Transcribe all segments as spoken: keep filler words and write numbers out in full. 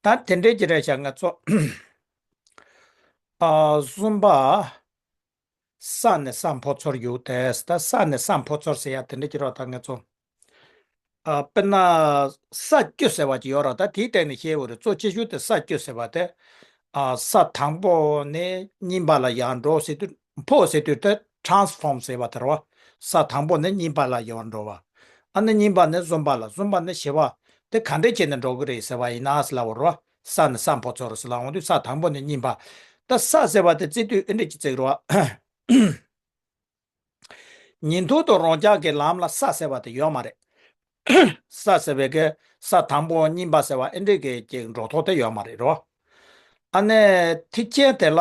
ད་དེ་འདྲའི་ཅིག་རེད་ཤག་ང་ཚོ། ཨ། གསུམ་པ། ས་ནས་ས་འཕོ་ཚུལ་ཡོད་དེ། ད་ས་ནས་ས་འཕོ་ཚུལ་ཟེར་ཡ་དེ་འདྲ་ཅིག་རེད་ད་ང་ཚོ། ཨ། དཔེར་ན་ས་བཅུ་ཟེར་བ་ཅིག་ཡོད་རེད། ད་དེའི་སྟེང་ནས་བཤད་དགོས་རེད། གཙོ་ཆེ་ཤོས་དེ་ས་བཅུ་ཟེར་བ་དེ། ཨ། ས་དང་པོ་ནས་གཉིས་པ་ལ་ཡར་འགྲོ་ཟེར་དུས། འཕོ་ཟེར་དུས་དེ་transform ཟེར་བ་དེ་རེད་བ། ས་དང་པོ་ནས་གཉིས་པ་ལ་ཡར་འགྲོ་བ། ཨ་ནི་གཉིས་པ་ནས་གསུམ་པ་ལ། གསུམ་པ་ནས་བཞི་པ། དེ་ག་འདྲས་བྱས་ནས་འགྲོ་གི་རེད་ཟེར་བ་ཡིན་ན་ཟེར་ལབ་པ་རེད་བ། ས་ནས་ས་འཕོ་ཚུལ་ཟེར་ལབ་འོང་དུས། ས་དང་པོ་ནས་གཉིས་པ། ད་ས་ཟེར་བ་དེ་བརྩི་དུས་ཨེ་འདྲས་ཅིག་བརྩི་གི་རེད་བ། ཉིན་ཐོ་དང་རང་འཇགས་ཀྱི་ལམ་ལ་ས་ཟེར་བ་དེ་ཡོད་མ་རེད། ས་ཟེར་བའི་གི་ས་དང་པོ་གཉིས་པ་ཟེར་བ་ཨེ་འདྲས་ཀྱི་ཅིག་འགྲོ་ཐོག་དེ་ཡོད་མ་རེད་རོ། ཨ་ནི་ཐེག་ཆེན་དེ་ལ་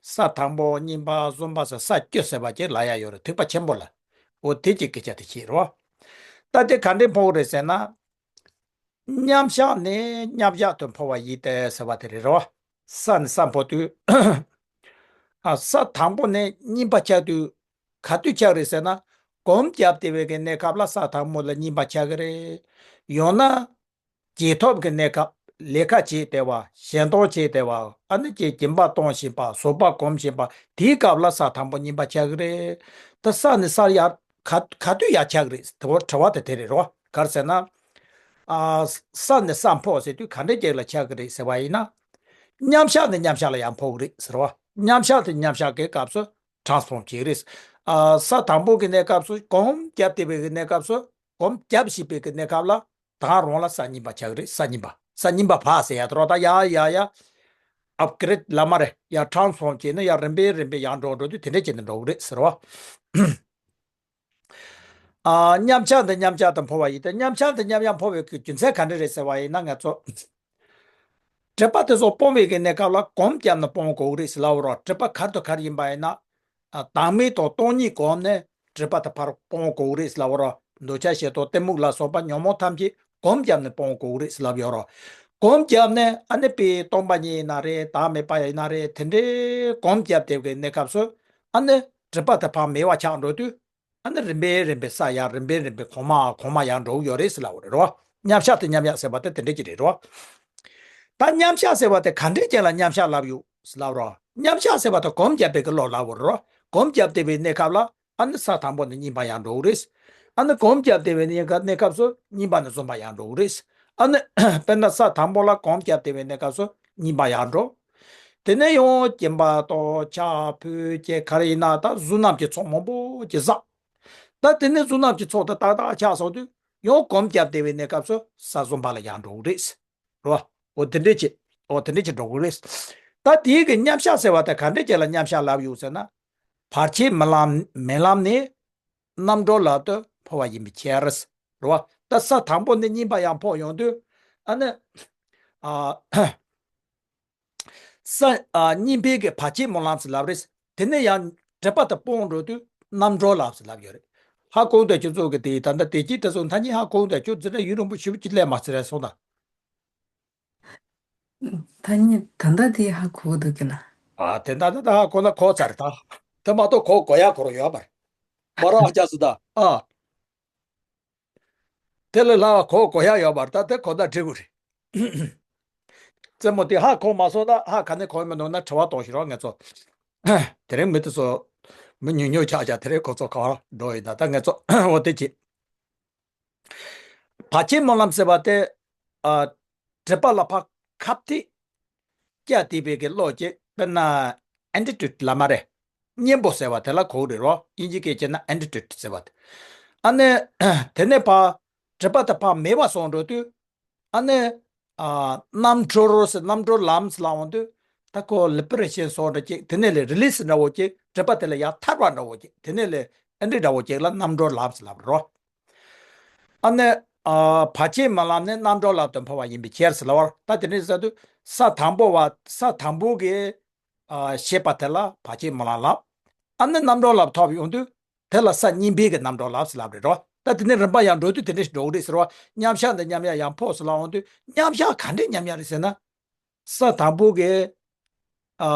ས་དང་པོ་གཉིས་པ་གསུམ་པ་ཟེར་ས་བཅུ་ཟེར་བ་ཅིག་ལབ་ཡ་ཡོད་རེད། ཐེག་པ་ཆེན་པོ་ལ། འོ་དེ་ཅིག་སྐད་ཆ་དེ་བཤད་རོ། ད་དེ་ག་འདྲས་འཕོ་གི་རེད་ཟེར་ན། མཉམ་གཞག་ནས་མཉམ་གཞག་ཏུ་འཕོ་བ་ཡིན་ཏེ་ཟེར་བ་དེ་རེད་རོ། ས་ནས་ས་འཕོ་དུས། ཨ། ས་དང་པོ་ནས་གཉིས་པ་ཆགས་དུས། ག་དུས་ཆགས་རེད་ཟེར་ན། གོམ་བརྒྱབ་བསྡད་པའི་གི་གནས་སྐབས་ལ་ས་དང་པོ་ལ་གཉིས་པ་ཆགས་ཀྱི་རེད། ཡང་ན། རྗེས་ཐོབ་ཀྱི་གནས་སྐབས། ལས་ཀ་བྱེད་བསྡད་པ། གཞན་དོན་བྱེད་བསྡད་པ། ཨ་ནི་ཅིག་སྦྱིན་པ་གཏོང་བཞིན་པ། བཟོད་པ་སྒོམ་བཞིན་པ། དེའི་སྐབས་ལ་ས་དང་པོ་གཉིས་པ་ཆགས་ཀྱི་རེད། ད་ས་ནས་སར་ཡར་ག་ག་དུས་ཡར་ཆགས་ཀྱི་རེད། དེ་བོ་དྲི་བ་དེ་དེ་རེད་རོ། ག་རེ་ཟེར་ན། ཨ། ས་ནས་ས་འཕོ་ཟེར་དུས་ག་འདྲའི་རྐྱེན་ལ་ཆགས་ཀྱི་རེད་ཟེར་བ་ཡིན་ན། མཉམ་གཞག་ནས་མཉམ་གཞག་ལ་ཡར་འཕོ་གི་རེད་ཟེར་བ། མཉམ་གཞག་དེ་མཉམ་གཞག་གི་སྐབས་སུ་transform བྱེད་ཀྱི་རེད། ཨ། ས་དང་པོ་གི་གནས་སྐབས་སུ། གོམ་བརྒྱབ་བསྡད་པའི་གི་གནས་སྐབས་སུ། གོམ་བརྒྱབ་བཞིན་པའི་གི་གནས་སྐབས་ལ། ད་རུང་ལ་ས་གཉིས་པ་ཆགས་ཀྱི་རེད། ས་གཉིས་པ། ས་གཉིས་པ་ཕར་ཟེར་ཡ་དེ་རོ། ད་ཡར་ཡར་ཡར་upgrade ལབ་མ་རེད། ཡར་transform བྱས་ནས་ཡར་རིམ་པས་རིམ་པས་ཡར་འགྲོ་འགྲོ་དུས་དེ་འདྲས་བྱས་ནས་འགྲོ་གི་རེད་ཟེར་བ། ཨ། མཉམ་གཞག་འདི་མཉམ་གཞག་ཏུ་འཕོ་བ་ཡིན་ཏེ། མཉམ་གཞག་འདི་མཉམ་གཞག་འཕོ་བའི་རྒྱུ་མཚན་ག་འདྲ་རེད་ཟེར་བ་ཡིན་ན། ང་ཚོ་སྒྲིབ་པ་དེ་ཚོ་སྤོང་བའི་གི་གནས་སྐབས་ལ་གོམ་བརྒྱབ་ནས་སྤོང་དགོས་ཀྱི་རེད་ཟེར་ལབ་པ་རོ། སྒྲིབ་པ་ག་རེ་དང་ག་རེ་ཡིན་པ་ཡིན་ན། ཨ། བདག་མེད་དང་སྟོང་ཉིད་སྒོམ་ནས་སྒྲིབ་པ་དེ་ཕར་སྤོང་དགོས་ཀྱི་རེད་ཟེར་ལབ་པ་རོ། འདོད་ཆགས་ཞེ་སྡང་གཏི་མུག་ལ་སོགས་པ་ཉོན་མོངས་ཐམས་ཅད་གོམ་བརྒྱབ་ནས་སྤོང་དགོས་ཀྱི་རེད་ཟེར་ལབ་ཡོད་རོ། གོམ་བརྒྱབ་ནས་ཨ་ནི་དཔེ་སྟོང་པ་ཉིད་ཡིན་ན་རེད། བདག་མེད་པ་ཡིན་ན་རེད། དེ་འདྲའི་གོམ་བརྒྱབ་བསྡད་པའི་གནས་སྐབས་སུ། ཨ་ནི་སྒྲིབ་པ་དེ་ཕར་མེད་པ་ཆགས་འགྲོ་དུས། ཨ་ནི་རིམ་པས་རིམ་པས་ས་ཡར། རིམ་པས་རིམ་པས་གོང་མ་གོང་མ་ཡར་འགྲོ་གི་ཡོད་རེད་ཟེར་ལབ་པ་རེད་རོ། མཉམ་གཞག་དེ་མཉམ་གཞག་ཟེར་བ་དེ་དེ་འདྲ་ཅིག་རེད་རོ། ད་མཉམ་གཞག་ཟེར་བ་དེ་ག་འདྲའི་རྐྱེན་ལ་མཉམ་གཞག་ལབ་ཡོད་ཟེར་ལབ་རོ། མཉམ་གཞག་ཟེར་བ་དེ་གོམ་བརྒྱབ་པའི་གི་བློ་ལབ་པ་རེད་རོ། གོམ་བརྒྱབ་བསྡད་པའི་གནས་སྐབས་ལ་ཨ་ནི་ས་དང་པོ་ནས་གཉིས་པ་ཡར་འགྲོ་གི་རེད། ཨ་ནི་གོམ་བརྒྱབ་བསྡད་པའི་གནས་སྐབས་སུ་གཉིས་པ་ནས་གསུམ་པ་ཡར་འགྲོ་གི་རེད། ཨ་ནི་དཔེར་ན་ས་དང་པོ་ལ་གོམ་བརྒྱབ་བསྡད་པའི་གནས་སྐབས་སུ་གཉིས་པ་ཡར་འགྲོ། དེ་ནས་ཡང་སྦྱིན་པ་གཏོང་། ཕྱག་ཕུལ་བྱས་ག་རེ་ཡིན་ན་ད་གཟུགས་རྣམས་ཀྱི་ཚོགས་མང་པོ་ཅིག་བསགས། ད་དེ་ནས་གཟུགས་རྣམས་ཀྱི་ཚོགས་དེ་ཏག་ཏག་ཆགས་སོང་དུས་ཡང་གོམ་བརྒྱབ་བསྡད་པའི་གནས་སྐབས་སུ་ས་གསུམ་པ་ལ་ཡར་འགྲོ་གི་རེད། རེད་བ། འོ་དེ་འདྲས་ཅིག་འོ་དེ་འདྲས་ཅིག་འགྲོ་གི་རེད། ད་དེའི་གི་མཉམ་གཞག་ཟེར་བ་དེ་ག་འདྲས་ཅིག་ལ་མཉམ་གཞག་ལབ་ཡོད་ཟེར་ན། བར་ཆད་རྨི་ལམ་རྨི་ལམ་ནས་རྣམ་གྲོལ་ལམ་དུ་འཕོ་བ་ཡིན་པའི་ཕྱིར། རེད་བ། ད་ས་དང་པོ་ནས་གཉིས་པ་ཡར་འཕོ་ཡོང་དུས། ཨ་ནི། ཨ། ས། ཨ། གཉིས་པའི་གི་བར་ཆད་རྨི་ལམ་ཟེར་ལབ་རེད། དེ་ནས་ཡང་སྒྲིབ་པ་དེ་སྤོང་འགྲོ་དུས་རྣམ་གྲོལ་ལམ་ཟེར་ལབ་ཡོད་རེད། ཧ་གོ་འདུག་ཁྱོད་ཚོ་གི་དེ་ད་ལྟ་བདེ་སྐྱིད་བཀྲ་ཚོགས་ཐ་སྙད་ཧ་གོ་འདུག་ཁྱོད་འཛིན་གྲྭ་ཡུན་རིང་པོ་ཞེ་པོ་ཅིག་སླེབས་མ་ཟེར་རེད་སོང་ད། ཐ་སྙད་ད་ལྟ་དེ་ཧ་གོ་འདུག་གི་ལ། ཨ། དེ་ད་ལྟ་ད་ཧ་གོ་ན་གོ་ཚར་ད། དེ་མ་གཏོགས་གོ་དགོས་ཡ་གོ་རོགས་ཡོད་པ་རེད། མ་རོགས་ཨ་ཅག་སུ་ད། ཨ། དེ་ལས་སླ་བ་གོ་དགོས་ཡ་ཡོད་པ་རེད། ད་དེ་གོ་ན་འགྲིག་གི་རེད། རྩེད་མོ་དེ་ཧ་གོ་མ་སོང་ན་ཧ་ག་ནས་གོ་མི་འདུག་ན་དྲི་བ་གཏོང་ཞིག་རོགས་ངེད་ཚོ། དེ་རིང་མི་དེ་ཚོ་མི་ཉུང་ཉུང་ཆགས་ཆགས། དེ་རིང་ཁོ་ཚོ་ག་པར་འགྲོ་ཡིན་ན། ད་ངེད་ཚོ་འོ་དེ་བྱེད། བར་ཆད་སྨོན་ལམ་ཟེར་བ་དེ། ཨ། སྒྲིབ་པ་ལ་ཕར་ཁ་གཏད་བཅག་བསྡད་པའི་གི་བློ་ཅིག་དཔེར་ན་antidote ལབ་མ་རེད། གཉེན་པོ་ཟེར་བ་དེ་ལ་གོ་རེད་རོ། དབྱིན་ཇི་སྐད་བྱས་ན་antidote ཟེར་བ་དེ། ཨ་ནི་དེ་ནས་ཕར་སྒྲིབ་པ་དེ་ཕར་མེད་པ་སོང་འགྲོ་དུས། ཨ་ནི། ཨ། རྣམ་གྲོལ་ཟེར། རྣམ་གྲོལ་ལམ་ཟེར་ལབ་འོང་དུས། ད་ཁོ་liberation སོགས་འདྲ་ཅིག་དེ་ནས་ལས་release འདྲ་བོ་ཅིག་སྒྲིབ་པ་དེ་ལས་ཡར་ཐར་བ་འདྲ་བོ་ཅིག་དེ་ནས་ལས་ཨེ་འདྲ་འདྲ་བོ་ཅིག་ལ་རྣམ་གྲོལ་ལམ་ཟེར་ལབ་རོ། ཨ་ནི། ཨ། བར་ཆད་སྨོན་ལམ་ནི་རྣམ་གྲོལ་ལམ་དུ་འཕོ་བ་ཡིན་པའི་ཕྱིར་ཟེར་ལབ་པ་རེད། ད་དེ་འདྲ་ཟེར་དུས་ས་དང་པོ་བ། ས་དང་པོ་གི། ཨ། བཤད་པ་དེ་ལ་བར་ཆད་སྨོན་ལམ་ལབ། ཨ་ནི་རྣམ་གྲོལ་ལམ་ཐོབ་ཡོང་དུས། དེ་ལ་ས་གཉིས་པའི་གི་རྣམ་གྲོལ་ལམ་ཟེར་ལབ་རེད་རོ། ད་དེ་ནས་རིམ་པ་ཡར་འགྲོ་དུས་དེ་འདྲ་ཞིག་འགྲོ་གི་རེད་ཟེར་བ། མཉམ་གཞག་འདི་མཉམ་གཞག་ཡར་འཕོ་ཟེར་ལབ་འོང་དུས་མཉམ་གཞག་ག་འདྲས་མཉམ་གཞག་རེད་ཟེར་ན། ས་དང་པོ་གི། ཨ།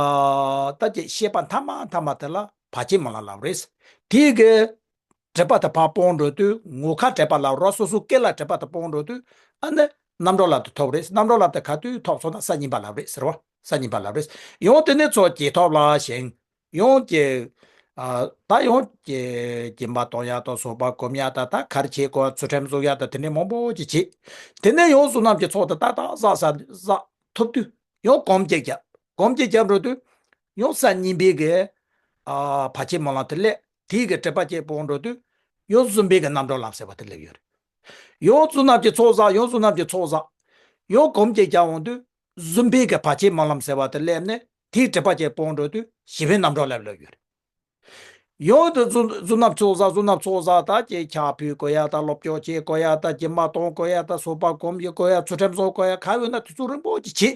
ད་ཅིག་བཤད་པ་མཐའ་མ་མཐའ་མ་དེ་ལ་བར་ཆད་སྨོན་ལམ་ལབ་རེད། དེའི་གི་སྒྲིབ་པ་དེ་ཕར་སྤོང་འགྲོ་དུས་ངོ་ཁ་བྲལ་བ་ལབ་རོ། སོ་སོ་སྐད་ལ་སྒྲིབ་པ་དེ་སྤོང་འགྲོ་དུས། ཨ་ནི་ རྣམ་གྲོལ་རླབས་དེ་ཐོབ་རེད། རྣམ་གྲོལ་རླབས་དེ་ག་དུས་ཐོབ་སོང་ན་ས་གཉིས་པ་ལབ་རེད་ཟེར་བ། ས་གཉིས་པ་ལབ་རེད། ཡང་དེ་ནས་ཚོགས་ཀྱི་ཐོབ་ལ་ཞེན། ཡང་ཀྱེ། ཨ། ད་ཡང་ཀྱེ་སྦྱིན་པ་གཏོང་ཡག་དང་། ཟོག་པ་སྒོམ་ཡག་དང་། ད་གར་བྱེད་དགོས། ཚུལ་ཁྲིམས་བཟུང་ཡག་དང་། དེ་འདྲའི་མང་པོ་ཅིག་བྱེད། དེ་ནས་ཡང་བསོད་ནམས་ཀྱི་ཚོགས་དེ་ཏག་ཏག་བསགས་བསགས་བསགས་ཐུབ་དུས། ཡང་སྒོམ་གྱི་རྒྱབ། སྒོམ་གྱི་རྒྱབ་འགྲོ་དུས། ཡང་ས་གཉིས་པའི་གི། ཨ། བར་ཆད་སྨོན་ལམ་དེ་སླེབས། དེའི་གི་སྒྲིབ་པ་བཅས་སྤོང་འགྲོ་དུས། ཡང་བཟོད་པའི་གི་རྣམ་གྲོལ་ལམ་ཟེར་བ་དེ་སླེབས་ཡོད་རེད། ཡང་བསོད་ནམས་ཀྱི་ཚོགས་བསགས། ཡང་བསོད་ནམས་ཀྱི་ཚོགས་བསགས། ཡང་སྒོམ་གྱི་རྒྱབ་འོང་དུས། བཟོད་པའི་གི་བར་ཆད་སྨོན་ལམ་ཟེར་བ་དེ་སླེབས་ནས། དེའི་སྒྲིབ་པ་བཅས་སྤོང་འགྲོ་དུས། ཞི་བའི་རྣམ་གྲོལ་ལམ་སླེབས་ཡོད་རེད། ཡང་དུ་བསོད་བསོད་ནམས་ཚོགས་བསགས། བསོད་ནམས་ཚོགས་བསགས། ད་ཀྱེ་ཕྱག་ཕུལ་དགོས་ཡག་དང་། སློབ་སྦྱོང་བྱེད་དགོས་ཡག་དང་། སྦྱིན་པ་གཏོང་དགོས་ཡག་དང་། ཟོག་པ་སྒོམ་དགོས་ཡག། ཚུལ་ཁྲིམས་བཟུང་དགོས་ཡག་ག་ཡོད་ན་དེ་ཚོ་རིམ་པ་ཅིག་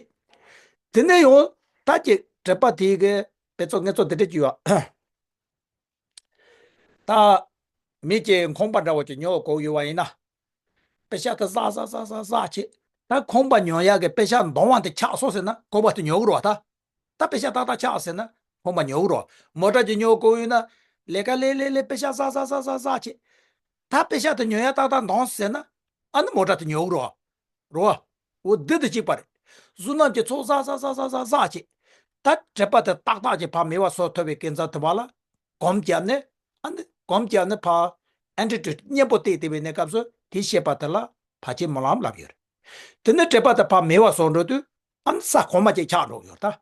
བྱེད། དེ་ནས་ཡང་ད་ཀྱེ་སྒྲིབ་པ་དེའི་གི་དཔེ་ཚོགས་ངེས་ཚོགས་དེ་འདྲ་ཅིག་ཡོད། ད་མི་གཅིག་ཁང་པ་འདྲ་བོ་ཅིག་ཉོ་དགོས་ཡོད་པ་ཡིན་ན། པེ་ཤག་དེ་བསགས་བསགས་བསགས་བསགས་བྱས། ད་ཁང་པ་ཉོ་ཡག་གི་པེ་ཤག་འདང་བ་དེ་ཆག་སོང་ཟེར་ན། ཁང་པ་དེ་ཉོ་གི་རེད་བ། ད་ད་པེ་ཤག་ཏག་ཏག་ཆག་ཟེར་ན་ཁང་པ་ཉོ་གི་རེད་བ། མོ་ཊ་ཅིག་ཉོ་དགོས་ཡོད་ན། ལས་ཀ་ལས་ལས་ལས་པེ་ཤག་བསགས་བསགས་བསགས་བསགས་བསགས་བྱས། ད་པེ་ཤག་དེ་ཉོ་ཡག་ཏག་ཏག་འདང་ཟེར་ན། ཨ་ནི་མོ་ཊ་དེ་ཉོ་གི་རེད་བ། རེད་བ། འོ་འདི་དང་གཅིག་པ་རེད། བསོད་ནམས་ཀྱི་ཚོགས་བསགས་བསགས་བསགས་བསགས་བསགས་བྱས། ད་སྒྲིབ་པ་དེ་ཏག་ཏག་ཅིག་ཕར་མེད་པ་བཟོ་ཐུབ་པའི་དཀའ་ཚེགས་དེ་བ་ལ། སྒོམ་བརྒྱབ་ནས། ཨ་ནི་སྒོམ་བརྒྱབ་ནས་ཕར་ཨན་ཊི་ཌོཊ་གཉེན་པོ་བལྟས་བལྟས་པའི་གནས་སྐབས་སུ། དེ་ཤེས་པ་དེ་ལ་བར་ཆད་སྨོན་ལམ་ལབ་ཡོད་རེད། དེ་ནས་སྒྲིབ་པ་དེ་ཕར་མེད་པ་བཟོ་འགྲོ་དུས། ཨ་ནི་ས་གོང་མ་ཅིག་ཆག་འགྲོ་གི་ཡོད་རེད་ད།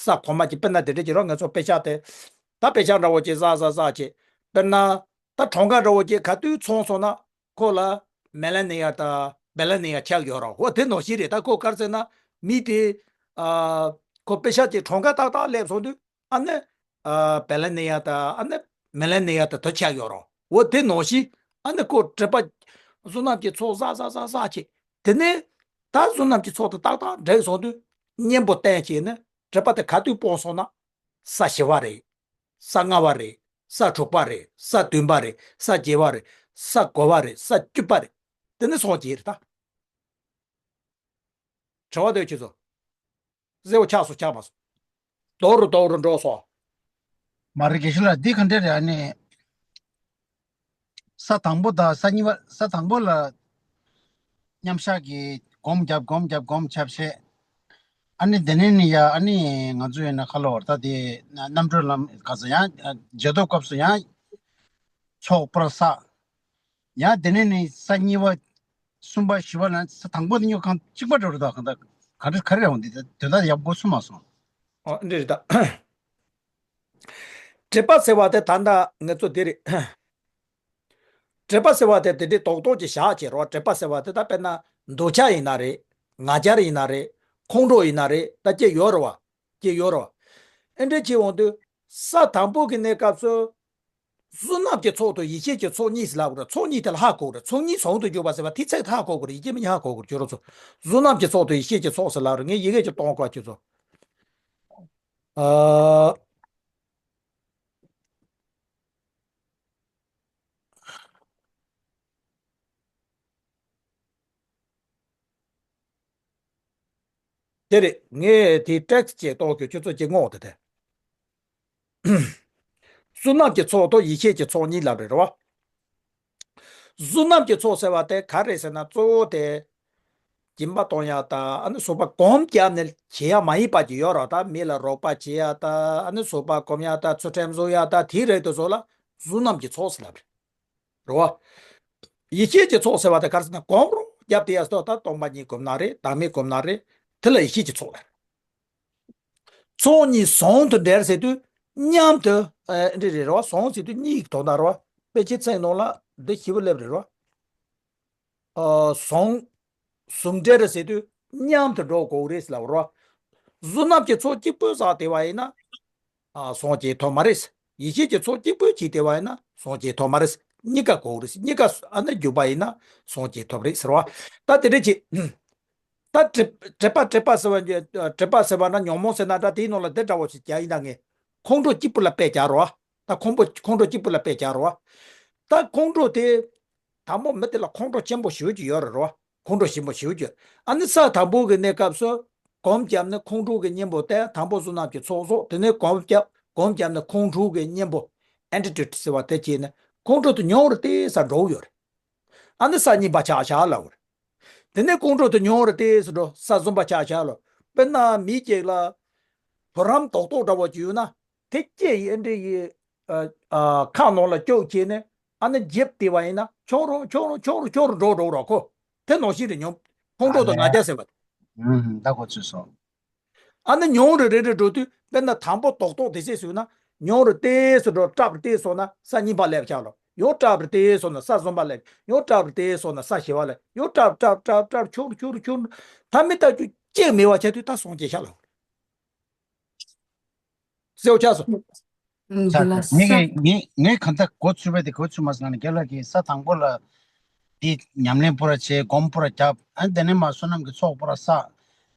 ས་གོང་མ་ཅིག་དཔེར་ན་དེ་འདྲ་ཅིག་རོ། ང་ཚོ་པེ་ཤག་དེ། ད་པེ་ཤག་འདྲ་བོ་ཅིག་བསགས་བསགས་བསགས་བྱས། དཔེར་ན། ད་གྲངས་ཀ་འདྲ་བོ་ཅིག་ག་དུས་ཚང་སོང་ན། ཁོ་ལ་མེ་ལ་ནི་ཡ་དང་བེ་ལ་ནི་ཡ་ཆགས་ཡོད་རེད། འོ་དེ་ནང་བཞིན་རེད། ད་ཁོ་ག་རེ་ཟེར་ན། མི་དེ། ཨ། ཁོ་པེ་ཤག་ཅིག་གྲངས་ཀ་ཏག་ཏག་སླེབས་སོང་དུས། ཨ་ནི། ཨ། བེ་ལ་ནི་ཡ་དང་། ཨ་ནི་མེ་ལ་ནི་ཡ་དང་དེ་ཆགས་ཡོད་རེད། འོ་དེ་ནང་བཞིན། ཨ་ནི་ཁོ་སྒྲིབ་པ། བསོད་ནམས་ཀྱི་ཚོགས་བསགས་བསགས་བསགས་བསགས་བྱས། དེ་ནས་ད་བསོད་ནམས་ཀྱི་ཚོགས་དེ་ཏག་ཏག་འགྲིག་སོང་དུས། གཉེན་པོ་བསྟེན་བྱས་ནས་སྒྲིབ་པ་དེ་ག་དུས་སྤོང་སོང་ན། ས་བཞི་པ་རེད། ས་ལྔ་པ་རེད། ས་དྲུག་པ་རེད། ས་བདུན་པ་རེད། ས་བརྒྱད་པ་རེད། ས་དགུ་པ་རེད། ས་བཅུ་པ་རེད། དེ་ནས་སངས་རྒྱས་རེད་ད། དྲི་བ་དེ་ཁྱེད་ཚོ། གསལ་པོ་ཆགས་སོང་། ཆགས་མ་སོང་། རྡོག་རུ་རྡོག་རུ་འགྲོ་སོང་། མ་རེད། དགེ་བཤེས་ལགས། འདི་ག་འདྲ་རེད། ཨ་ནི། ས་དང་པོ་དང་ས་གཉིས་པ། ས་དང་པོ་ལ་མཉམ་བཞག་གི་སྒོམ་རྒྱབ། སྒོམ་རྒྱབ། སྒོམ་རྒྱབ་བྱས། ཨ་ནི་དེ་ནས་ནི་ཡ། ཨ་ནི་ང་ཚོ་ཡིན་ན་ཁ་ལོ་བར་ད་དེ་རྣམ་གྲོལ་ལམ་ག་ཚོད་ཡང་རྗེས་ཐོབ་སྐབས་སུ་ཡང་ཚོགས་པར་བསགས། ཡང་དེ་ནས་ནི་ས་གཉིས་པ། གསུམ་པ། བཞི་པ་ལ། ས་དང་པོ་དེ་གཉིས་གང་གཅིག་པ་འགྲོ་རེད་ད། གང་ལྟར་ག་རེ་ག་རེ་རེད་འོང་། འདི་དོན་དག་ཡག་པོ་གསུངས་མ་སོང་། ཨོ་འདི་རེད་ད། སྒྲིབ་པ་ཟེར་བ་དེ་ད་ལྟ་ང་ཚོ་འདི་རེད། སྒྲིབ་པ་ཟེར་བ་དེ་དེ་འདྲའི་རྡོག་རྡོག་ཅིག་བཞག་བྱས་རོགས། སྒྲིབ་པ་ཟེར་བ་དེ་ད་དཔེར་ན་འདོད་ཆགས་ཡིན་ན་རེད། ང་རྒྱལ་ཡིན་ན་རེད། ཁོང་ཁྲོ་ཡིན་ན་རེད། ད་སྐྱེ་ཡོད་རེད་བ། སྐྱེ་ཡོད་རེད་བ། ཨེ་འདྲ་བྱས་འོང་དུས། ས་དང་པོ་གི་གནས་སྐབས་སུ། བསོད་ནམས་ཀྱི་ཚོགས་དང་ཡེ་ཤེས་ཀྱི་ཚོགས་གཉིས་ཟེར་ལབ་དགོས་རེད། ཚོགས་གཉིས་དེ་ལ་ཧ་གོ་དགོས་རེད། ཚོགས་གཉིས་ཟུང་དུ་འཇུག་པ་ཟེར་བ་དེའི་ཚིག་དེ་ཧ་གོ་དགོས་རེད། ཡེ་ཤེས་མི་ཉག་ཧ་གོ་དགོས་རེད། ཁྱོད་རང་ཚོ། བསོད་ནམས་ཀྱི་ཚོགས་དང་ཡེ་ཤེས་ཀྱི་ཚོགས་ཟེར་ལབ་རེད། ངས་ཡི་གེ་ཅིག་གཏོང་དགོས། ཁྱོད་ཚོ། ཨ། དེ་རེད། ངས་དེའི་ཊེག་སི་ཊི་ཅིག་གཏོང་དགོས། ཁྱོད་ཚོ་ཅིག་བསྔོགས་དེ་དེ། བསོད་ནམས་ཀྱི་ཚོགས་དང་ཡེ་ཤེས་ཀྱི་ཚོགས་གཉིས་ལབ་རེད་བ། བསོད་ནམས་ཀྱི་ཚོགས་ཟེར་བ་དེ་ག་རེ་ཟེར་ན། གཙོ་བོ་དེ་སྦྱིན་པ་གཏོང་ཡག་དང་། ཨ་ནི་ཟོག་པ་སྒོམ་བརྒྱབ་ནས་བྱེད་ཡག་མ་ཡིན་པ་ཅིག་ཡོད་རེད། ད་མི་ལ་རོགས་པ་བྱེད་ཡག་དང་། ཨ་ནི་ཟོག་པ་སྒོམ་ཡག་དང་། ཚུལ་ཁྲིམས་བཟུང་ཡག་དང་། དེའི་རིགས་དེ་ཚོ་ལ་བསོད་ནམས་ཀྱི་ཚོགས་ཟེར་ལབ་རེད། རེད་བ། ཡེ་ཤེས་ཀྱི་ཚོགས་ཟེར་བ་དེ་ག་རེ་ཟེར་ན། སྒོམ་རོགས་བརྒྱབ་དེ་ཡག་སོགས། ད་སྟོང་པ་ཉིད་སྒོམ་ན་རེད། བདག་མེད་སྒོམ་ན་རེད། དེ་ལ་ཡེ་ཤེས་ཀྱི་ཚོགས་ལབ། ཚོགས་གཉིས་ཟུང་དུ་འབྲེལ་ཟེར་དུས་མཉམ་དུ། ཨ། འདི་རེད་རེད་བ། ཟུང་ཟེར་དུས་གཉིས་ཀྱི་དོན་དག་རེད་བ། དཔེ་ཆའི་ཚིག་ནང་ལ་འདི་ཞིབ་པོ་སླེབས་རེད་བ། ཨ། ཟུང་། ཟུང་འབྲེལ་ཟེར་དུས་མཉམ་དུ་འགྲོ་དགོས་རེད་ཟེར་ལབ་རེད་བ། བསོད་ནམས་ཀྱི་ཚོགས་གཅིག་པུས་བསགས་བསྡད་པ་ཡིན་ན། ཨ། སངས་རྒྱས་ཐོབ་མ་རེད། ཡེ་ཤེས་ཀྱི་ཚོགས་གཅིག་པུས་བྱས་བསྡད་པ་ཡིན་ན་སངས་རྒྱས་ཐོབ་མ་རེད། གཉིས་ཀ་དགོས་རེད། གཉིས་ཀ་ཨ་ནི་འཇུག་པ་ཡིན་ན་སངས་རྒྱས་ཐོབ་རེད་ཟེར་བ། ད་དེ་འདྲ་བྱེད། ད་སྒྲིབ་སྒྲིབ་པ། སྒྲིབ་པ་ཟེར་བ། སྒྲིབ་པ་ཟེར་བ་ན་ཉོན་མོངས་ཟེར་ན་འདྲ། དེའི་ནང་ལ་འདི་འདྲ་བོ་ཞིག་རྒྱག་ཡིན་ན། ངས་ཁོང་ཁྲོ་གཅིག་པུ་ལ་དཔེ་རྒྱག་རོགས། ད་ཁོང་པོ། ཁོང་ཁྲོ་གཅིག་པུ་ལ་དཔེ་རྒྱག་རོགས། ད་ཁོང་ཁྲོ་དེ། དང་པོ་མི་དེ་ལ་ཁོང་ཁྲོ་ཆེན་པོ་ཞེ་པོ་ཅིག་ཡོད་རེད་རོ། ཁོང་ཁྲོ་ཆེན་པོ་ཞེ་པོ་ཅིག། ཨ་ནི་ས་དང་པོ་གི་གནས་སྐབས་སུ་སྒོམ་བརྒྱབ་ནས་ཁོང་ཁྲོ་གི་གཉེན་པོ་དེ། དང་པོ་བསོད་ནམས་ཀྱི་ཚོགས་གསོག། དེ་ནས་སྒོམ་བརྒྱབ། སྒོམ་བརྒྱབ་ནས་ཁོང་ཁྲོ་གི་གཉེན་པོ། ཨན་ཊི་ཌོཊ་ཟེར་བ་དེ་བྱས་ནས་ཁོང་ཁྲོ་དེ་ཉུང་རུ་ཏོག་ཙམ་འགྲོ་གི་ཡོད་རེད། ཨ་ནི་ས་གཉིས་པ་ཆགས་བཞག་ལབ་པ་རེད། དེ་ནས་ཁོང་ཁྲོ་དེ་ཉུང་རུ་ཏོག་ཙམ་འགྲོ། ས་ཟུམ་པ་ཆགས་ཆགས་ལ། དཔེར་ན་མི་གཅིག་ལ་བུ་རམ་རྡོག་རྡོག་འདྲ་བོ་ཅིག་ཡོད་ན། དེ་སྐྱེས་ཡི་ཨ་འདྲ་ཡི་ཨ་ཨ་ཁ་ནང་ལ་བཅུག་བྱས་ནས་ཨ་ནི་འཇིབ་བལྟས་པ་ཡིན་ན་ཆུང་རུ་ཆུང་རུ་ཆུང་རུ་ཆུང་རུ་འགྲོ་འགྲོ་རོགས་ཁོ། དེ་ནང་བཞིན་རེད་སྙམ། ཁོང་ཁྲོ་དང་ང་རྒྱལ་ཟེར་བ་དེ། ཨུམ། ད་གོ་ཚོད་སོང་། ཨ་ནི་ཉུང་རུ་རེ་རེ་འགྲོ་དུས། དཔེར་ན་དང་པོ་རྡོག་རྡོག་དེ་ཚོ་ཟུག་ན། ཉུང་རུ་ཏོག་ཙམ་འགྲོ། སྲབ་རུ་ཏོག་ཙམ་སོང་ན་ས་གཉིས་པ་སླེབས་ཆགས་ལོ། ཡང་སྲབ་རུ་ཏོག་ཙམ་སོང་ན་ས་གསུམ་པ་སླེབས། ཡང་སྲབ་རུ་ཏོག་ཙམ་སོང་ན་ས་བཞི་པ་སླེབས། ཡང་སྲབ་སྲབ་སྲབ་སྲབ་ཆུང་རུ་ཆུང་རུ་ཆུང་རུ། ད་མི་ལྟ་རྒྱུ་གཅིག་མེད་པ་ཆགས་དུས་ད་སངས་རྒྱས་ཤག་ལོ། སེའུ་ཆགས་སོང་། ཨུམ། ས་འདི་ལ་ས། ངས་ངས་ངས་གང་ལྟར་གོ་ཚུད་པ་དེ་གོ་ཚུད་མ་སོང་ན། རྒན་ལགས་ཀྱིས་ས་དང་པོ་ལ་འདི་ཉམས་ལེན་པོ་ར་བྱས། སྒོམ་པོ་ར་རྒྱབ། ཨ་དེ་ནས་མར་བསོད་ནམས་ཀྱི་ཚོགས་པོ་ར་བསགས།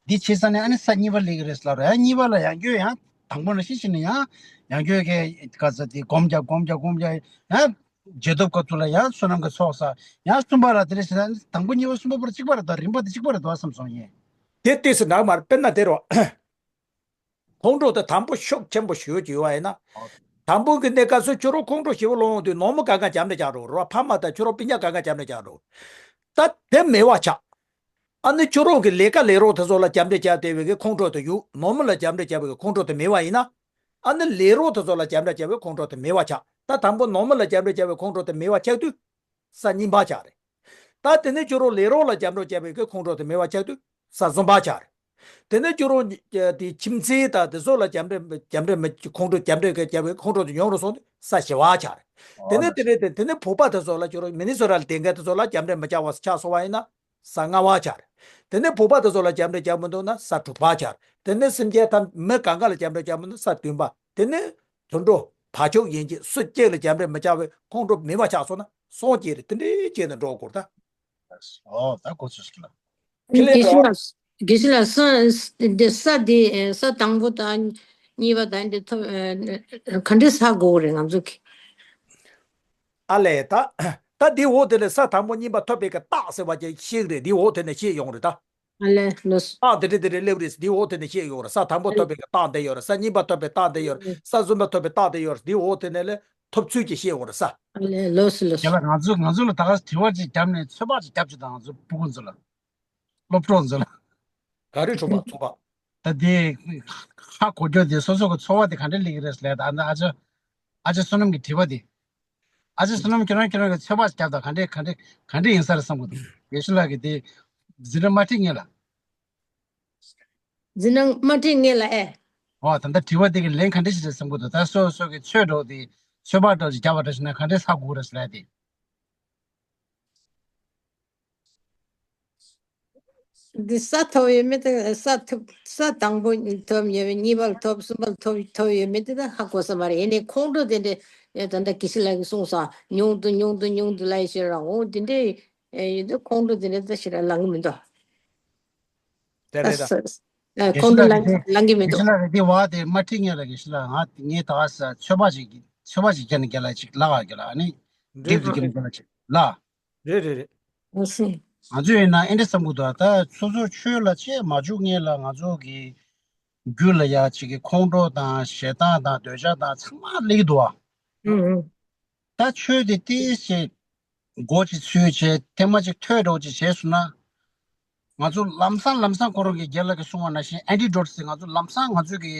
འདི་བྱས་ས་ནས་ཨ་ནི་ས་གཉིས་པ་སླེབས་ཀྱི་རེད་ལབ་རེད། ཨ་གཉིས་པ་ལ་ཡང་བསྐྱར་ཡང་དང་པོ་ནང་བཞིན་བྱས་ནས་ཡང་ཡང་བསྐྱར་གྱི་ག་ས་དེ་སྒོམ་རྒྱབ། སྒོམ་རྒྱབ། སྒོམ་རྒྱབ། ཡང་རྗེས་ཐོབ་སྐབས་སུ་ལ་ཡང་བསོད་ནམས་ཀྱི་ཚོགས་བསགས། ཡང་གསུམ་པ་ལ་དེ་རེད་ཟེར་ན། དང་པོ་གཉིས་པ་གསུམ་པ་པོ་ར་གཅིག་པ་རེད་དོ། རིམ་པ་དེ་གཅིག་པ་རེད་དོ་བསམ་སོང་ཡིན། དེ་ཏོག་ཙམ་འདྲ་མ་རེད། དཔེར་ན་དེ་རོ། ཁོང་ཁྲོ་དེ་དང་པོ་ཤུགས་ཆེན་པོ་ཞེ་པོ་ཅིག་ཡོད་པ་ཡིན་ན། དང་པོ་གི་གནས་སྐབས་སུ་ཁྱོད་རང་ཁོང་ཁྲོ་ཞེ་པོ་སློང་དུས་ནོར་མོ་གང་ག་རྒྱབ་འདྲ་རྒྱག་འགྲོ་རེད་བ། ཕ་མ་དང་ཁྱོད་རང་སྤུན་ཀྱག་གང་ག་རྒྱབ་འདྲ་རྒྱག་འགྲོ། ད་དེ་མེད་པ་ཆགས། ཨ་ནི་ཁྱོད་རང་གི་ལས་ཀ་ལས་རོགས་དེ་ཚོ་ལ་རྒྱབ་འདྲ་རྒྱག་བསྡད་པའི་གི་ཁོང་ཁྲོ་དེ་ཡོད། ནོར་མོ་ལ་རྒྱབ་འདྲ་རྒྱག་པའི་གི་ཁོང་ཁྲོ་དེ་མེད་པ་ཡིན་ན། ཨ་ནི་ལས་རོགས་དེ་ཚོ་ལ་རྒྱབ་འདྲ་རྒྱག་པའི་ཁོང་ཁྲོ་དེ་མེད་པ་ཆགས། ད་དང་པོ་ནོར་མོ་ལ་རྒྱབ་འདྲ་རྒྱག་པའི་ཁོང་ཁྲོ་དེ་མེད་པ་ཆགས་དུས། ས་གཉིས་པ་ཆགས་རེད། ད་དེ་ནས་ཁྱོད་རང་ལས་རོགས་ལ་རྒྱབ་འགྲོ་བྱས་པའི་གི་ཁོང་ཁྲོ་དེ་མེད་པ་ཆགས་དུས་ས་གསུམ་པ་ཆགས་རེད། དེ་ནས་ཁྱོད་རང་དེ་ཁྱིམ་མཚེས་དང་དེ་ཚོ་ལ་རྒྱབ་འགྲོ་རྒྱབ་འགྲོ་མི་ཁོང་ཁྲོ་རྒྱབ་འགྲོ་གི་རྒྱབ་པའི་ཁོང་ཁྲོ་དེ་ཉུང་རུ་སོང་དུས་ས་བཞི་པ་ཆགས་རེད། དེ་ཨོ་ནས་དེ་རེད། དེ་དེ་ནས་བོད་པ་དེ་ཚོ་ལ་ཁྱོད་རང་མི་ནི་སོ་ཊ་ལ་བསྡད་མཁན་དེ་ཚོ་ལ་རྒྱབ་འགྲོ་མི་རྒྱག་པ་ཆགས་སོང་བ་ཡིན་ན་ས་ལྔ་པ་ཆགས་རེད། དེ་ནས་བོད་པ་དེ་ཚོ་ལ་རྒྱབ་འགྲོ་རྒྱག་མི་འདུག་ན་ས་དྲུག་པ་ཆགས་རེད། དེ་ནས་སེམས་ཅན་ཐམས་མི་གང་ག་ལ་རྒྱབ་འགྲོ་རྒྱག་མི་འདུག་ས་བདུན་པ། དེ་ནས་དུད་འགྲོ་བ་ཕྱུགས་ཡན་ཆད་སུ་གཅིག་ལ་རྒྱབ་འགྲོ་མི་རྒྱག་པའི་ཁོང་ཁྲོ་མེད་པ་ཆགས་སོང་ན་སངས་རྒྱས་རེད། དེ་འདྲའི་བྱས་ནས་འགྲོ་དགོས་ད། ཨོ་ད་གོ་ཚོད་སོང་ལ། ཁྱེད་ལས་དགེ་བཤེས་ལགས། དགེ་བཤེས་ལགས། ས་འདི་ས་དང་པོ་དང་གཉིས་པ་དང་འདི་ཐོབ་ཨ་ག་འདྲས་ཧ་གོ་དགོས་རེད་ང་ཚོ་གི། ཨ་ལས་ད། ད་འདི་འོག་དེ་ལས་ས་དང་པོ་གཉིས་པ་ཐོབ་པའི་གི་རྟགས་ཟེར་བ་ཅིག་ཤེས་རེད། འདི་འོག་དེ་ནས་ཤེས་ཡོང་རེད་ད། ཨ་ལས་ལོས། རྟགས་དེ་འདྲ་དེ་འདྲ་སླེབས་རེད། འདི་འོག་དེ་ནས་ཤེས་ཡོང་རེད། ས་དང་པོ་ཐོབ་པའི་གི་རྟགས་འདི་ཡོད་རེད། ས་གཉིས་པ་ཐོབ་པའི་རྟགས་འདི་ཡོད་རེད། ས་གསུམ་པ་ཐོབ་པའི་རྟགས་འདི་ཡོད་རེད། འདི་འོག་དེ་ནས་ལས་ཐོབ་ཚུལ་གྱི་ཤེས་ཡོང་རེད་ས། ཨ་ལས་ལོས་ལོས། རྒན་ལགས། ང་ཚོ་ང་ཚོ་ལ་ད་ག་དྲི་བ་ཅིག་བརྒྱབ་ནས་ཚོད་དཔག་ཅིག་བརྒྱབ་ཅིག་དང་། ང་ཚོ་སྤུ་གུ་ཚོ་ལ། སློབ་གྲོགས་ཚོ་ལ། ག་རེ་གྲུབ་པ་ཚོད་དཔག་ད་དེ་ཧ་གོ་རྒྱུ་དེ་སོ་སོ་གི་ཚོར་བ་དེ་ག་འདྲ་སླེབས་ཀྱི་རེད་ལབ། ད་ཨ་ཅག་ཨ་ཅག་བསོད་ནམས་ཀྱི་དྲི་བ་དེ། ཨ་ཅག་བསོད་ནམས་ཁྱེད་རང་ཁྱེད་རང་གི་ཚོད་དཔག་བརྒྱབ་དང་། ག་འདྲ་ག་འདྲ་ག་འདྲ་ཡིན་ས་རེད་བསམ་གི་འདུག་དགེ་བཤེས་ལགས་ཀྱིས་དེ་འཛིན་གྲྭ་མ་ཁྲིད་སྔོན་ལ། འཛིན་གྲྭ་མ་ཁྲིད་སྔོན་ལ་ཨེ། ཨོ་ད་ལྟ་དྲི་བ་དེ་གི་ལན་ག་འདྲ་ཞིག་རེད་བསམ་གི་འདུག་ད་སོ་སོ་གི་ཚོད་འདྲ་བོ་དེ་ཚོད་དཔག་འདྲ་བོ་ཞིག་བརྒྱབ་པ་འདྲ་ཞིག་ན་ག་འདྲ་ཧ་གོ་གི་རེད་ཟེར་ལབ་དེ། འདི་ས་ཐོབ་ཡོད་མེད་དེ། ས་ཐོབ་ས་དང་པོ་ཐོབ་ཡོད་མེད། གཉིས་པ་ལ་ཐོབ། གསུམ་པ་ལ་ཐོབ་ཐོབ་ཡོད་མེད་དེ་ད་ཧ་གོ་ས་མ་རེད། ཡིན་ནའི་ཁོང་ཁྲོ་དེ་འདྲ་ཡ་ད་ལྟ་དགེ་བཤེས་ལགས་ཀྱིས་གསུངས་སོང་། ཉུང་དུ་ཉུང་དུ་ཉུང་དུ་ལ་ཡི་ཤེས་རང་འོ་དེ་འདྲ་ཡོད་དུས་ཁོང་ཁྲོ་དེ་འདྲ་ད་ཞེ་དྲག་ལངས་གི་མི་འདུག་དེ་རེད་ད། ཨ་ཁོང་ཁྲོ་ལངས་ལངས་གི་མི་འདུག་དགེ་བཤེས་ལགས་རེད་དེ་བ་དེ་མ་ཁྲིད་སྔོན་ལ་དགེ་བཤེས་ལགས་ང་ངས་ད་ག་ས་ཚོད་དཔག་ཅིག་ཚོད་དཔག་ཅིག་བརྒྱབ་ནས་རྒན་ལགས་ཅིག་ལབ་པ། རྒན་ལགས་ཨ་ནི་རེད་འགྲིག་འདུག་རེད་རྒན་ལགས་ཅིག་ལབ། རེད་རེད་རེད། ཨ་སེ། ང་ཚོས་ཡིན་ན་ཨེ་འདྲ་བསམ་གི་འདུག་ད་སོ་སོ་ཆོས་ལ་ཆེས་མ་འཇུག་སྔོན་ལ་ང་ཚོ་གི་རྒྱུད་ལ་ཡ་ཅིག་གི་ཁོང་ཁྲོ་དང་ཞེ་སྡང་དང་འདོད་ཆགས་དང་ཚང་མ་སླེབས་ཀྱི་འདུག་ཨ། ཨུ་ཨུ། ད་ཆོས་དེ་ཏོག་ཙམ་མགོ་ཅིག་ཚོས་བྱས་ཐེངས་མ་ཅིག་ཐོས་འདྲ་བོ་ཅིག་བྱས་སོང་ན། ང་ཚོ་ལམ་སང་ལམ་སང་ཁོ་རང་གི་རྒན་ལགས་ཀྱིས་གསུངས་པ་ནང་བཞིན་ཨན་ཊི་ཌོ་ཊི་ཟེར། ང་ཚོ་ལམ་སང་ང་ཚོ་གི་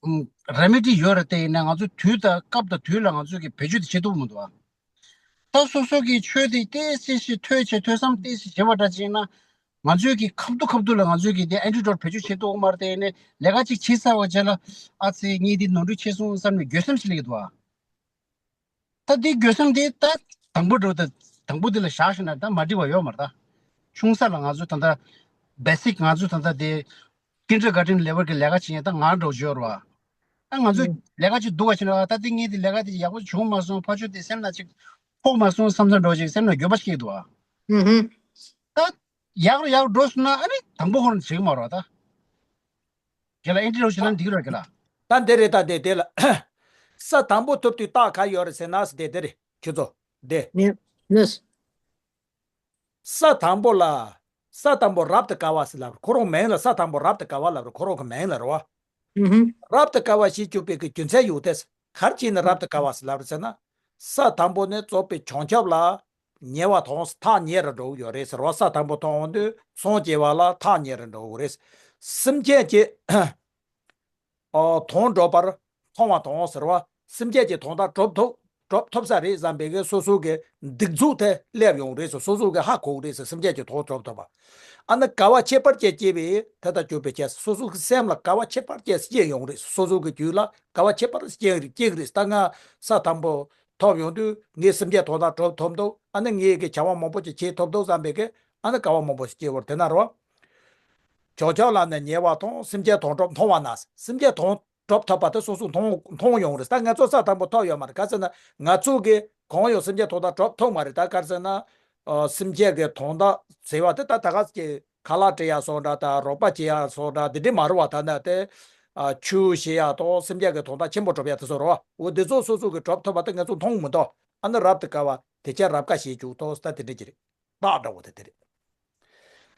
ཨུམ་རེ་མེ་ཌི་ཡོད་རེད་དེ། ཡིན་ན་ང་ཚོ་དུས་དང་སྐབས་དང་དུས་ལ་ང་ཚོ་གི་བེད་སྤྱོད་དེ་བྱེད་ཐུབ་མི་འདུག་ཨ། ད་སོ་སོ་གི་ཆོས་དེ་ཏོག་ཙམ་ཞིག་ཐོས་བྱས་ཐོས་བསམ་ཏོག་ཙམ་བྱེད་པ་འདྲ་ཅིག་ཡིན་ན། ང་ཚོའི་གི་ཁ་ཐུག་ཁ་ཐུག་ལ་ང་ཚོའི་གི་དེ་ཨན་ཊི་ཌོ་ཊི་བེད་སྤྱོད་བྱེད་ཐུབ་ཀྱི་མ་རེད་དེ། ཡིན་ནའི་ལས་ཀ་ཅིག་བྱས་ཚར་བའི་རྗེས་ལ་ཨ་ཙི་ངས་འདི་ནོར་འཁྲུལ་བྱས་སོང་བསམ་ནས་འགྱོད་སེམས་ཤིག་སླེབས་ཀྱི་འདུག་ཨ། ད་འདི་འགྱོད་སེམས་འདི་ད་དང་པོ་འགྲོ་ད་དང་པོ་འདི་ལ་བཞག་ཤེ་ན་ད་མ་འགྲིག་པ་ཡོད་མ་རེད་ད། ཆུང་ས་ལ་ང་ཚོ་ད་ལྟ་བེ་སིག་ང་ཚོ་ད་ལྟ་དེ་ཀིན་ཌར་གྷར་ཌེན་ལེ་ཝལ་གྱི་ལས་ཀ་བྱེད་མཁན་ད་ང་འདྲ་བོ་ཅིག་ཡོད་རེད་བ། ད་ང་ཚོ་ཨུ། ལས་ཀ་ཅིག་སྡུག་པ་བྱེད་ན་ད་འདི་ངས་འདི་ལས་ཀ་འདི་ཡག་པོ་བྱུང་མ་སོང་། ཕར་ཕྱོགས་འདི་སེམས་ན་ཅིག་ཕོག་མ་སོང་བསམ་བསམ་འདྲ་བོ་ཅིག་སེམས་ན་འགྱོད་པ་ཞིག་སྐྱེ་གི་འདུག་བ། ཨུ་ཧུ། ད་ཡག་རུ་ཡག་རུ་འགྲོ་སོང་ན་ཨ་ནི་དང་པོ་ཁོ་རང་བྱེད་ཀྱི་མ་རེད་བ་ད། རྒན་ལགས་ཨེ་འདྲ་རོ་ཞིག་ལ་འགྲིག་རོ་རྒན་ལགས། ད་འདི་རེད། ད་འདི་དེ་ལ། ས་དང་པོ་ཐོབ་དུས་རྟགས་ག་ཡོད་རེད་ཟེར་ན་ཟེར་དེ་དེ་རེད་ཁྱོད་ཚོ། འདི། ནི། ནི། ས་དང་པོ་ལ། ས་དང་པོ་རབ་ཏུ་དགའ་བ་ཟེར་ལབ་རེད། ཁོ་རང་མིང་ལ་ས་དང་པོ་རབ་ཏུ་དགའ་བ་ལབ་རེད། ཁོ་རང་གི་མིང་ལ་རེད་བ། ཨུ་ཧུ། རབ་ཏུ་དགའ་བ་ཞེས་བརྗོད་པའི་གི་རྒྱུ་མཚན་ཡོད་དེ། ག་རེ་བྱས་ནས་རབ་ཏུ་དགའ་བ་ཟེར་ལབ་རེད་ཟེར་ན། ས་དང་པོ་ནས་རྫོགས་པའི་བྱང་ཆུབ་ལ། ཉེ་བ་དང་ཐག་ཉེ་རུ་འགྲོ་གི་ཡོད་རེད་ཟེར་བ། ས་དང་པོ་མཐོང་དུས་སངས་རྒྱས་པ་ལ་ཐག་ཉེ་རུ་འགྲོ་གི་རེད། སེམས་ཅན་གྱི་ཨོ་དོན་སྒྲུབ་པར་མཐོང་བ་དང་ཟེར་བ། སེམས་ཅན་གྱི་དོན་དག་སྒྲུབ་ཐུབ་སྒྲུབ་ཐུབ་ས་རེད་བསམ་པའི་གི་སོ་སོ་གི་སྡིགས་མཛུབ་དེ་སླེབས་ཡོང་རེད་ཟེར། སོ་སོ་གི་ཧ་གོ་གི་རེད་ཟེར། སེམས་ཅན་གྱི་དོན་སྒྲུབ་ཐུབ་པ། ཨ་ནི་དགའ་བ་ཁྱད་པར་ཅན་སྐྱེས་པས་དེ་དང་གྱུར་པའི་ཁྱད། སོ་སོ་གི་སེམས་ལ་དགའ་བ་ཁྱད་པར་ཅན་སྐྱེ་ཡོང་རེད། སོ་སོ་གི་རྒྱུད་ལ་དགའ་བ་ཁྱད་པར་ཅན་རེད་སྐྱེ་གི་རེད། ད་ང་ས་དང་པོ་ཐོབ་ཡོང་དུས་ངས་སེམས་ཅན་དོན་དག་སྒྲུབ་ཐུབ་འདུག་ཨ་ནི་ངས་གི་བྱ་བ་མང་པོ་ཅིག་བྱེད་ཐུབ་འདུག་བསམ་པའི་གི་ཨ་ནི་དགའ་བ་མང་པོ་ཞིག་སྐྱེ་བར་དེ་ན་རོ། བྱང་ཆུབ་ལམ་ནི་ཉེ་བ་དང་། སེམས་ཅན་དོན་སྒྲུབ་མཐོང་བ་ན། སེམས་ཅན་དོན་སྒྲུབ་ཐུབ་པ་དེ་སོ་སོ་མཐོང་མཐོང་ཡོང་རེད། ད་ང་ཚོ་ས་དང་པོ་ཐོབ་ཡོད་མ་རེད། ག་ཟེར་ན་ང་ཚོ་གི་གང་ཡང་སེམས་ཅན་དོན་དག་སྒྲུབ་ཐུབ་མ་རེད། ད་ག་ཟེར་ན་ཨ་སེམས་ཅན་གྱི་དོན་དག་ཟེར་བ་དེ་ད་ད་ག་ཟེར་གྱི་ཁ་ལག་སྤྲད་ཡ་སོགས་འདྲ་དང་རོགས་པ་བྱེད་ཡ་སོགས་འདྲ་འདི་འདྲ་མ་རེད་བ། ད་ནི་དེ་ཨ་ཆོས་བཤད་ཡ་དང་སེམས་ཅན་གྱི་དོན་དག་ཆེན་པོ་སྒྲུབ་ཡ་དེ་ཚོ་རེད་བ། འོ་འདི་ཚོ་སོ་སོ་གི་སྒྲུབ་ཐུབ་པ་དེ་ང་ཚོ་མཐོང་མི་ཐུབ། ཨ་ནི་རབ་ཏུ་དཀའ་བ་དེ་ཆ་རབ་དཀའ་ཞེས་བྱུག་ཏོ་ཟེར། ད་དེ་འདྲ་ཅིག་རེད། རྟགས་འདྲ་བོ་དེ་དེ་རེད།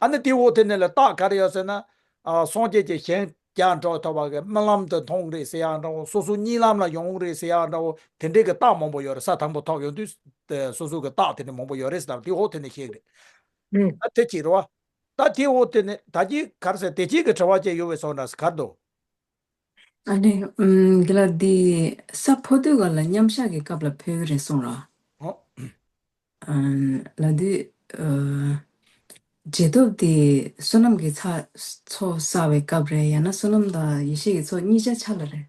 ཨ་ནི་དེའི་འོག་དེ་ནས་ལ་རྟགས་ག་རེ་ཡོད་ཟེར་ན། ཨ་སངས་རྒྱས་ཀྱི་ཞིང་རྒྱ་འགྲོ་ཐུབ་པ་གི་རྨི་ལམ་དུ་མཐོང་རེད་ཟེར་ཡ་འདྲ་བོ། སོ་སོ་གཉིད་ལམ་ལ་ཡོང་རེད་ཟེར་ཡ་འདྲ་བོ། དེ་འདྲའི་གི་རྟགས་མང་པོ་ཡོད་རེད། ས་དང་པོ་ཐོབ་ཡོང་དུས་དེ་སོ་སོ་གི་རྟགས་དེ་འདྲ་མང་པོ་ཡོད་རེད་ཟེར། དེའི་འོག་དེ་ནས་ཤེས་རེད། ཨ་དེ་ཅིག་རེད་བ། ད་དེའི་འོག་དེ་ནས་ད་གིན་ག་རེ་ཟེར། དེ་གཅིག་གི་དྲི་བ་ཅིག་ཡོད་པའི་སོང་འདྲ་ཟེར་ག་རེ་འདུག་ཨ་ནི་ཨུམ་དེ་ལ་འདི་ས་འཕོ་དུས་ག་ལ་མཉམ་བཞག་གི་སྐབས་ལ་འཕོ་གི་རེད་གསུངས་ར། ཨོ། ཨ་ལ་དུས་ཨ་རྗེས་ཐོབ་དེ་བསོད་ནམས་ཀྱི་ཚ་ཚོགས་བསགས་པའི་སྐབས་རེད། ཡང་ན་བསོད་ནམས་དང་ཡེ་ཤེས་ཀྱི་ཚོགས་གཉིས་ཆ་ཆ་ལ་རེད།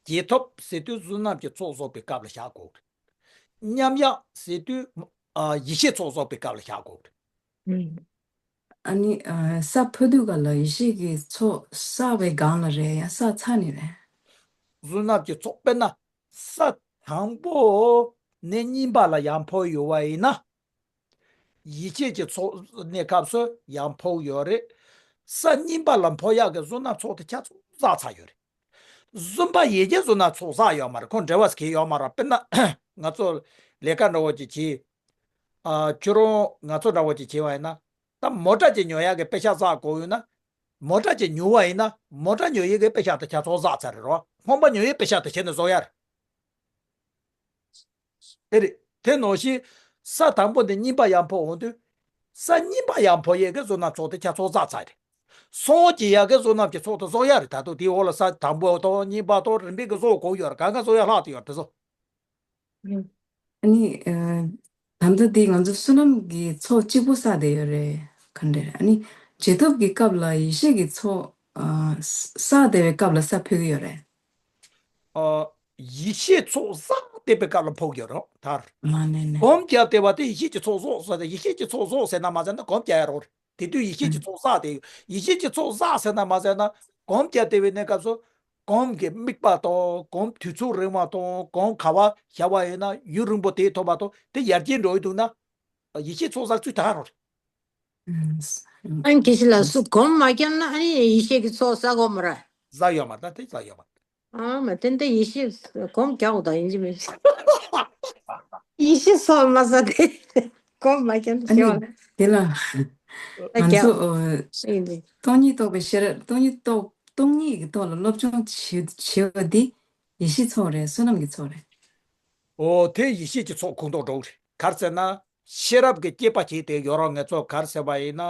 རྗེས་ཐོབ་ཟེར་དུས་བསོད་ནམས་ཀྱི་ཚོགས་བསགས་པའི་སྐབས་ལ་བཞག་དགོས། མཉམ་བཞག་ཟེར་དུས་ཨ་ཡེ་ཤེས་ཚོགས་བསགས་པའི་སྐབས་ལ་བཞག་དགོས། ཨ་ནི་ཨ་ས་འཕོ་དུས་ག་ལ་ཡེ་ཤེས་ཀྱི་ཚོགས་བསགས་པའི་སྒང་ལ་རེད། ཡང་བསགས་ཚར་ནས་རེད། བསོད་ནམས་ཀྱི་ཚོགས་དཔེར་ན་ས་དང་པོ་ནས་གཉིས་པ་ལ་ཡར་འཕོ་ཡོད་པ་ཡིན་ན། ཡེ་ཤེས་ཀྱི་ཚོགས་གནས་སྐབས་སུ་ཡར་འཕོ་ཡོད་རེད། ས་གཉིས་པ་ལ་འཕོ་ཡག་གི་བསོད་ནམས་ཚོགས་དེ་ཆ་ཚང་བསགས་ཚར་ཡོད་རེད། བསམ་པ་ཡེ་གེ་བསོད་ནམས་ཚོགས་བསགས་ཡོད་མ་རེད། ཁོ་འབྲེལ་བ་གང་ཡང་ཡོད་མ་རེད། དཔེར་ན་ང་ཚོ་ལས་ཀ་འདྲ་བོ་ཅིག་བྱེད། ཨ་ཁྱོད་རང་ང་ཚོ་འདྲ་བོ་ཅིག་བྱེད་པ་ཡིན་ན། ད་མོ་ཊ་ཅིག་ཉོ་ཡག་གི་པེ་ཤག་བསགས་དགོས་ཡོད་ན། མོ་ཊ་ཅིག་ཉོ་བ་ཡིན་ན་མོ་ཊ་ཉོ་ཡག་གི་པེ་ཤག་དེ་ཆ་ཚང་བསགས་ཚར་རེད་རོ། ཁང་པ་ཉོ་ཡག་པེ་ཤག་དེ་བྱས་ནས་བཟོ་ཡ་རེད། དེ་རེད། དེ་ནང་བཞིན་ས་དང་པོ་ནས་གཉིས་པ་ཡར་འཕོ་འོང་དུས། ས་གཉིས་པ་ཡར་འཕོ་ཡག་གི་བསོད་ནམས་ཚོགས་དེ་ཆ་ཚང་བསགས་ཚར་རེད། སངས་རྒྱས་ཡག་གི་བསོད་ནམས་ཀྱི་ཚོགས་དེ་བསགས་ཡ་རེད། ད་དུང་དེའི་འོག་ལ་ས་དང་པོ་དང་གཉིས་པ་དང་རིམ་པས་ཀྱི་བསགས་དགོས་ཡོད་རེད། གང་ག་བསགས་ཡ་ལྷག་ཏུ་ཡོད་རེད། དེ་ཚོ། ཨ་ནི་ཨ་ད་ལྟ་འདི་ང་ཚོ་བསོད་ནམས་ཀྱི་ཚོགས་གཅིག་པོ་བསགས་བསྡད་ཡོད་རེད། ག་འདྲ་རེད། ཨ་ནི་རྗེས་ཐོབ་ཀྱི་སྐབས་ལ་ཡེ་ཤེས་ཀྱི་ཚོགས་ཨ་བསགས་བསྡད་པའི་སྐབས་ལ་ས་འཕོ་གི་ཡོད་རེད། ཨ་ཡེ་ཤེས་ཚོགས་བསགས་བསྡད་པའི་སྐབས་ལ་འཕོ་གི་ཡོད་རེད། ད་ཨ་ནི་ནི་སྒོམ་བརྒྱབ་བསྡད་པ་དེ་ཡེ་ཤེས་ཀྱི་ཚོགས་བསགས་ཟེར་ཏེ། ཡེ་ཤེས་ཀྱི་ཚོགས་བསགས་ཟེར་ན་མ་ཟེར་ན་སྒོམ་རྒྱག་ཡ་རོ། དེ་དུས་ཡེ་ཤེས་ཀྱི་ཚོགས་བསགས་ཏེ། ཡེ་ཤེས་ཀྱི་ཚོགས་བསགས་ཟེར་ན་མ་ཟེར་ན་སྒོམ་བརྒྱབ་བསྡད་པའི་གནས་སྐབས་སུ། སྒོམ་གྱི་དམིགས་པ་དང་སྒོམ་དུས་ཚོད་རིང་བ་དང་། སྒོམ་ག་པར་བཞག་པ་ཡིན་ན་ཡུན་རིང་པོ་དེ་ཐོབ་པ་དང་། དེ་ཡར་རྒྱས་འགྲོ་ཡི་འདུག་ན། ཡེ་ཤེས་ཚོགས་བསགས་ཚུལ་དེ་ག་རོ། ཨ་ནི་དགེ་བཤེས་ལགས་སུ་སྒོམ་མ་བརྒྱབ་ན་ཨ་ནི་ཡེ་ཤེས་ཀྱི་ཚོགས་བསགས་དགོས་མ་རེད། བསགས་ཡོད་མ་རེད། ད་དེ་བསགས་ཡོད་མ་རེད། ཨ་མ་དེ་འདྲ་ཡེ་ཤེས་སྒོམ་རྒྱག་དགོས་དང་ཡིན་གཅིག་མིན་གཅིག་ཡེ་ཤེས་ཚོགས་མ་བསགས་དེ་སྒོམ་མ་བརྒྱབ་ན་ཨ་ནི་ཞེ་བ་ལ། དེ་ལ་ད་ང་རྒྱག་ཚོ་ཨ་ཡིན་དེ། སྟོང་ཉིད་རྟོགས་པའི་ཤེས་རབ། སྟོང་ཉིད་རྟོགས། སྟོང་ཉིད་ཀྱི་ཐོག་ལ་སློབ་སྦྱོང་བྱེད་བྱེད་པ་འདི་ཡེ་ཤེས་ཚོགས་རེད། བསོད་ནམས་ཀྱི་ཚོགས་རེད། ཨོ་དེ་ཡེ་ཤེས་ཀྱི་ཚོགས་ཁོངས་གཏོགས་འགྲོ་གི་རེད། ག་རེ་ཟེར་ན་ཤེས་རབ་ཀྱི་སྐྱེས་པ་བྱས་ཏེ་ཡོད་རོགས། ང་ཚོ་ག་རེ་ཟེར་བ་ཡིན་ན།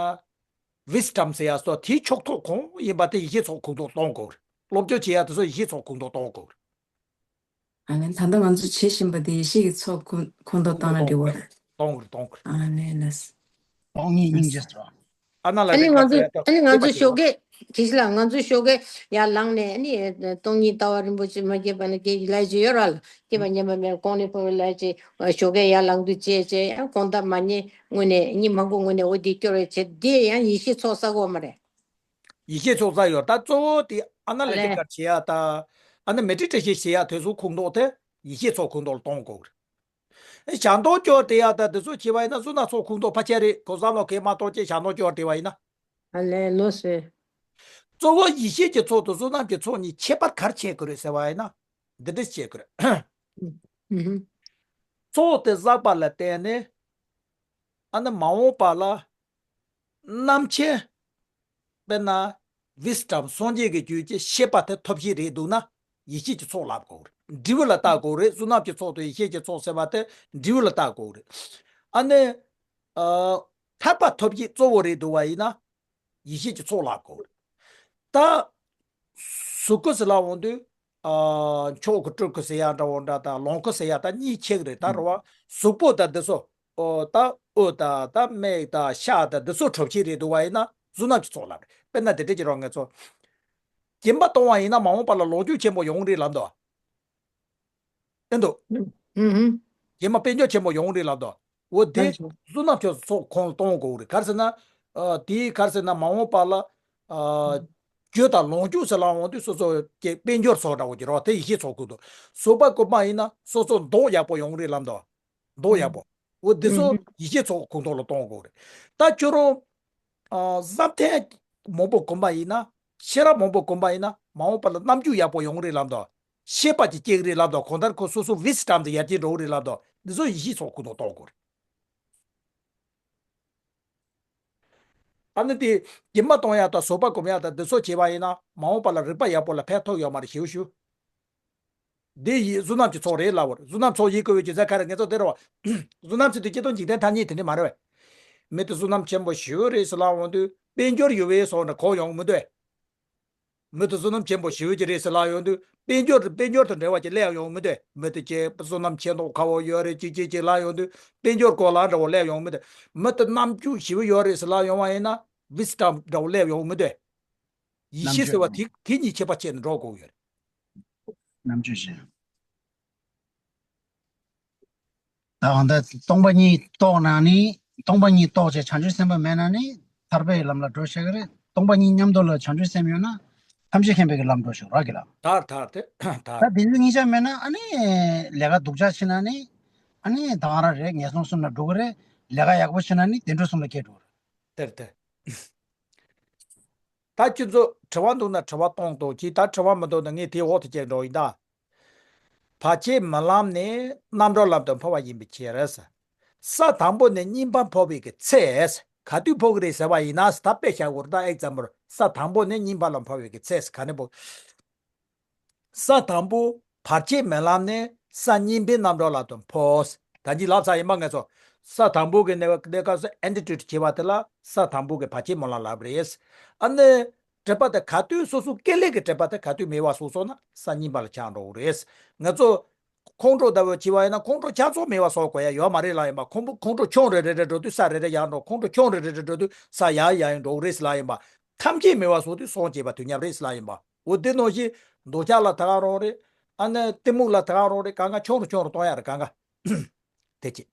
ཝི་སི་ཌམ་ཟེར་ཡ་སོགས་དེའི་ཕྱོགས་གཏོགས་གང་ཡིན་པ་དེ་ཡེ་ཤེས་ཚོགས་ཁོངས་གཏོགས་གཏོང་དགོས་རེད། སློབ་སྦྱོང་བྱེད་ཡ་དེ་ཚོ་ཡེ་ཤེས་ཚོགས་ཁོངས་གཏོགས་གཏོང་དགོས་རེད། ཨ་ནི་ད་ལྟ་ང་ཚོ་བྱེད་བཞིན་པ་དེ་ཡེ་ཤེས་ཀྱི་ཚོགས་ཁོངས་ཁོངས་གཏོགས་བཏང་ན་འགྲིག་གི་རེད། གཏོང་གི་རེད། གཏོང་གི་རེད། ཨ་ནི་ལ་སྟོང་ཉིད་སྙིང་རྗེ་ཟེར་བ། ཨ་ན་ལ་ཨ་ནི་ང་ཚོ་ཨ་ནི་ང་ཚོ་ཞོགས་ཀས་དེ་ཞིག་ལ་ང་ཚོ་ཞོགས་ཀས་ཡར་ལངས་ནས་ཨ་ནི་སྟོང་ཉིད་ལྟ་བ་རིན་པོ་ཆེ་མ་སྐྱེས་པ་ནས་སྐྱེས་ཀྱི་ལས་ཀྱི་ཡོད་ར་ལ། སྐྱེས་པ་ཉམས་པ་མེད་གོང་ནས་འཕོ་བའི་ལས་ཀྱི་ཞོགས་ཀས་ཡར་ལངས་དུས་བྱས་བྱས་ཡང་དགོང་དག་མ་ཉལ་སྔོན་ནས་ཉིན་མང་པོ་སྔོན་ནས་འོ་དེ་སྐྱོར་བའི་བྱས་དེ་ཡང་ཡེ་ཤེས་ཚོགས་བསགས་དགོས་མ་རེད། ཡེ་ཤེས་ཚོགས་བསགས་ཡོད། ད་གཙོ་བོ་དེ་ཨ་ན་ལ་ཨ་ལེ། ཏི་ཀར་བྱེད་ཡ་ད། ཨ་ན་མེ་ཌི་ཊེ་ཤན་བྱེད་ཡ་དེ་ཚོ་ཁོངས་གཏོགས་དེ་ཡེ་ཤེས་ཚོགས་ཁོངས་གཏོགས་ལ་གཏོང་དགོས་རེད། ཨེ་ཞལ་མདོག་སྐྱོར་དེ་ཡ་ད་དེ་ཚོ་བྱེད་པ་ཡིན་ན་བསོད་ནམས་ཚོགས་ཁོངས་གཏོགས་ཕལ་ཆེར་རེད། གོ་བསམ་བློ་གས་མ་གཏོགས་ཅེས་ཞལ་མདོག་སྐྱོར་དེ་བ་ཡིན་ན། ཨ་ལས་ལོས་སེ། གཙོ་བོ་ཡེ་ཤེས་ཀྱི་ཚོགས་དང་བསོད་ནམས་ཀྱི་ཚོགས་གཉིས་ཁྱད་པར་ག་རེ་ཕྱེ་དགོས་རེད་ཟེར་བ་ཡིན་ན། འདི་འདྲ་ཕྱེ་དགོས་རེད། ཨུ་ཧུམ། ཚོགས་དེ་བསགས་པ་ལ་བརྟེན་ནས་ཨ་ནི་མ་འོངས་པ་ལ་རྣམ་མཁྱེན། དཔེར་ན་ཝི་སི་ཌམ་སངས་རྒྱས་ཀྱི་རྒྱུད་ཀྱི་ཤེས་པ་དེ་ཐོབ་བཞིན་རེད་འདུག་ན་ཡེ་ཤེས་ཀྱི་ཚོགས་ལབ་དགོས་རེད། འབྲས་བུ་ལ་བལྟ་དགོས་རེད། བསོད་ནམས་ཀྱི་ཚོགས་དང་ཡེ་ཤེས་ཀྱི་ཚོགས་ཟེར་བ་དེ་འབྲས་བུ་ལ་བལྟ་དགོས་རེད། ཨ་ནི། ཨ། ཐར་པ་ཐོབ་བྱེད་གཙོ་བོ་རེད་འདུག་པ་ཡིན་ན། ཡེ་ཤེས་ཀྱི་ཚོགས་ལ་གོ། ད། གཟུགས་སྐུ་ཟེར་ལབ་ཡོང་དུས། ཨ། མཆོག་གི་སྤྲུལ་སྐུ་ཟེར་ཡ་འདྲ་བོ་འདྲ་དང་ལོངས་སྐུ་ཟེར་ཡ་ད་གཉིས་ཕྱེ་གི་རེད། ད་རེད་བ། གཟུགས་པོ་དང་འདི་ཚོ། ཨོ། ད་དབུ་དང་ད་མིག་དང་ཤ་དང་འདི་ཚོ་གྲུབ་ཆེན་རེད་འདུག་པ་ཡིན་ན་གཟུགས་རྣམས་ཀྱི་ཚོགས་ལ་རེད། དཔེར་ན་དེ་འདྲ་ཅིག་རང་ངེད་ཚོ། སྦྱིན་པ་གཏོང་བ་ཡིན་ན་མ་འོངས་པ་ལ་ལོངས་སྤྱོད་ཆེན་པོ་ཡོང་རེད་ལབ་འདུག། ཨེ་འདུག། ཨུ་ཧུམ། རྗེས་མ་དཔལ་འབྱོར་ཆེན་པོ་ཡོང་རེད་ལབ་དོ། འོ་དེ་ཨ་ཞེ། བསོད་ནམས་ཀྱི་ཚོགས་ཁོང་ལ་གཏོང་དགོས་རེད། ག་རེ་ཟེར་ན། ཨ། དེའི་ག་རེ་ཟེར་ན་མ་འོངས་པ་ལ། ཨ། རྒྱུ་དང་ལོངས་སྤྱོད་ཟེར་ལབ་ཡོང་དུས་སོ་སོ་ཀྱི་དཔལ་འབྱོར་སོགས་འདྲ་བོ་ཅིག་རེད་བ། དེ་ཡེ་ཤེས་ཚོགས་ཁོངས་གཏོགས། གསོག་པ་གོམས་པ་ཡིན་ན་སོ་སོ་མདོག་ཡག་པོ་ཡོང་རེད་ལབ་དོ། མདོག་ཡག་པོ། འོ་དེ་ཚོ་ཨུ་ཧུམ། ཡེ་ཤེས་ཚོགས་ཁོངས་གཏོགས་ལ་གཏོང་དགོས་རེད། ད་ཁྱོད་རང་། ཨ། བསམ་གཏན་མང་པོ་གོམས་པ་ཡིན་ན། ཤེས་རབ་མང་པོ་གོམས་པ་ཡིན་ན་མ་འོངས་པ་ལ་རྣམ་འགྱུར་ཡག་པོ་ཡོང་རེད་ལབ་དོ། ཤེས་པ་ཅིག་སྐྱེ་གི་རེད་ལབ་དོ། གང་ལྟར་ཁོ་སོ་སོ་ཝི་སི་ཌམ་དེ་ཡར་རྒྱས་འགྲོ་གི་རེད་ལབ་དོ། འདི་ཚོ་ཡེ་ཤེས་ཚོགས་ཁོངས་གཏོགས་གཏོང་དགོས་རེད། ཨ་ནི་དེ་སྦྱིན་པ་གཏོང་ཡག་དང་གསོག་པ་གོམས་ཡག་དང་འདི་ཚོ་བྱས་པ་ཡིན་ན་མ་འོངས་པ་ལ་རིག་པ་ཡག་པོ་ལ་ཕན་ཐོགས་ཡོད་མ་རེད། ཞེའུ་ཞུ། འདི་ཡི་བསོད་ནམས་ཀྱི་ཚོགས་རེད་ལབ་པ་རེད། བསོད་ནམས་ཚོགས་ཡིན་དགོས་པའི་རྒྱུ་མཚན་ག་རེ། ངེད་ཚོ་དེ་རེད་བ། བསོད་ནམས་ཟེར་དུས་སྤྱིར་བཏང་འཇིག་རྟེན་ཐ་སྙད་དེ་འདྲ་མ་རེད་བས། མི་དེ་བསོད་ནམས་ཆེན་པོ་ཞེ་པོ་རེད་ཟེར་ལབ་ཡོང་དུས་དཔལ་འབྱོར་ཡོད་པའི་སོགས་ནས་གོ་ཡོང་མི་འདུག། མི་དེ་བསོད་ནམས་ཆེན་པོ་ཞེ་པོ་ཅིག་རེད་ཟེར་ལབ་ཡོང་དུས་དཔལ་འབྱོར་དཔལ་འབྱོར་དང་འབྲེལ་བ་ཅིག་སླེབས་ཡོང་མི་འདུག། མི་དེ་ཀྱི་བསོད་ནམས་ཆེ་མདོག་ཁ་པོ་ཡོད་རེད་ཅིག་ཅིག་ཅིག་ལབ་ཡོང་དུས་དཔལ་འབྱོར་སྐོར་ལ་འདྲ་བོ་སླེབས་ཡོང་མི་འདུག། མི་དེ་རྣམ་འགྱུར་ཞེ་པོ་ཡོད་རེད་ཟེར་ལབ་ཡོང་བ་ཡིན་ན་ཝི་སི་ཌམ་འདྲ་བོ་སླེབས་ཡོང་མི་འདུག། ཡེ་རྣམ་ཤེས་ཟེར་བ་དེ་དེ་གཉིས་ཁྱད་པར་ཕྱེ་ནས་འགྲོ་དགོས་ཡོད་རེད། རྣམ་དཔྱོད་ཅན། ད་འོ་ད་སྟོང་པ་ཉིད་རྟོགས་ན་ནི། སྟོང་པ་ཉིད་རྟོགས་བྱས་བྱང་ཆུབ་སེམས་དཔའ་མེད་ན་ནི་ཐར་པའི་ལམ་ལ་འགྲོ་ཤེས་ཀྱི་རེད། སྟོང་པ་ཉིད་མཉམ་དུ་ལ་བྱང་ཆུབ་སེམས་ཡོད་ན་ཐམས་ཅད་མཁྱེན་པའི་གི་ལམ་འགྲོ་ཤོག་ར་གི་ལ། དར་དར་དེ་དར། ད་དེ་ཚོ་གཉིས་ཆ་མེད་ན་ཨ་ནི་ལས་ཀ་སྡུག་ཅག་ཕྱིན་ན་ནི་ཨ་ནི་ད་ག་རང་རེད། ངན་སོང་གསུམ་ལ་འགྲོ་གི་རེད། ལས་ཀ་ཡག་པོ་ཕྱིན་ན་ནི་བདེ་འགྲོ་གསུམ་ལ་སྐྱེ་འགྲོ་གི་རེད། དེར་དེ། ད་ཁྱོད་ཚོ་དྲི་བ་འདུག་ན་དྲི་བ་གཏོང་དང་གཅིག། ད་དྲི་བ་མི་འདུག་ན་ངས་དེའི་འོག་ཏུ་བསྐྱལ་འགྲོ་ཡིན་ད། བར་ཆད་མི་ལམ་ནི་རྣམ་གྲོལ་ལམ་དུ་འཕོ་བ་ཡིན་པའི་ཕྱིར། ས་དང་པོ་ནས་གཉིས་པ་འཕོ་བའི་གི་ཚེ། ག་དུས་འཕོ་གི་རེད་ཟེར་བ་ཡིན་ན། ད་དཔེ་བཞག་དགོས་རེད། ད་ཨེག་ཛམ་པལ། ས་དང་པོ་ནས་གཉིས་པ་ལ་འཕོ་བའི་གི་ཚེ་ག་ནས་འཕོ། ས་དང་པོ་བར་ཆད་མེད་ལམ་ནས་ས་གཉིས་པའི་རྣམ་གྲོལ་ལམ་དུ་འཕོ། ད་ཅི་ལབ་ཚར་ཡིན་པ་ངེད་ཚོ། ས་དང་པོ་གི་གནས་གནས་སྐབས་སུ་ཨེན་ཊི་ཊི་ཊི་བྱེད་པ་དེ་ལ་ས་དང་པོ་གི་བར་ཆད་མེད་ལམ་ལབ་རེད། ཨ་ནི་དྲེགས་པ་དེ་ག་དུས་སོ་སོ་སྐྱེ་ལས་ཀྱི་དྲེགས་པ་དེ་ག་དུས་མེད་པ་སོང་སོང་ན་ས་གཉིས་པ་ལ་ཆགས་འགྲོ་གི་རེད། ངེད་ཚོ་ཁོང་ཁྲོ་ལྟ་བུ་བྱེད་པ་ཡིན་ན་ཁོང་ཁྲོ་ཆ་ཚང་མེད་པ་བཟོ་དགོས་ཡ་ཡོད་མ་རེད་ལབ་ཡིན་པ། ཁོང་ཁྲོ་ཁོང་ཁྲོ་ཆུང་རེ་རེ་རེ་འགྲོ་དུས་ས་རེ་རེ་ཡར་འགྲོ། ཁོང་ཁྲོ་ཆུང་རེ་རེ་རེ་འགྲོ་དུས་ས་ཡར་ཡར་ཡང་འགྲོ་གི་རེད་ལབ་ཡིན་པ། ཐམས་ཅད་མེད་པ་བཟོ་དུས་སངས་རྒྱས་པ་དུས་མཉམ་རེད་ལབ་ཡིན་པ། འོ་དེ་ནང་བཞིན་འདོད་ཆགས་ལ་ད་ག་རང་རེད། ཨ་ནི་གཏི་མུག་ལ་ད་ག་རང་རེད། གང་ག་ཆུང་རུ་ཆུང་རུ་གཏོང་ཡ་རེད། གང་ག་དེ་ཅི།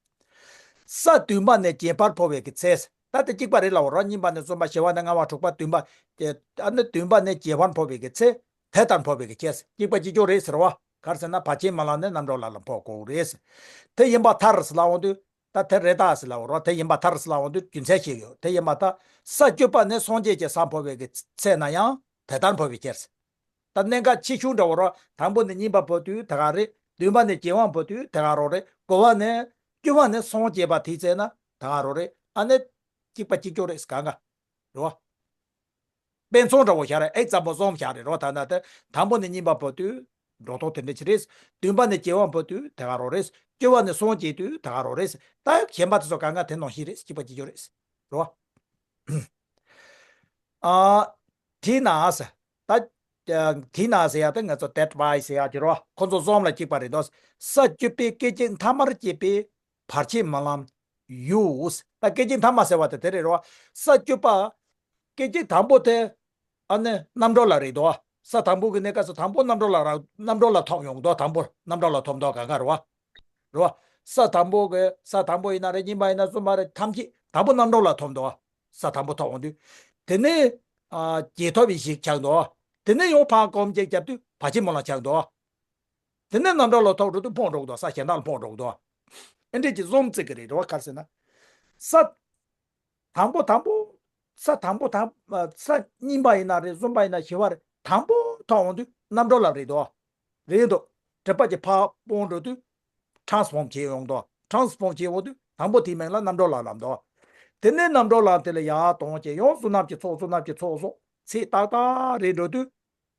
ས་བདུན་པ་ནས་བརྒྱད་པར་འཕོ་བའི་གི་ཚེ། ད་དེ་གཅིག་པ་རེད་ལབ་རོགས། གཉིས་པ་ནས་གསུམ་པ། བཞི་པ་ནས་ལྔ་པ། དྲུག་པ། བདུན་པ། ཨ་ནི་བདུན་པ་ནས་བརྒྱད་པར་འཕོ་བའི་གི་ཚེ། དེ་ལྟར་འཕོ་བའི་གི་ཚེ། གཅིག་པ་གཅིག་རྐྱང་རེད་ཟེར་བ། ག་རེ་ཟེར་ན་བར་ཆད་མེད་ལམ་ནས་རྣམ་གྲོལ་ལམ་ལ་འཕོ་དགོས་རེད། དེ་ཡིན་པར་ཐལ་ཟེར་ལབ་འོང་དུས། ད་དེ་རེད་ད་ཟེར་ལབ་རོགས། དེ་ཡིན་པར་ཐལ་ཟེར་ལབ་འོང་དུས་རྒྱུ་མཚན་ཞིག་ཡོད། དེ་ཡིན་པར་ཐལ། ས་བཅུ་པ་ནས་སངས་རྒྱས་ཀྱི་ས་འཕོ་བའི་གི་ཚེ་ན་ཡང་དེ་ལྟར་འཕོ་བའི་ཕྱིར། ད་གནད་འགག་ཆེ་ཆུང་འདྲ་བོ་རོ། དང་པོ་ནས་གཉིས་པ་བར་དུ་དེ་ག་རེད། བདུན་པ་ནས་བརྒྱད་པ་བར་དུ་དེ་ག་རོ་རེད། དགུ་པ་ནས་བཅུ་པ་ནས་སངས་རྒྱས་པ་དེའི་ཚེ་ན་དེ་ག་རོ་རེད། ཨ་ནི་གཅིག་པ་གཅིག་རྐྱང་རེད་ཟེར་གང་ག་རེད་བ། དཔེ་མཚོན་འདྲ་བོ་བཞག་རེད། ཨེག་ཛམ་པལ་བཟོ་བཞག་རེད་རོ། ད་ན་དེ་དང་པོ་ནས་གཉིས་པ་བར་དུ་འགྲོ་སྟངས་དེ་འདྲ་ཅིག་རེད། བདུན་པ་ནས་བརྒྱད་པ་བར་དུ་དེ་ག་རོ་རེད། བཅུ་པ་ནས་སངས་རྒྱས་དུས་དེ་ག་རོ་རེད། ད་གཞན་པ་དེ་ཚོ་གང་ག་དེ་ནང་བཞིན་རེད། གཅིག་པ་གཅིག་རྐྱང་རེད་རོ། ཨ། དེས་ན་ཟེར། ད། དེས་ན་ཟེར་ཡ་དེ་ང་ཚོ་དེ་བྷའི་ཟེར་ཡ་དེ་རོ། ཁོ་ཚོ་གསུམ་ལ་གཅིག་པ་རེད་དོ། ས་བཅུ་པའི་སྐད་ཅིག་ཐ་མར་སྐྱེས་པའི་བར་ཆད་མ་ལམ་ཡུལ། ད་སྐད་ཅིག་ཐ་མ་ཟེར་བ་དེ་དེ་རེད་རོ། ས་བཅུ་པ། སྐད་ཅིག་དང་པོ་དེ། ཨ་ནི་རྣམ་གྲོལ་ལ་རེད་དོ། ས་དང་པོ་གི་གནས་སྐབས་སུ་དང་པོ་རྣམ་གྲོལ་ལ་ར་རྣམ་གྲོལ་ལ་ཐོབ་ཡོང་དོ། དང་པོ་རྣམ་གྲོལ་ལ་ཐོབ་དོ་གང་ག་རེད་བ། རེད་བ། ས་དང་པོ་གི་ས་དང་པོ་ཡིན་ན་རེད། གཉིས་པ་ཡིན་ན་གསུམ་པ་རེད། ཐམས་ཅད་དང་པོ་རྣམ་གྲོལ་ལ་ཐོབ་འདུག། ས་དང་པོ་ཐོབ་འོང་དུས། དེ་ནས། ཨ། རྒྱལ་ཐོབ་པའི་གཞི་ཆགས་འདུག། དེ་ནས་ཡང་ཕར་གོམས་གཅིག་བརྒྱབ་དུས་བར་ཆད་མ་ལ་ཆགས་འདུག། དེ་ནས་རྣམ་གྲོལ་ལ་ཐོབ་འགྲོ་དུས་འཕོ་འགྲོ་གི་འདུག། ས་གཞན་དག་ལ་འཕོ་འགྲོ་གི་འདུག། ཨེ་འདྲས་ཀྱི་བཟོ་བརྩི་གི་རེད། རེད་བ། ག་རེ་ཟེར་ན། ས། དང་པོ་དང་པོ། ས་དང་པོ་དང་། ས་གཉིས་པ་ཡིན་ན་རེད། གསུམ་པ་ཡིན་ན་བཞི་པ་རེད། དང་པོ་ཐོབ་འོང་དུས་རྣམ་གྲོལ་ལ་རེད་དོ། རེད་འདུག། དྲེགས་པ་ཅིག་ཕར་སྤོང་འགྲོ་དུས་ཊཱན་སི་ཕོམ་བྱེད་ཡོང་དོ། ཊཱན་སི་ཕོམ་བྱེད་འོང་དུས་དང་པོ་དེའི་མིང་ལ་རྣམ་གྲོལ་ལ་ལབ་འདུག། དེ་ནས་རྣམ་གྲོལ་ལ་དེ་ལ་ཡར་གཏོང་བྱས་ཡང་བསོད་ནམས་ཀྱི་ཚོགས། བསོད་ནམས་ཀྱི་ཚོགས་སོགས་ཚད་ཏག་ཏག་རེད་འགྲོ་དུས།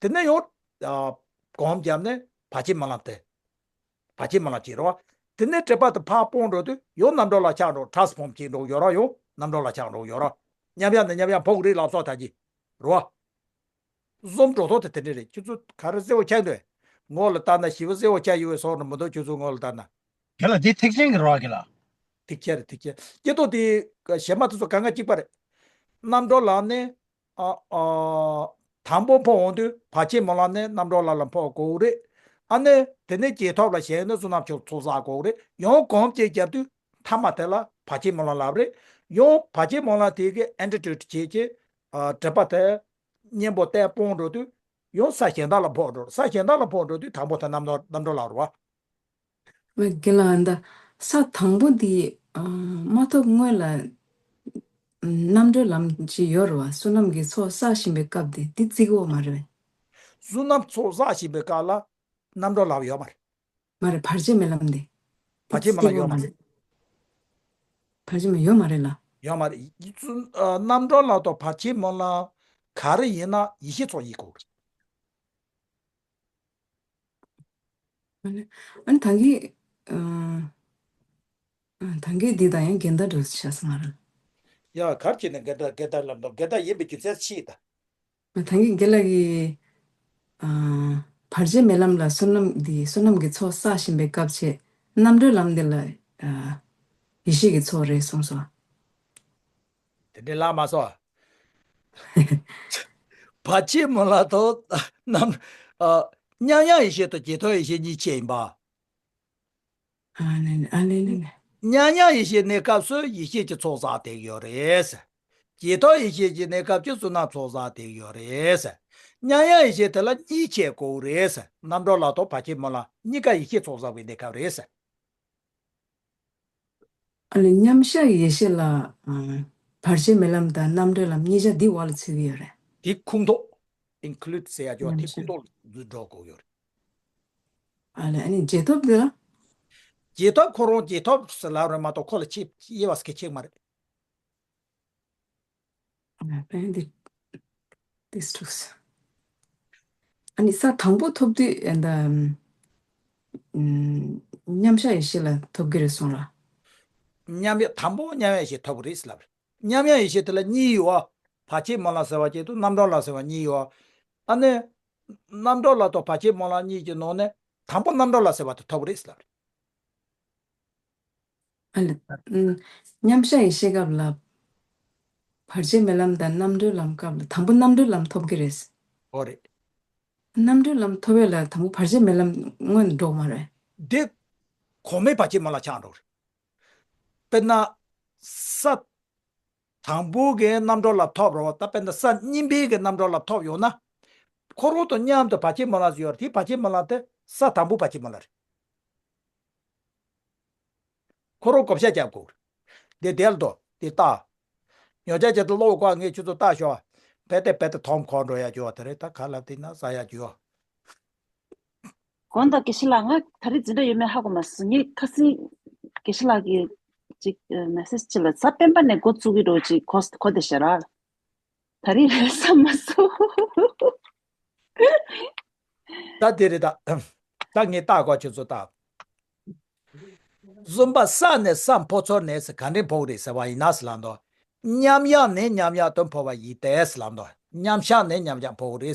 དེ་ནས་ཡང་། ཨ། གོམས་བརྒྱབ་ནས་བར་ཆད་མ་ལམ་དེ། བར་ཆད་མ་ལམ་བྱེད་རོགས། དེ་ནས་སྒྲིབ་པ་དེ་ཕར་སྤོང་འགྲོ་དུས་ཡང་རྣམ་གྲོལ་ལ་ཆགས་འགྲོ། གྲས་སུ་ཕོངས་པ་ཅིག་འགྲོ་ཡོད་ར། ཡང་རྣམ་གྲོལ་ལ་ཆགས་འགྲོ་ཡོད་ར། མཉམ་གཞག་ནས་མཉམ་གཞག་འཕོ་གི་རེད་ལབ་སོང་ད་གི་རེད་བ། བཟོ་འགྲོ་ཐོག་དེ་དེ་འདྲ་རེད། ཁྱོད་ཚོ་ག་རེ་གསལ་བོ་ཆགས་འདུག་ངོ་ལ་ལྟ་ན་ཞི་བ་གསལ་བོ་ཆགས་ཡོད་པའི་བཟོ་འདྲ་མི་འདུག་ཁྱོད་ཚོ་ངོ་ལ་ལྟ་ན། རྒན་ལགས་འདི་ཐེག་ཆེན་གྱི་རེད་བ་རྒན་ལགས། ཐེག་ཆེན་རེད། ཐེག་ཆེན། སྐྱེ་ཐོག་དེ་གཞན་མ་དེ་ཚོ་གང་ག་གཅིག་པ་རེད། རྣམ་གྲོལ་ལམ་ནས་ཨ་ཨ་དང་པོ་འཕོ་འོང་དུས་བར་ཆད་སྨོན་ལམ་ནས་རྣམ་གྲོལ་ལམ་ལ་འཕོ་དགོས་རེད། ཨ་ནི་དེ་ནས་རྗེས་ཐོབ་ལ་ཞེན་ནས་བསོད་ནམས་ཚོགས་བསགས་དགོས་རེད། ཡང་གོམས་གཅིག་བརྒྱབ་དུས་མཐའ་མ་དེ་ལ་བར་ཆད་སྨོན་ལམ་ལབ་རེད། ཡང་བར་ཆད་སྨོན་ལམ་དེ་གི་ཨེན་ཊི་ཌོཊ་བྱེད་ཀྱི་ཨ་སྒྲིབ་པ་དེ་གཉེན་པོ་བསྟེན་སྤོང་འགྲོ་དུས་ཡང་ས་གཞན་དག་ལ་འཕོ་འགྲོ། ས་གཞན་དག་ལ་འཕོ་འགྲོ་དུས་དང་པོ་དེ་རྣམ་གྲོལ་རྣམ་གྲོལ་ལ་རེད་བ། རྒན་ལགས་ཨ་ད་ས་དང་པོ་འདི་ཨ་མ་ཐོབ་སྔོན་ལ་རྣམ་གྲོལ་ལམ་ཅིག་ཡོད་རེད་བ། བསོད་ནམས་ཀྱི་ཚོགས་བསགས་བཞིན་པའི་སྐབས་དེ་འདི་བརྩི་གི་ཡོད་མ་རེད་བས། བསོད་ནམས་ཚོགས་བསགས་བཞིན་པའི་སྐབས་ལ་རྣམ་གྲོལ་ལམ་ཡོད་མ་རེད། མ་རེད། བར་ཆད་མེད་ལམ་འདི། བར་ཆད་མེད་ལམ་ཡོད་མ་རེད། བར་ཆད་མེད་ཡོད་མ་རེད་ལ། ཡོད་མ་རེད། ཡིད་ཚུལ་ཨ་རྣམ་གྲོལ་ལམ་དང་བར་ཆད་མེད་ལམ་ག་རེ་ཡིན་ན་ཡེ་ཤེས་ཚོགས་ཡིན་དགོས། ཨ་ནི་ཨ་ནི་ད་གིན་ཨ་ཨ་ད་གིན་འདི་དང་ཡང་འགལ་ཟླ་འགྲོ་ཤག་སོང་ང་རང་། ཡ་གར་གྱི་ནས་འགལ་ཟླ་འགལ་ཟླ་ལམ་དང་འགལ་ཟླ་ཡིན་པའི་རྒྱུ་མཚན་ཕྱིས་ད། ད་གིན་རྒན་ལགས་ཀྱིས་ཨ་བར་ཆད་མེད་ལམ་ལ་བསོད་ནམས་འདི་བསོད་ནམས་ཀྱི་ཚོགས་བསགས་བཞིན་པའི་སྐབས་ཆེ་རྣམ་གྲོལ་ལམ་འདི་ལ་ཨ་ཡེ་ཤེས་ཀྱི་ཚོགས་རེད་གསུངས་སོ། དེ་འདྲའི་ལབ་མ་སོང་། བར་ཆད་མེད་ལམ་དང་རྣམ་ཨ་མཉམ་གཞག་ཡེ་ཤེས་དང་རྗེས་ཐོབ་ཡེ་ཤེས་གཉིས་ཕྱེ་ཡིན་པ། ཨ་ནི་ནི་ཨ་ནི་ནི་ནི། མཉམ་གཞག་ཡེ་ཤེས་གནས་སྐབས་སུ་ཡེ་ཤེས་ཀྱི་ཚོགས་བསགས་བསྡད་ཡོད་རེད། རྗེས་ཐོབ་ཡེ་ཤེས་ཀྱི་གནས་སྐབས་ཀྱི་བསོད་ནམས་ཚོགས་བསགས་བསྡད་ཡོད་རེད། མཉམ་གཞག་ཡེ་ཤེས་དེ་ལ་གཉིས་ཕྱེ་དགོས་རེད། རྣམ་གྲོལ་ལམ་དང་བར་ཆད་མེད་ལམ་གཉིས་ཀ་ཡེ་ཤེས་ཚོགས་བསགས་པའི་གནས་སྐབས་རེད། ཨ་ལས་མཉམ་གཞག་ཡེ་ཤེས་ལ་ཨ་བར་ཆད་མེད་ལམ་དང་རྣམ་གྲོལ་ལམ་གཉིས་ཆ་འདི་འོག་ལ་ཚུད་ཀྱི་ཡོད་རེད། དེ་ཁུངས་ཐོགས། ཨིན་ཀུ་ལུ་ཌི་ཟེར་ཡ་ཅོ་དེ་ཁུངས་ཐོགས་འཛུལ་འགྲོ་དགོས་ཡོད་རེད། ཨ་ལས་ཨ་ནི་རྗེས་ཐོབ་དེ་ལ། རྗེས་ཐོབ་ཁོ་རང་རྗེས་ཐོབ་ཟེར་ལབ་རེད་མ་གཏོགས་ཁོ་ལ་ཆེས་དབྱེ་བ་ཟེར་མཁན་ཆེ་མ་རེད། ཨ་ནི་དེ་དེ་འདྲ་ཟེར། ཨ་ནི་ས་དང་པོ་ཐོབ་དུས་ཨ་ད་ཨམ་མཉམ་གཞག་ཡེ་ཤེས་ལ་ཐོབ་ཀྱི་རེད་གསུངས་ལ། མཉམ་གཞག་དང་པོ་མཉམ་གཞག་ཡེ་ཤེས་ཐོབ་ཀྱི་རེད་ཟེར་ལབ་རེད། མཉམ་གཞག་ཡེ་ཤེས་དེ་ལ་གཉིས་ཡོད་པ། བར་ཆད་སྨོན་ལམ་ཟེར་བ་གཅིག་དང་རྣམ་གྲོལ་ལམ་ཟེར་བ་གཉིས་ཡོད་པ། ཨ་ནི་རྣམ་གྲོལ་ལམ་དང་བར་ཆད་སྨོན་ལམ་གཉིས་ཀྱི་ནང་ནས་དང་པོ་རྣམ་གྲོལ་ལམ་ཟེར་བ་དེ་ཐོབ་ཀྱི་རེད་ཟེར་ལབ་རེད། ཨ་ལས། ཨུམ། མཉམ་གཞག་ཡེ་ཤེས་སྐབས་ལ། བར་ཆད་མེད་ལམ་དང་རྣམ་གྲོལ་ལམ་སྐབས་ལ་དང་པོ་རྣམ་གྲོལ་ལམ་ཐོབ་ཀྱི་རེད། ཨོ་རེད། རྣམ་གྲོལ་ལམ་ཐོབ་ཡས་ལ་དང་པོ་བར་ཆད་མེད་ལམ་སྔོན་འགྲོ་མ་རེད། འདི། གོང་མའི་བར་ཆད་མེད་ལམ་ཆགས་འགྲོ་རེད། དཔེར་ན། ས། དང་པོ་གི་རྣམ་གྲོལ་ལམ་ཐོབ་རོགས། ད་དཔེར་ན་ས་གཉིས་པའི་གི་རྣམ་གྲོལ་ལམ་ཐོབ་ཡོང་ན། ཁོ་རང་དང་མཉམ་དུ་བར་ཆད་མེད་ལམ་ཟེར་ཡོད་རེད། དེ་བར་ཆད་མེད་ལམ་དེ་ས་དང་པོ་བར་ཆད་མེད་ལམ་རེད། ཁོ་རང་བགོ་བཤའ་རྒྱབ་དགོས། དེ་དེར་འདུག་དེ་ལྟ། ཉོ་ཆ་ཅིག་ཏུ་ཀློག་གོ་ངས་ཁྱོད་ཚོ་ལྟ་ཤོག་བེ་ཏེ་བེ་ཏེ་དོམ་གོ་འགྲོ་ཡ་རྒྱུ་བ་དེ་རེད། ད་ག་ལབ་དེ་ན་ཟ་ཡ་རྒྱུ་བ། དགོངས་དག་དགེ་བཤེས་ལགས། ང་ད་རེས་འཛིན་གྲྭ་ཡོད་མེད་ཧ་གོ་མ་སོང་། ངས་ཁ་སང་དགེ་བཤེས་ལགས་ཀྱིས་ཅིག་མེ་སེ་ཇི་ཅིག་ལ་གཟའ་སྤེན་པ་ནས་འགོ་བཙུགས་ཀྱི་འགྲོ་ཅིག་གོ་གོ་བསྡད་ཤག་ར། ད་རེས་རེད་བསམ་མ་སོང་། ད་དེ་རེད་ད། ད་ངས་ལྟ་གོ་ཁྱོད་ཚོ་ལྟ། བཟུམ་པ་ས་ནས་ས་འཕོ་ཚོར་ནས་ཟེར་ག་འདྲས་འཕོ་གི་རེད་ཟེར་བ་ཡིན་ན་ཟེར་ལབ་འདུག་མཉམ་གཞག་ནས་མཉམ་གཞག་ཏུ་འཕོ་བ་ཡིན་ཏེ་ཟེར་ལབ་འདུག་མཉམ་གཞག་ནས་མཉམ་གཞག་འཕོ་གི་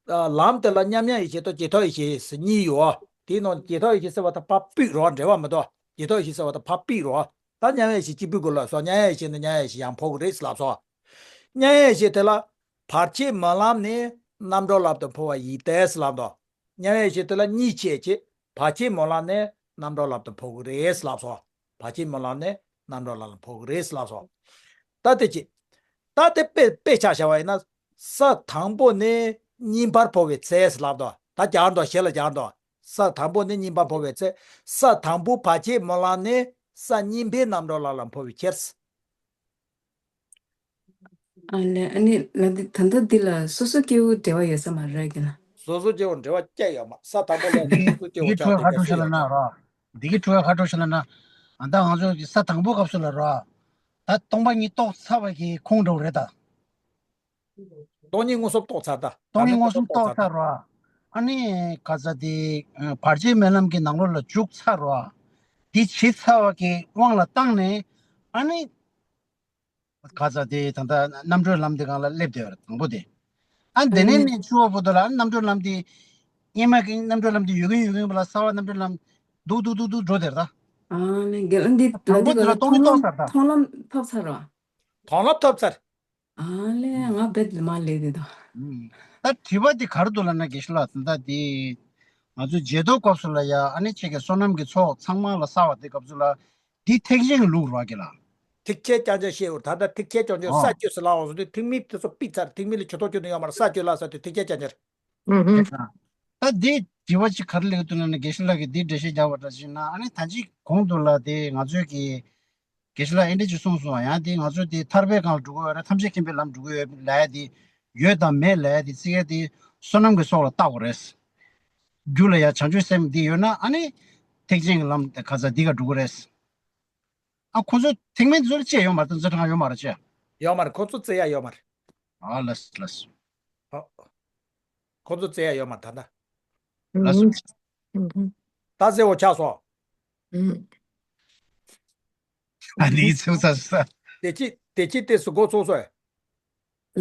རེད། ལམ་དེ་ལ་མཉམ་གཞག་ཡེ་ཤེས་དང་རྗེས་ཐོབ་ཡེ་ཤེས་ཟེར་གཉིས་ཡོད། དེའི་ནང་རྗེས་ཐོབ་ཡེ་ཤེས་ཟེར་བ་དང་ཕར་སྤུས་རོགས་འབྲེལ་བ་མི་འདུག་རྗེས་ཐོབ་ཡེ་ཤེས་ཟེར་བ་དང་ཕར་སྤུས་རོགས། ད་མཉམ་གཞག་ཡེ་ཤེས་གཅིག་པུའི་སྒོ་ལ་སོང་། མཉམ་གཞག་ཡེ་ཤེས་ནི་མཉམ་གཞག་ཡེ་ཤེས་ཡང་འཕོ་གི་རེད་ཟེར་ལབ་སོང་། མཉམ་གཞག་ཡེ་ཤེས་དེ་ལ་བར་ཆད་མེད་ལམ་ནས་རྣམ་གྲོལ་ལམ་དུ་འཕོ་བ་ཡིན་ཏེ་ཟེར་ལབ་འདུག་མཉམ་གཞག་ཡེ་ཤེས་དེ་ལ་གཉིས་ཕྱེ་བྱས། བར་ཆད་མེད་ལམ་ནས་རྣམ་གྲོལ་ལམ་དུ་འཕོ་གི་རེད་ལབ་སོང་། བར་ཆད་མེད་ལམ་ནས་རྣམ་གྲོལ་ལམ་ལ་འཕོ་གི་རེད་ལབ་སོང་། ད་དེ་ཅི། ད་དེ་དཔེ་དཔེ་ཆ་བཞག་པ་ཡིན་ན། ས་དང་པོ་ནས་གཉིས་པར་འཕོ་བའི་ཚེ་ལབ་དོ། ད་སྦྱར་དོ། ཞེ་ལ་སྦྱར་དོ། ས་དང་པོ་ནས་གཉིས་པར་འཕོ་བའི་ཚེ། ས་དང་པོ་བར་ཆད་མེད་ལམ་ནས་ས་གཉིས་པའི་རྣམ་གྲོལ་ལམ་ལ་འཕོ་བའི་ཕྱིར། ཨ་ལས་ཨ་ནི་ལ་འདི་ད་ལྟ་འདི་ལ་སོ་སོ་སྐྱེ་བོ་འབྲེལ་བ་ཡོད་ས་མ་རེད་ཀྱི་ན། སོ་སོ་སྐྱེ་བོ་འབྲེལ་བ་སྐྱེ་ཡོད་མ། ས་དང་པོ་ལ་འདི་སོ་སོ་སྐྱེ་བོ་ཆགས་ཏེ་སྐྱེ་སྲིད་ཡོད་མ། འདི་གི་འཕྲོ་ཡ་ཁ་འཕྲོ་ཤ་ལ་ན་རོ། འདི་གི་འཕྲོ་ཡ་ཁ་འཕྲོ་ཤ་ལ་ན། ཨ་ད་ང་ཚོ་གི་ས་དང་པོ་སྐབས་སུ་ལ་རོ། ད་སྟོང་པ་ཉིད་རྟོགས་ཚར་བ་གི་ཁུངས་འདྲ་བོ་རེད་ད། སྟོང་ཉིད་མངོན་སུམ་རྟོགས་ཚར་ད། སྟོང་ཉིད་མངོན་སུམ་རྟོགས་ཚར་རོ། ཨ་ནི་ག་ས་དེ་བར་ཆད་མེད་ལམ་གྱི་ནང་ལོགས་ལ་འཇུག་ཚར་རོ། དེ་བྱེད་ཚར་བ་གི་དབང་ལ་བཏང་ནས་ཨ་ནི། ཁ་ཚ་དེ་ད་ལྟ་རྣམ་གྲོལ་ལམ་དེ་སྒང་ལ་སླེབས་བསྡད་ཡོད་རེད་དང་པོ་དེ། ཨ་དེ་ནས་ནས་ཆུ་བ་བུ་དོ་ལ་རྣམ་གྲོལ་ལམ་དེ། སྔོན་མ་གི་རྣམ་གྲོལ་ལམ་དེ་ཡོད་གིན་ཡོད་གིན་པ་ལ་གསར་བ་རྣམ་གྲོལ་ལམ་འདུག་འདུག་འདུག་འདུག་འགྲོ་དེར་ད། ཨ་ནི་རྒན་ལགས་འདི་ད་དང་པོ་ལྟ་དེ་ལ་ག་ལ་སྟོང་ཉིད་མཐོང་ལམ་རྟོགས་ཚར་ར། མཐོང་ལམ་ཐོབ་ཚར་ར། མཐོང་ལམ་ཐོབ་ཚར། ཨ་ལས་ང་བེད་མ་ལས་དེ་དང་། ད་དྲི་བ་དེ་ག་རེ་འདུག་ལབ་ན་དགེ་བཤེས་ལགས་ད་ལྟ་དེ། ང་ཚོ་རྗེས་ཐོབ་སྐབས་སུ་ལ་ཡ་ཨ་ནི་ཁྱེད་ཀྱི་བསོད་ནམས་ཀྱི་ཚོགས་ཚང་མ་ལ་བསགས་པ་དེ་སྐབས་སུ་ལ། འདི་ཐེག་ཆེན་གྱི་ལུགས་རོགས་ཀྱི་ལ། ཐེག་ཆེན་རྐྱང་རྐྱང་བཤད་འོ་ད་ལྟ་ཐེག་ཆེན་རྐྱང་རྐྱང་ཨོ། ས་བཅུ་ཟེར་ལབ་འོ་སོང་དུས་ཐེག་དམན་དེ་ཚོ་ཕུད་ཚར། ཐེག་དམན་ལ་ཇུས་གཏོགས་ཁྱོན་ནས་ཡོད་མ་རེད། ས་བཅུ་ལ་ཟེར་དུས་ཐེག་ཆེན་རྐྱང་རྐྱང་རེད། ཨུ་ཧུ། ད་འདི་དྲི་བ་གཅིག་ག་རེ་སླེབས་འདུག་ན་ནི་དགེ་བཤེས་ལགས་ཀྱིས་འདི་འགྲེལ་བཤད་རྒྱག་པ་འདྲ་ཞིག་ན་ཨ་ནི་ད་ཅིག་གོང་དུ་ལ་དེ་ང་ཚོས་ཀྱི་དགེ་བཤེས་ལགས་ཨེ་འདྲ་ཅིག་གསུངས་སོང་བ། ཡང་དེ་ང་ཚོས་དེ་ཐར་པའི་སྒང་ལ་འགྲོ་གི་ཡོད་རེད། ཐམས་ཅད་མཁྱེན་པའི་ལམ་འགྲོ་གི་ཡོད་ལབ་ཡ་དེ་ཡོད་དང་མེད་ལབ་ཡ་དེ་ཚིག་ཡ་དེ་བསོད་ནམས་ཀྱི་ཚོགས་ལ་བལྟ་དགོས་རེད། རྒྱུད་ལ་ཡ་བྱང་ཆུབ་སེམས་འདི་ཡོད་ན་ཨ་ནི་ཐེག་ཆེན་གྱི་ལམ་དེ་ག་ཚ་འདི་ག་འགྲོ་གི་རེད། ཨ་ཁོ་ཚོ་ཐེག་དམན་དེ་ཚོ་ལ་བཅད་ཡོད་མ་རེད། དེ་ཚོ་གྲངས་ཡོད་མ་རེད་བཅད། ཡོད་མ་རེད། ཁོ་ཚོ་བཅད་ཡ་ཡོད་མ་རེད། ཨ་ལགས་ལགས། ཨ། ཁོ་ཚོ་བཙལ་ཡ་ཡོད་མ་རེད་ད་ལྟ། ལགས་སོ། ད་བཙལ་བ་ཆགས་སོང་། ཨ་ནི་ཚུགས་ས་ས། དེ་ཅི་དེ་ཅི་ཏེ་སུ་འགོ་ཚུགས་སོང་།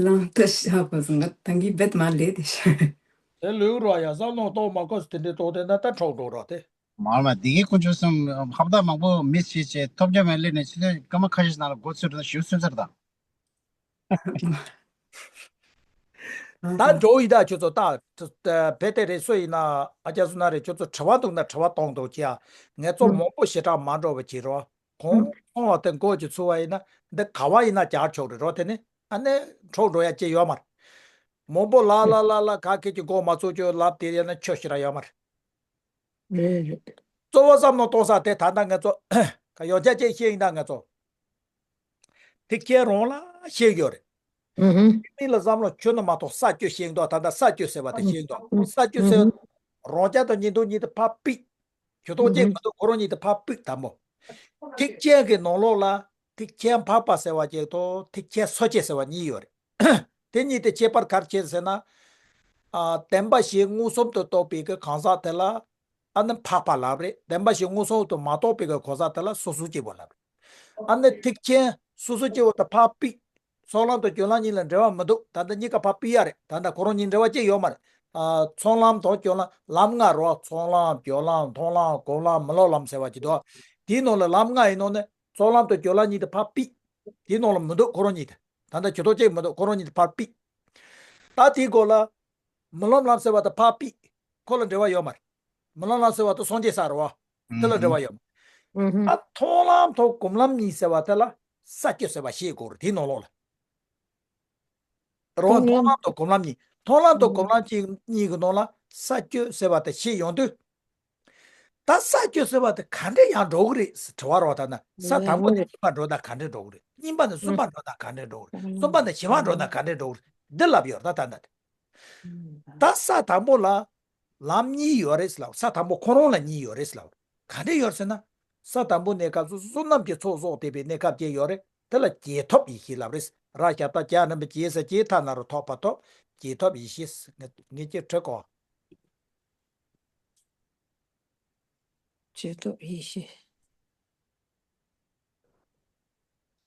ལང་ཏི་ཤ་པ་སང་ད་གི་བེད་མ་ལེ་དེ་ཤ། དེ་ལུས་རོ་ཡ་བསམ་བློ་གཏོང་མ་དགོས་དེ་འདྲའི་གཏོང་དེ་ན་ད་འཕྲོག་འགྲོ་རོགས་དེ། མ་མ་དེ་གི་དཀོན་མཆོག་གསུམ་ཧབ་ཏ་མང་པོ་མི་བྱེད་བྱེད་ཐོབ་རྒྱ་མེད་སླེབས་ནས་ཕྱི་ཚོད་སྐར་མ་ཁ་ཤས་ནང་ལ་འགོ་ཚུགས་ན་ཞུ་སུན་ཚར་དང་། ད་འགྲོ་ཡི་ད་ཁྱོད་ཚོ་ད་བེ་ཏེ་རེ་སོ་ཡིན་ན་ཨ་ཅག་སུ་ན་རེ་ཁྱོད་ཚོ་དྲི་བ་འདུག་ན་དྲི་བ་གཏོང་འདུག་ཅི་ཡ། ངས་ཚོ་མང་པོ་ཞེ་དྲག་མ་འགྲོ་བ་བྱེད་རོགས། གོང་མཐོང་བ་དེ་མགོ་ཅིག་ཚུགས་པ་ཡིན་ན་འདི་ག་བ་ཡིན་ན་རྒྱག་ཆོག་རེད་རོ། དེ་ནི་ཨ་ནི་འཕྲོག་འགྲོ་ཡ་ཅི་ཡོད་མ་རེད། མང་པོ་ལ་ལ་ལ་ལ་ག་གེ་ཅིག་མགོ་མ་ཚུགས་ཅོ་ལབ་དེ་ཡ་ན་ཆོ་ཞེ་དྲག་ཡོད་མ་རེད། རེད་རེད། གཙོ་བོ་བསམ་བློ་གཏོང་ས་དེ་ད་ལྟ་ང་ཚོ་ག་ཡོང་ཆ་ཅེས་ཤེས་ཡིན་ད་ང་ཚོ་ཐེག་ཆེན་རང་ལ་ཤེས་ཡོད་རེད། ཨུ་ཧུ། མི་ལ་བསམ་བློ་ཁྱོན་ནས་མ་གཏོགས་ས་བཅུ་ཤེས་འདུག་ད་ལྟ་ས་བཅུ་ཟེར་བ་དེ་ཤེས་འདུག་ས་བཅུ་ཟེར་རང་རྐྱ་དང་གཉིས་འདུག་གཉིས་དེ་ཕར་ཕུད། ཇུས་གཏོགས་ཅེས་མི་འདུག་ཁོ་རང་གཉིས་དེ་ཕར་ཕུད་དམ་པོ། ཐེག་ཆེན་གྱི་ནང་ལོགས་ལ་ཐེག་ཆེན་འཕགས་པ་ཟེར་བ་ཅིག་དང་ཐེག་ཆེན་སོ་སྐྱེ་ཟེར་བ་གཉིས་ཡོད་རེད། དེ་གཉིས་དེ་ཁྱད་པར་ག་རེ་ཕྱེ་ཟེར་ན། ཨ། བདེན་པ་བཞི་མངོན་སུམ་དུ་རྟོགས་པའི་གི་གང་ཟག་དེ་ལ་ཨ་ནི་འཕགས་པ་ལབ་རེད། བདེན་པ་བཞི་མངོན་སུམ་དུ་མ་རྟོགས་པའི་གི་གང་ཟག་དེ་ལ་སོ་སོ་སྐྱེ་བོ་ལབ་རེད། ཨ་ནི་ཐེག་ཆེན་སོ་སོ་སྐྱེ་བོ་དེ་ཕར་ཕུད། ཚོགས་ལམ་དང་སྦྱོར་ལམ་གཉིས་ལ་འབྲེལ་བ་མི་འདུག་ད་ལྟ་གཉིས་ཀ་ཕར་ཕུད་ཡ་རེད། ད་ལྟ་ཁོ་རང་གཉིས་འབྲེལ་བ་ཅི་ཡོད་མ་རེད། ཨ། ཚོགས་ལམ་དང་སྦྱོར་ལམ་ལམ་ལྔ་རོ། ཚོགས་ལམ་སྦྱོར་ལམ་མཐོང་ལམ་སྒོམ་ལམ་མི་སློབ་ལམ་ཟེར་བ་ཅིག་འདུག་དེའི་ནང་ལ་ལམ་ལྔ་ཡི་ནང་ནས་ཚོགས་ལམ་དང་སྦྱོར་ལམ་གཉིས་དེ་ཕར་ཕུད། དེའི་ནང་ལ་མི་འདུག་ཁོ་རང་གཉིས་དེ། ད་ལྟ་ཇུས་གཏོགས་གཅིག་མི་འདུག་ཁོ་རང་གཉིས་དེ་ཕར་ཕུད། ད་དེའི་སྐོར་ལ། མི་སློབ་ལམ་ཟེར་བ་དེ་ཕར་ཕུད། ཁོ་ལ་འབྲེལ་བ་ཡོད་མ་རེད། མི་སློབ་ལམ་ཟེར་བ་དེ་སངས་རྒྱས་ས་རེད་བ། དེ་ལ་འབྲེལ་བ་ཡོད་མ་རེད། ཨ། མཐོང་ལམ་དང་སྒོམ་ལམ་གཉིས་ཟེར་བ་དེ་ལ་ས་བཅུ་ཟེར་བ་ཤེས་དགོས་རེད་དེའི་ནང་ལོགས་ལ། རོ། མཐོང་ལམ་དང་སྒོམ་ལམ་གཉིས། མཐོང་ལམ་དང་སྒོམ་ལམ་གཅིག་གཉིས་ཀྱི་ནང་ལ་ས་བཅུ་ཟེར་བ་དེ་ཤེས་ཡོང་དུས། ད་ས་བཅུ་ཟེར་བ་དེ་ག་འདྲས་ཡང་འགྲོ་གི་རེད་ཟེར་དྲི་བ་རོ། ད་ན་ས་དང་པོ་ནས་གཉིས་པ་འགྲོ་ན་ག་འདྲས་འགྲོ་གི་རེད། གཉིས་པ་ནས་གསུམ་པ་འགྲོ་ན་ག་འདྲས་འགྲོ་གི་རེད། གསུམ་པ་ནས་བཞི་པ་འགྲོ་ན་ག་འདྲས་འགྲོ་གི་རེད། འདི་ལབ་ཡོད་ད་ད་ན། ད་ས་དང་པོ་ལ་ལམ་གཉིས་ཡོད་རེད་ཟེར་ལབ། ས་དང་པོ་ཁོ་རང་ལ་གཉིས་ཡོད་རེད་ཟེར་ལབ། ག་འདྲས་ཡོད་ཟེར་ན། ས་དང་པོ་གནས་སྐབས་སུ་བསོད་ནམས་ཀྱི་ཚོགས་གསོག་བསྡད་པའི་གནས་སྐབས་ཅིག་ཡོད་རེད། དེ་ལ་རྒྱས་ཐོབ་ཡེ་ཤེས་ལབ་རེད། ར་ཞབས་བཏགས་རྒྱ་རྣམ་པའི་རྒྱས་ཟེར་རྒྱས་ཐ་ན་རོ་ཐོབ་པ་ཐོབ། རྒྱས་ཐོབ་ཡེ་ཤེས་ངེད་ཀྱི་ཁྲི་གོ། རྒྱས་ཐོབ་ཡེ་ཤེས།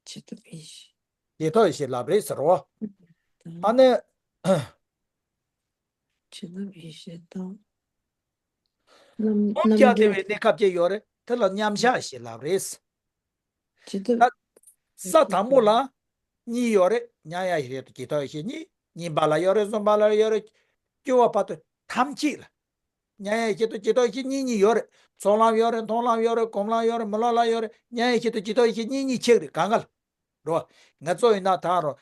རྒྱས་ཐོབ་ཡེ་ཤེས། རྒྱས་ཐོབ་ཡེ་ཤེས་ལབ་རེད་ཟེར་རོ། ཨ་ནི། རྒྱས་ཐོབ་ཡེ་ཤེས་དང་། རྣམ་རྣམ་རྒྱལ་བདེ་བའི་གནས་སྐབས་ཅིག་ཡོད་རེད། དེ་ལ་མཉམ་བཞག་ཡེ་ཤེས་ལབ་རེད། རྒྱས་ཐོབ། ད་ས་དང་པོ་ལ་གཉིས་ཡོད་རེད། མཉམ་བཞག་ཡེ་ཤེས་དང་རྒྱས་ཐོབ་ཡེ་ཤེས་གཉིས། གཉིས་པ་ལ་ཡོད་རེད། གསུམ་པ་ལ་ཡོད་རེད། བཅུ་པ་བར་དུ་ཐམས་ཅད་ལ། མཉམ་བཞག་ཡེ་ཤེས་དང་རྒྱས་ཐོབ་ཡེ་ཤེས་གཉིས་གཉིས་ཡོད་རེད། ཚོགས་ལམ་ཡོད་རེད། མཐོང་ལམ་ཡོད་རེད། སྒོམ་ལམ་ཡོད་རེད། མི་སློབ་ལམ་ཡོད་རེད། མཉམ་བཞག་ཡེ་ཤེས་དང་རྒྱས་ཐོབ་ཡེ་ཤེས་གཉིས་གཉིས་ཆགས་རེད་གང་ག་ལ། རོ། ང་ཚོ་ཡིན་ན་ད་རོ།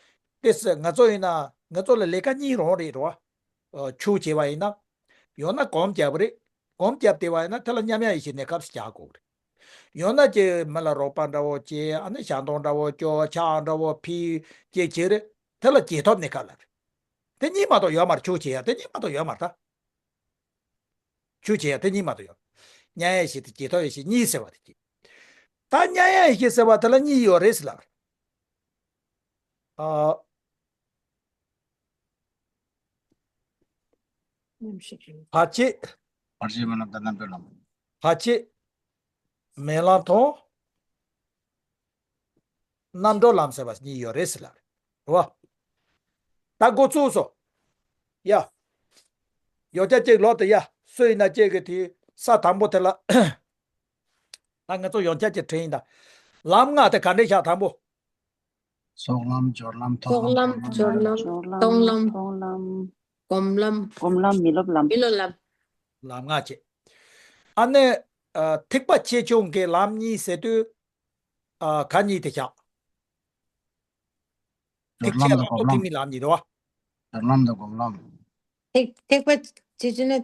ཏེ་སི་ང་ཚོ་ཡིན་ན་ང་ཚོ་ལ་ལས་ཀ་གཉིས་རང་རེད་རོ། ཆོས་བྱས་པ་ཡིན་ན། ཡང་ན་སྒོམ་རྒྱབ་རེད། སྒོམ་རྒྱབ་བསྡད་པ་ཡིན་ན་དེ་ལ་མཉམ་བཞག་ཡེ་ཤེས་གནས་སྐབས་སུ་རྒྱག་དགོས་རེད། ཡང་ན་ཀྱི་མི་ལ་རོགས་པ་འདྲ་བོ་བྱས། ཨ་ནི་ཞལ་འདོན་འདྲ་བོ་སྐྱོར། ཕྱག་འདྲ་བོ་ཕུལ། ཀྱི་བྱས་རེད། དེ་ལ་རྒྱས་ཐོབ་གནས་སྐབས་ལ་རེད། དེ་གཉིས་མ་གཏོགས་ཡོད་མ་རེད། ཆོས་བྱེད་ཡ་དེ་གཉིས་མ་གཏོགས་ཡོད་མ་རེད་ད། ཆོས་བྱེད་ཡ་དེ་གཉིས་མ་གཏོགས་ཡོད། མཉམ་བཞག་ཡེ་ཤེས་དང་རྒྱས་ཐོབ་ཡེ་ཤེས་གཉིས་ཟེར་བ་དེ་གཅིག་ད་མཉམ་བཞག་ཡེ་ཤེས་ཟེར་བ་དེ་ལ་གཉིས་ཡོད་རེད་ཟེར་ལབ། ཨ། མཉམ་བཞག་ཡིན། བར་ཆད། བར་ཆད་མ་ལམ་དང་རྣམ་གྲོལ་ལམ། བར་ཆད། རྨི་ལམ་དང་། རྣམ་གྲོལ་ལམ་ཟེར་བ་གཉིས་ཡོད་རེད་ཟེར་ལ་རེད་བ། ད་འགོ་ཚུགས་སོ། ཡ། ཡོ་བྱད་གཅིག་ལོག་ཏུ་ཡ། སུ་ཡིན་ན་གཅིག་གི་དེའི་ས་དང་པོ་དེ་ལ། ད་ང་ཚོ་ཡོ་བྱད་ཀྱི་དྲི་ཡིན་ད། ལམ་ལྔ་དེ་ག་འདྲས་བཞག་དང་པོ། ཚོགས་ལམ། སྦྱོར་ལམ། མཐོང་ཚོགས་ལམ། ལམ། སྦྱོར་ལམ། མཐོང་ལམ། སྦྱོར་ལམ། སྒོམ་ལམ། སྒོམ་ལམ། མི་སློབ་ལམ། མི་སློབ་ལམ། ལམ་ལྔ་བྱས། ཨ་ནི། ཨ། ཐེག་པ་ཆེ་ཆུང་གི་ལམ་གཉིས་ཟེར་དུས། ཨ། ག་གཉིས་དེ་བཞག་ཐེག་ཆེན་ལམ་དང་ཐེག་དམན་ལམ་གཉིས་རེད་བ། སྦྱོར་ལམ་དང་སྒོམ་ལམ། ཐེག་ཐེག་པ་ཇི་བཞིན་ནི།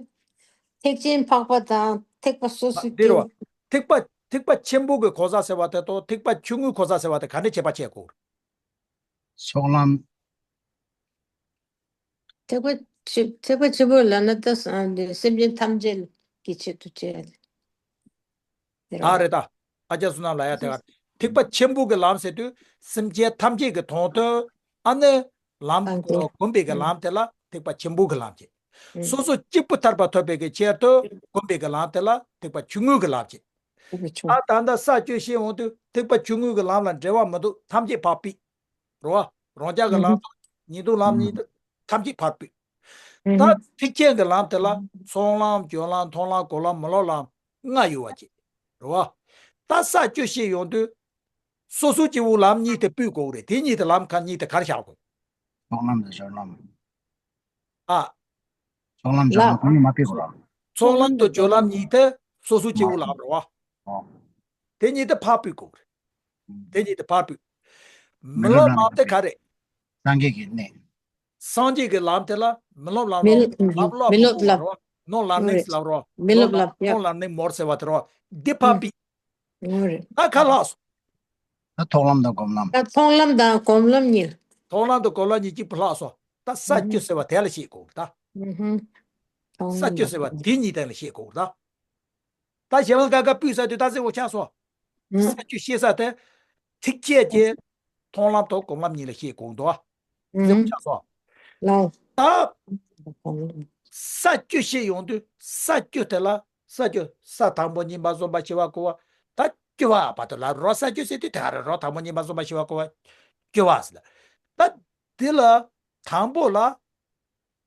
ཐེག་ཆེན་འཕགས་པ་དང་ཐེག་པ་སོ་སོ་འདི་རེད་བ། སྐྱེ་བོ། ཐེག་པ་ཐེག་པ་ཆེན་པོ་གི་གོ་ས་ཟེར་བ་དེ་དང་ཐེག་པ་ཆུང་ངུའི་གོ་ས་ཟེར་བ་དེ་ག་འདྲ་ཁྱད་པར་ཕྱེ་དགོས། ཚོགས་ལམ། ཐེག་པ་ཆེ་ཐེག་པ་ཆེན་པོ་ལབ་ན་ད་སེམས་ཅན་ཐམས་ཅད་ཀྱི་ཆེད་དུ་བྱས། ད་རེད་ད། ཨ་ཅག་བསོད་ནམས་ལ་ཡ་དེ་ག་ཐེག་པ་ཆེན་པོ་གི་ལམ་ཟེར་དུས་སེམས་ཅན་ཐམས་ཅད་ཀྱི་དོན་དུ། ཨ་ནི། ལམ་སྒོམ་པའི་གི་ལམ་དེ་ལ་ཐེག་པ་ཆེན་པོ་གི་ལམ་བྱས། སོ་སོ་གཅིག་པུ་ཐར་པ་ཐོབ་པའི་གི་ཆེད་དུ་སྒོམ་པའི་གི་ལམ་དེ་ལ་ཐེག་པ་ཆུང་ངུའི་གི་ལམ་བྱས། ད་ད་ལྟ་ས་བཅུ་བཤད་ཡོང་དུས་ཐེག་པ་ཆུང་ངུའི་གི་ལམ་ལ་འབྲེལ་བ་མི་འདུག་ཐམས་ཅད་འཕགས་པའི། རེད་བ། རང་རྒྱལ་གྱི་ལམ་དང་ཉན་ཐོས་ལམ་གཉིས་དེ་ཐམས་ཅད་འཕགས་པའི། ད་ཐེག་ཆེན་གྱི་ལམ་དེ་ལ་ཚོགས་ལམ་སྦྱོར་ལམ་མཐོང་ལམ་སྒོམ་ལམ་མི་སློབ་ལམ་ལྔ་ཡོད་པ་ཅིག་རེད་བ། ད་ས་བཅུ་བཤད་ཡོང་དུས། སོ་སོ་སྐྱེ་བོའི་ལམ་གཉིས་དེ་སྤོ་དགོས་རེད་དེ་གཉིས་དེ་ལམ་ཁ་གཉིས་དེ་གར་བཞག་དགོས། ཚོགས་ལམ་དང་སྦྱོར་ལམ། ཨ། ཚོགས་ལམ་སྦྱོར་ལམ་གོང་ནས་མ་སྤེལ་དགོས་ར། ཚོགས་ལམ་དང་སྦྱོར་ལམ་གཉིས་དེ་སོ་སོ་སྐྱེ་བོའི་ལམ་རེད་བ། ཨོ། དེ་གཉིས་དེ་ཕར་སྤོ་དགོས་རེད། དེ་གཉིས་དེ་ཕར་སྤོ། མི་སློབ་ལམ་དེ་ག་རེད། སངས་རྒྱས་ཀྱི་གནས། སངས་རྒྱས་ཀྱི་ལམ་དེ་ལ་མི་སློབ་ལམ་མི་ལ་ལབ་མི་སློབ་ལམ་རེད་བ། ནོ་ལར་ནིང་ལབ་རོ། མི་སློབ་ལམ་ཡ། ནོ་ལར་ནིང་མོར་ཟེར་བ་དེ་རོ། འདི་ཕར་སྤོ། ངོ་རེད། ད་ག་ལྷག་སོང་། ད་མཐོང་ལམ་དང་སྒོམ་ལམ། ད་མཐོང་ལམ་དང་སྒོམ་ལམ་གཉིས། མཐོང་ལམ་དང་སྒོམ་ལམ་གཉིས་གཅིག་པུ་ལྷག་སོང་། ད་ས་བཅུ་ཟེར་བ་དེ་ལ་ཤེས་དགོས་ད། ས་བཅུ་ཟེར་བ་དེ་གཉིས་དེ་ལ་ཤེས་དགོས་ད། ད་གཞན་ལ་དགག་དགག་སྤུས་ས་དུས་ད་ཟེར་བ་ཆགས་སོང་། ས་བཅུ་ཤེས་ས་དེ། ཐེག་ཆེན་གྱི་མཐོང་ལམ་དང་སྒོམ་ལམ་གཉིས་ལ་ཤེས་དགོས་འདུག་ཟེར་བ་ཆགས་སོང་། ལའོ། ད། ས་བཅུ་བཤད་ཡོང་དུས་ས་བཅུ་དེ་ལ་ས་བཅུ་ས་དང་པོ་གཉིས་པ་གསུམ་པ་བཞི་པ་དགུ་པ་ད་བཅུ་པ་བར་དུ་ལ་རོ། ས་བཅུ་ཟེར་དུས་དེ་ག་རེ་རོ། དང་པོ་གཉིས་པ་གསུམ་པ་བཞི་པ་དགུ་པ་བཅུ་པ་ཟེར་ལ། ད་འདི་ལ་དང་པོ་ལ་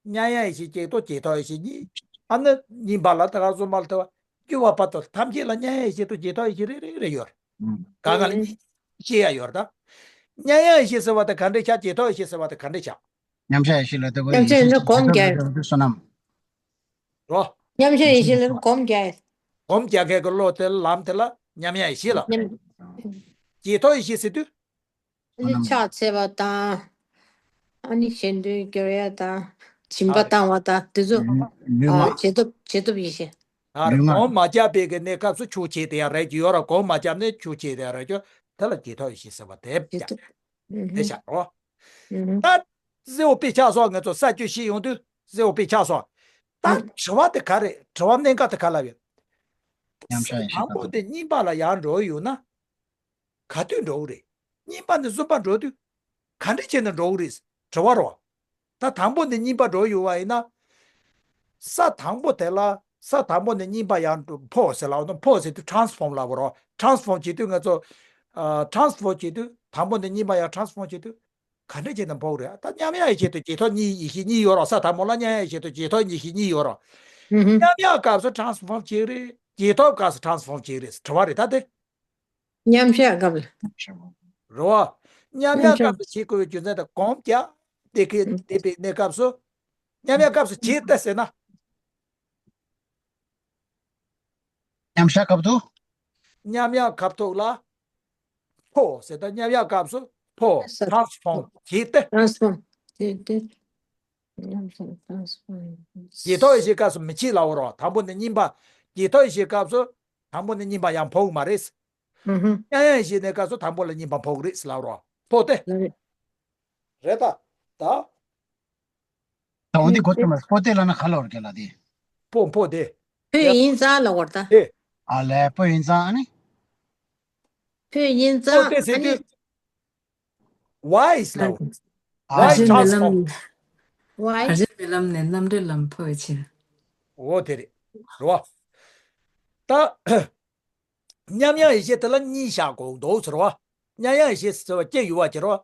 མཉམ་ཡངས་ཡེ་ཤེས་གཅིག་དང་ཇེ་ཐག་ཡེ་ཤེས་གཉིས། ཨ་ནི་གཉིས་པ་ལ་ད་ག་གསུམ་པ་ལ་ཐལ་བ་བཅུ་པ་བར་དུ་ཐམས་ཅད་ལ་མཉམ་ཡངས་ཡེ་ཤེས་དང་ཇེ་ཐག་ཡེ་ཤེས་རེ་རེ་རེ་ཡོད་རེད། ག་ག་ལ་གཉིས་ཤེས་ཡ་ཡོད་རེད་ད། མཉམ་ཡངས་ཡེ་ཤེས་ཟེར་བ་དེ་ག་འདྲས་ཆགས། ཇེ་ཐག་ཡེ་ཤེས་ཟེར་བ་དེ་ག་འདྲས་ཆགས། མཉམ་གཞག་ཡེ་ཤེས་ལ་ལྟ་བུ། མཉམ་གཞག་ཡེ་ཤེས་ལ་སྒོམ་རྒྱག་ཡེ། བསོད་ནམས། རོ། མཉམ་གཞག་ཡེ་ཤེས་ལ་སྒོམ་རྒྱག་ཡེ། སྒོམ་རྒྱག་མཁན་གྱི་བློ་དེ་ལམ་དེ་ལ་མཉམ་ཡངས་ཡེ་ཤེས་ལ། མཉམ། ཇེ་ཐག་ཡེ་ཤེས་ཟེར་དུས། ཨ་ནི་ཕྱག་འཚལ་བ་དང་། ཨ་ནི་གཞན་དོན་སྐྱོར་ཡ་དང་། སྦྱིན་པ་ཨ་རེ། བཏང་བ་དང་དེ་ཚོ། ལུས་ཨ་ལུས་ངག་བྱེད་ཐབས་བྱེད་ཐབས་ཡེ་ཤེས། ཨ་རེ། ལུས་ངག་སྒོམ་མ་རྒྱག་པའི་གི་གནས་སྐབས་སུ་ཆོག་བྱེད་དེ་ཡང་རེད་ཀྱི་ཡོད་ར། སྒོམ་མ་རྒྱབ་ནས་ཆོག་བྱེད་དེ་ཡང་རེད་ཀྱི་ཡོད། དེ་ལ་ཇེ་ཐག་ཡེ་ཤེས་ཟེར་བ་དེ་བྱེད་རྒྱག་ཐབས། ཨུ་དེ་ཧུམ། བྱ་རོ། ཨུ་ཧུམ། ད་གཟེ་བོ་དཔེ་ཆགས་སོང་། ང་ཚོ་ས་བཅུ་བཤད་ཡོང་དུས་གཟེ་བོ་དཔེ་ཆགས་སོང་། ད་ཨུ། དྲི་བ་དེ་ག་རེད། དྲི་བ་གནད་འགག་དེ་ག་ལ་ཡོད། མཉམ་གཞག་ཡེ་ཤེས་དང་པོ་དེ་གཉིས་པ་ལ་ཡར་འགྲོ་ཡོད་ན། ག་དུས་འགྲོ་གི་རེད། གཉིས་པ་ནས་གསུམ་པ་འགྲོ་དུས། ག་འདྲ་བྱས་ནས་འགྲོ་གི་རེད། དྲི་བ་རོ། ད་དང་པོ་ནས་གཉིས་པ་འགྲོ་ཡོད་པ་ཡིན་ན། ས་དང་པོ་དེ་ལ་ས་དང་པོ་ནས་གཉིས་པ་ཡར་འགྲོ་འཕོ་ཟེར་ལབ་ནོ། འཕོ་ཟེར་དུས་transform ལབ་པ་རོ། transform བྱེད་དུས་ང་ཚོ། ཨ། transform བྱེད་དུས་དང་པོ་ནས་གཉིས་པ་ཡར་transform བྱེད་དུས། ག་འདྲ་བྱས་ནས་འཕོ་གི་རེད། ད་མཉམ་ཡངས་ཡེ་ཤེས་དང་ཇེ་ཐག་གཉིས་ཡེ་ཤེས་གཉིས་ཡོད་རོ། ས་དང་པོ་ལ་མཉམ་ཡངས་ཡེ་ཤེས་དང་ཇེ་ཐག་ཡེ་ཤེས་གཉིས་ཡོད་རོ། ཨུ་ཧུམ། མཉམ་ཡངས་སྐབས་སུ་transform བྱེད་ཀྱི་རེད། ཇེ་ཐག་སྐབས་སུ་transform བྱེད་ཀྱི་རེད། དྲི་བ་རེད་ད་དེ། མཉམ་གཞག་སྐབས་ལ། རེད་བ། མཉམ་ཡངས་སྐབས་སུ་བྱེད་དགོས་པའི་རྒྱུ་མཚན་དེ་སྒོམ་རྒྱག་བསྡད་ཀྱི་བསྡད་པའི་གནས་སྐབས་སུ། མཉམ་ཡངས་སྐབས་སུ་བྱེད་དེ་ཟེར་ན། མཉམ་གཞག་སྐབས་སུ། མཉམ་ཡངས་སྐབས་ཐོག་ལ། འཕོ་ཟེར་ད་མཉམ་ཡངས་སྐབས་སུ་འཕོ། transform བྱེད་དེ། transform བྱེད་དེ། ཇེ་ཐག་ཡེ་ཤེས་སྐབས་སུ་མི་བྱེད་ལབ་པ་རོ། དང་པོ་ནས་གཉིས་པ། ཇེ་ཐག་ཡེ་ཤེས་སྐབས་སུ། དང་པོ་ནས་གཉིས་པ་ཡང་འཕོ་གི་མ་རེད། ཨུ་ཧུམ། མཉམ་ཡངས་ཡེ་ཤེས་གནས་སྐབས་སུ་དང་པོ་ལ་གཉིས་པ་འཕོ་གི་རེད་ཟེར་ལབ་རོ། འཕོ་སྟེ། རེད། རེད་ད། ད། ད་འོ་འདི་གོ་ཆོད་མ་སྤོ་སྟེ་ལབ་ན་ག་ལ་བར་གྱི་ལ་དེ། འཕོ་འཕོ་སྟེ། འཕོ་ཡིན་ཙང་ལབ་པ་རེད་ད། ཨེ། ཨ་ལས་འཕོ་ཡིན་ཙང་ཨ་ནི། འཕོ་ཡིན་ཙང་སྤོ་སྟེ་ཟེར་ཨ་ནི། དུས། Why is ལབ་པ། Why ཨ་ཤེས་མེད་ལམ་ནས། Why། ཨ་ཤེས་མེད་ལམ་ནས་རྣམ་འགྲེལ་ལམ་འཕོ་བའི་ཕྱིར། འོ་དེ་རེད། རེད་བ། ད། མཉམ་ཡངས་ཡེ་ཤེས་དེ་ལ་གཉིས་བཞག་དགོས་འདུག་ཟེར་བ། མཉམ་ཡངས་ཡེ་ཤེས་ཟེར་བ་སྐྱེ་ཡོད་པ་ཅིག་རེད་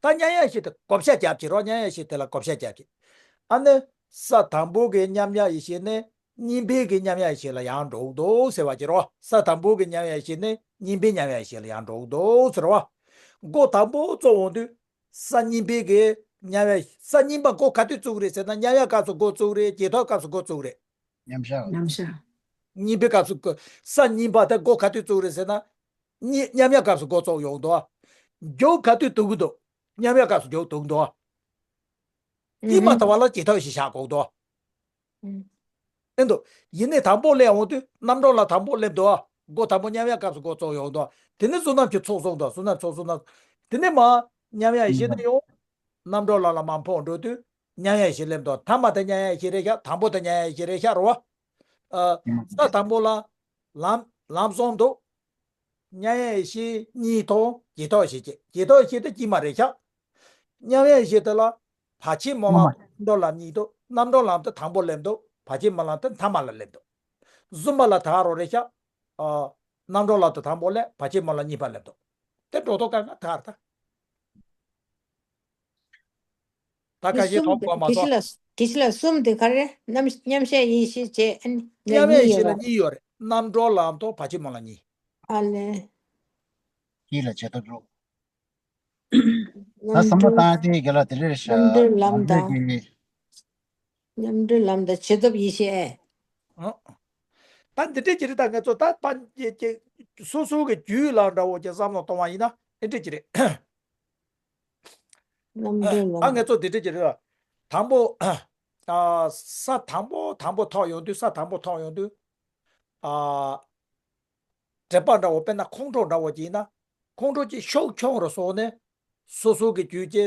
བ། ད་མཉམ་ཡངས་ཡེ་ཤེས་དེ་བགོ་བཤའ་རྒྱབ་ཅིག་རེད་བ། མཉམ་ཡངས་ཡེ་ཤེས་དེ་ལ་བགོ་བཤའ་རྒྱབ་ཅིག་ཨ་ནི་ས་དང་པོ་གི་མཉམ་ཡངས་ཡེ་ཤེས་ནི་གཉིས་ཕན་གྱི་མཉམ་ཡངས་ཡེ་ཤེས་ལ་ཡང་འགྲོ་གི་འདུག་ཟེར་བ་ཅིག་རེད་བ། ས་དང་པོ་གི་མཉམ་ཡངས་ཡེ་ཤེས་ནི་གཉིས་ཕན་མཉམ་ཡངས་ཡེ་ཤེས་ལ་ཡང་འགྲོ་གི་འདུག་ཟེར་བ། སྒོ་དང་པོ་ཚུགས་འོང་དུས། ས་གཉིས་པའི་གི་མཉམ་ཡངས། ས་གཉིས་པ་སྒོ་ག་དུས་བཙུགས་རེད་ཟེར་ན། མཉམ་ཡངས་སྐབས་སུ་སྒོ་བཙུགས་རེད། རྗེས་ཐོབ་སྐབས་སུ་སྒོ་བཙུགས་རེད། མཉམ་བཞག་མཉམ་བཞག་གཉིས་པའི་སྐབས་སུ་སྒོ། ས་གཉིས་པ་དེ་སྒོ་ག་དུས་བཙུགས་རེད་ཟེར་ན། གཉིས། མཉམ་ཡངས་སྐབས་སུ་སྒོ་ཚུགས་ཡོང་འདུག་མཇུག་ག་དུས་བཙུགས་ཀྱི་འདུག་མཉམ་ཡངས་སྐབས་སུ་མཇུག་བཙུགས་འདུག་དཀྱིལ་མ་ཨུ་ཧུ། ཐོབ་པ་ལ་རྗེས་ཐོབ་ཞེས་བཞག་དགོས་འདུག་ཨུ། ཨེ་འདུག་ཡིན་ནའི་དང་པོ་སླེབས་འོང་དུས་རྣམ་གྲངས་ལ་དང་པོ་སླེབས་འདུག་སྒོ་དང་པོ་མཉམ་ཡངས་སྐབས་སུ་སྒོ་ཚུགས་ཡོང་འདུག་དེ་ནས་བསོད་ནམས་ཀྱི་ཚོགས་བསགས་འདུག་བསོད་ནམས་ཚོགས། བསོད་ནམས། དེ་ནས་མར་མཉམ་ཡངས་ཡེ་ཤེས་ནས་ཡོང་། རྣམ་གྲངས་ལ་ལ་མར་འཕོ་འགྲོ་དུས་མཉམ་ཡངས་ཡེ་ཤེས་སླེབས་འདུག་མཐའ་མ་དེ་མཉམ་ཡངས་ཡེ་ཤེས་རེད་ཤག་དང་པོ་དེ་མཉམ་ཡངས་ཡེ་ཤེས་རེད་ཤག་རེད་བ། ཨ། ས་དང་པོ་ལ་ལམ། ལམ་གསུམ་འདུག་མཉམ་ཡངས་ཡེ་ཤེས་གཉིས་དང་རྗེས་ཐོབ་ཡེ་ཤེས་བཅས། རྗེས་ཐོབ་ཡེ་ཤེས་དེ་དཀྱིལ་མ་རེད་ཤག་མཉམ་ཡངས་ཡེ་ཤེས་དེ་ལ་བར་ཆད་སྨོན་ལམ་དང་རྣམ་གྲོལ་ལམ་གཉིས་འདུག་རྣམ་གྲོལ་ལམ་དེ་དང་པོ་སླེབས་འདུག་བར་ཆད་སྨོན་ལམ་དེ་མཐའ་མ་ལ་སླེབས་འདུག་གསུམ་པ་ལ་ད་རོ་རེད་ཤག་ཨ། རྣམ་གྲོལ་ལམ་དེ་དང་པོ་སླེབས། བར་ཆད་སྨོན་ལམ་གཉིས་པ་སླེབས་འདུག་དེ་འགྲོ་ལྡོག་ཀ་ང་ད་ར་ད། ད་ཁ་ཤས་གསུམ་དེ་དོགས་པ་མ་དེ་སོང་། ཕྱི་ལ། དེ་ཕྱི་ལ་གསུམ་དེ་ག་རེ། རྣམ། མཉམ་བཞག་ཡེ་ཤེས་བཅས། ཨ་ནི་མཉམ་ཡངས་ཡེ་ཤེས་ལ་གཉིས་ཡོད་རེད། རྣམ་གྲོལ་ལམ་དང་བར་ཆད་སྨོན་ལམ་གཉིས། ཨ་ལས། གཉིས་ལ་བྱེད་ཐབས་འགྲོ། ད་བསམ་བློ་བཏང་དེ་རྒན་ལགས་དེ་རེད་ཤག་རྣམ་གྲོལ་ལམ་དང་། ང་ཚོས་ཀྱི། རྣམ་གྲོལ་ལམ་དང་བྱེད་ཐབས་ཡེ་ཤེས་ཨེ། ཨ། ད་འདི་འདྲས་ཅིག་རེད། ད་ང་ཚོ་ད་པ་ཀྱེ་ཀྱེ་སོ་སོ་གི་རྒྱུད་ལ་འདྲ་བོ་ཅིག་བསམ་བློ་གཏོང་བ་ཡིན་ན་འདི་འདྲས་ཅིག་རེད། རྣམ་གྲོལ་ལམ། ད་ང་ཚོ་འདི་འདྲས་ཅིག་རེད་ལ། དང་པོ། ཨ། ས་དང་པོ་དང་པོ་ཐོབ་ཡོང་དུས། ས་དང་པོ་ཐོབ་ཡོང་དུས། ཨ། འགྲེལ་པ་འདྲ་བོ། དཔེར་ན་ཁོང་ཁྲོ་འདྲ་བོ་ཅིག་ཡིན་ན། ཁོང་ཁྲོ་ཅིག་ཤུགས་ཆུང་རུ་སོང་ནས། སོ་སོ་གི་རྒྱུད་ཀྱི།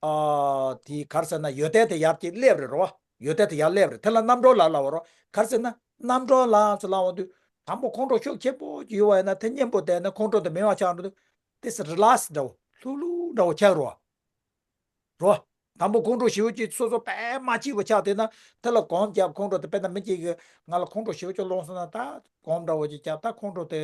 ཨ། དེ་ག་རེ་ཟེར་ན། ཡོན་ཏན་དེ་ཡར་ཅིག་སླེབས་རེད་རོ། ཡོན་ཏན་དེ་ཡར་སླེབས་རེད། དེ་ལ་རྣམ་གྲོལ་ལམ་ལབ་རོ། ག་རེ་ཟེར་ན། རྣམ་གྲོལ་ལམ་ཟེར་ལབ་འོང་དུས། དང་པོ་ཁོང་ཁྲོ་ཤུགས་ཆེན་པོ་ཅིག་ཡོད་པ་ཡིན་ན། དེ་གཉེན་པོ་བསྡད་ནས་ཁོང་ཁྲོ་དེ་མེད་པ་ཆགས་འགྲོ་དུས། དེ་རི་ལེགས་འདྲ་བོ། ལྷུག་ལྷུག་འདྲ་བོ་ཆགས་རོ། རོ། དང་པོ་ཁོང་ཁྲོ་ཞེ་པོ་ཅིག་སོ་སོ་དཔེ་མ་སྐྱིད་པ་ཆགས་བསྡད་ན། དེ་ལ་སྒོམ་རྒྱབ། ཁོང་ཁྲོ་དེ། དཔེར་ན་མི་གཅིག་གིས་ང་ལ་ཁོང་ཁྲོ་ཞེ་པོ་ཅིག་སློང་སོང་ན། ད་སྒོམ་འདྲ་བོ་ཅིག་རྒྱབ། ད་ཁོང་ཁྲོ་དེ་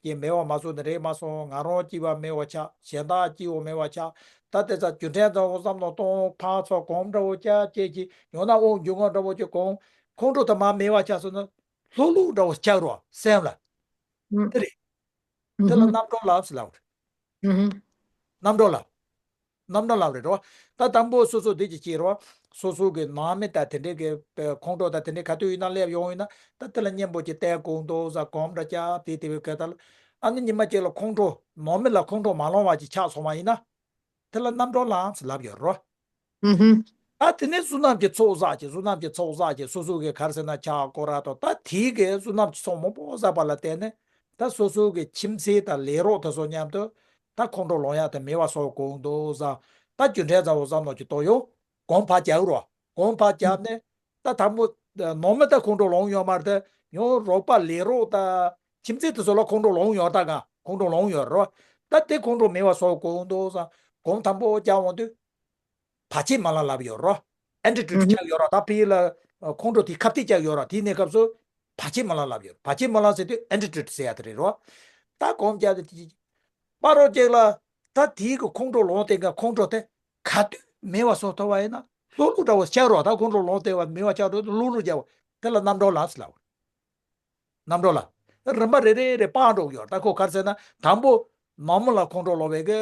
ཀྱི་མེད་པ་མ་བཟོས་ནི་རེད་མ་སོང་། ང་རང་སྐྱིད་པ་མེད་པ་ཆགས། གཞན་དག་སྐྱིད་པོ་མེད་པ་ཆགས། ད་དེ་ཚ་རྒྱུ་འབྲས་འདྲ་བོ་བསམ་བློ་གཏོང་། ཕར་ཚུར་སྒོམ་འདྲ་བོ་རྒྱབ། ཅེས་ཀྱི་ཡང་ན་དབང་སྒྱུར་ངོ་འདྲ་བོ་ཅིག་སྒོམ། ཁོང་ཁྲོ་དེ་མར་མེད་པ་ཆགས་སོང་ན། ལྷུག་ལྷུག་འདྲ་བོ་ཆགས་རོ། སེམས་ལ། ཨུ། དེ་རེད། དེ་ལ་ཨུ་ཧུ། རྣམ་གྲོལ་ལམ་ཟེར་ལབ་རེད། ཨུ་ཧུ། རྣམ་གྲོལ་ལམ། རྣམ་གྲོལ་ལམ་རེད་རོ། ད་དང་པོ་སོ་སོ་འདི་ཅིག་བྱེད་རོ། སོ་སོ་གི་ནང་མི་དང་དེ་འདྲའི་གི་ཁོང་ཁྲོ་དང་དེ་འདྲའི་ག་དུས་ཡིན་ན་སླེབས་ཡོང་ཡིན་ན། ད་དེ་ལ་གཉེན་པོ་ཅིག་བསྟེན་དགོས་འདུག་ཟེར། སྒོམ་འདྲ་རྒྱབ། དེ་དེ་བས་ག་ད་ལ། ཨ་ནི་ཉི་མ་གཅིག་ལ་ཁོང་ཁྲོ། ནང་མི་ལ་ཁོང་ཁྲོ་མ་ལངས་པ་ཅིག་ཆགས་སོང་བ་ཡིན་ན། དེ་ལ་རྣམ་གྲོལ་ལམ་ཟེར་ལབ་ཡོད་རོ། ཨུ་ཧུ། ཨ། དེ་ནས་བསོད་ནམས་ཀྱི་ཚོགས་བསགས་ཀྱི། བསོད་ནམས་ཀྱི་ཚོགས་བསགས་ཀྱི། སོ་སོ་གི་ག་རེ་ཟེར་ན། ཕྱག་སྐོར་ར་དང་། ད་དེའི་གི་བསོད་ནམས་ཀྱི་ཚོགས་མང་པོ་བསགས་པ་ལ་བརྟེན་ནས། ད་སོ་སོ་གི་ཁྱིམ་མཚེས་དང་ལས་རོགས་དེ་ཚོ་མཉམ་དུ་ད་ཁོང་ཁྲོ་ལངས་ཡག་དེ་མེད་པ་བཟོ་དགོས་འདུག་ཟེར། ད་རྒྱུ་འབྲས་ཚ་བོ་བསམ་བློ་ཅིག་གཏོང་ཡོང་། སྒོམ་ཕར་རྒྱག་རོགས། སྒོམ་ཕར་རྒྱབ་ནས། ད་དང་པོ་ནང་མི་ད་ཁོང་ཁྲོ་ལངས་ཡོད་མ་རེད་དེ། ཡང་རོགས་པ་ལས་རོགས་དང་ཁྱིམ་མཚེས་དེ་ཚོ་ལ་ཁོང་ཁྲོ་ལངས་ཡོད་རེད། ད་ག་ཁོང་ཁྲོ་ལངས་ཡོད་རེད། ད་དེ་ཁོང་ཁྲོ་མེད་པ་བཟོ་དགོས་འདུག་ཟེར། སྒོམ་དང་པོ་རྒྱག་འོང་དུས། བར་ཆད་སྨོན་ལམ་ལབ་ཡོད་རོ། ཨན་ཏི་ཊི་ཊི་ཆགས་ཡོད་རོ། ད་ཕ་ཡུལ་ལ་ཁོང་ཁྲོ་དེ་ཁ་གཏད་བཅག་ཡོད་རོ། དེའི་གནས་སྐབས་སུ་བར་ཆད་སྨོན་ལམ་ལབ་ཡོད། བར་ཆད་སྨོན་ལམ་ཟེར་དུས་ཨན་ཏི་ཊི་ཊི་ཟེར་ཡ་དེ་རེད་རོ། ད་སྒོམ་རྒྱག་དུས་དེ་པ་རོ་ཅིག་ལ། ད་དེའི་གི་ཁོང་ཁྲོ་ལངས་དེ་ག་ཁོང་ཁྲོ་དེ་ག་དུས་མེད་པ་བཟོ་ཐུབ་པ་ཡིན་ན། ལྷུག་ལྷུག་འདྲ་བོ་ཆགས་རོ། ད་ཁོང་ཁྲོ་ལངས་དེ་བ་མེད་པ་ཆགས་རོ། ལྷུག་ལྷུག་རྒྱག་པ་དེ་ལ་རྣམ་གྲོལ་ལམ་ཟེར་ལབ། རྣམ་གྲོལ་ལམ། རིམ་པ་རེ་རེ་རེ་སྤངས་འགྲོ་གི་ཡོད། ད་ཁོ་ག་རེ་ཟེར་ན། དང་པོ་ནང་མི་ལ་ཁོང་ཁྲོ་ལངས་པའི་གི་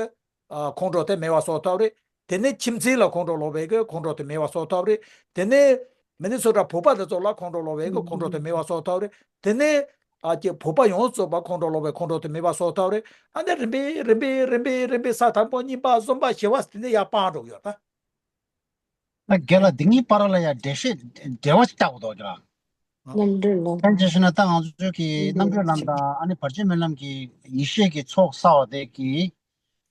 ཨ། ཁོང་ཁྲོ་དེ་མེད་པ་བཟོ་ཐུབ་རེད། དེ་ནས་ཁྱིམ་མཚེས་ལ་ཁོང་ཁྲོ་ལངས་པའི་གི་ཁོང་ཁྲོ་དེ་མེད་པ་བཟོ་ཐུབ་རེད། དེ་ནས་མི་ནི་སོ་སོ་བོད་པ་དེ་ཚོ་ལ་ཁོང་ཁྲོ་ལངས་པའི་གི་ཁོང་ཁྲོ་དེ་མེད་པ་བཟོ་ཐུབ་རེད། དེ་ནས་ཨ་ཀྱེ་བོད་པ་ཡོངས་རྫོགས་པ་ཁོང་ཁྲོ་ལངས་པའི་ཁོང་ཁྲོ་དེ་མེད་པ་བཟོ་ཐུབ་རེད། ཨ་ནི་རིམ་པས་རིམ་པས་རིམ་པས་རིམ་པས་ས་དང་པོ་གཉིས་པ་གསུམ་པ་བཞི་པ་དེ་ནས་ཡར་སྤངས་འགྲོ་གི་ཡོད་ད། ད་རྒན་ལགས། འདི་གཉིས་བར་ལ་ཡང་འགྲེལ་བཤད་འགྲེལ་བ་ཅིག་བལྟ་དགོས་འདུག་རྒན་ལགས། རྣམ་གྲོལ་ལམ། ད་བྱས་ན་ད་ང་ཚོ་གི་རྣམ་གྲོལ་ལམ་དང་། ཨ་ནི་བར་ཆད་སྨོན་ལམ་གྱི་ཡེ་ཤེས་ཀྱི་ཚོགས་བསགས་པ་དེ་གིས།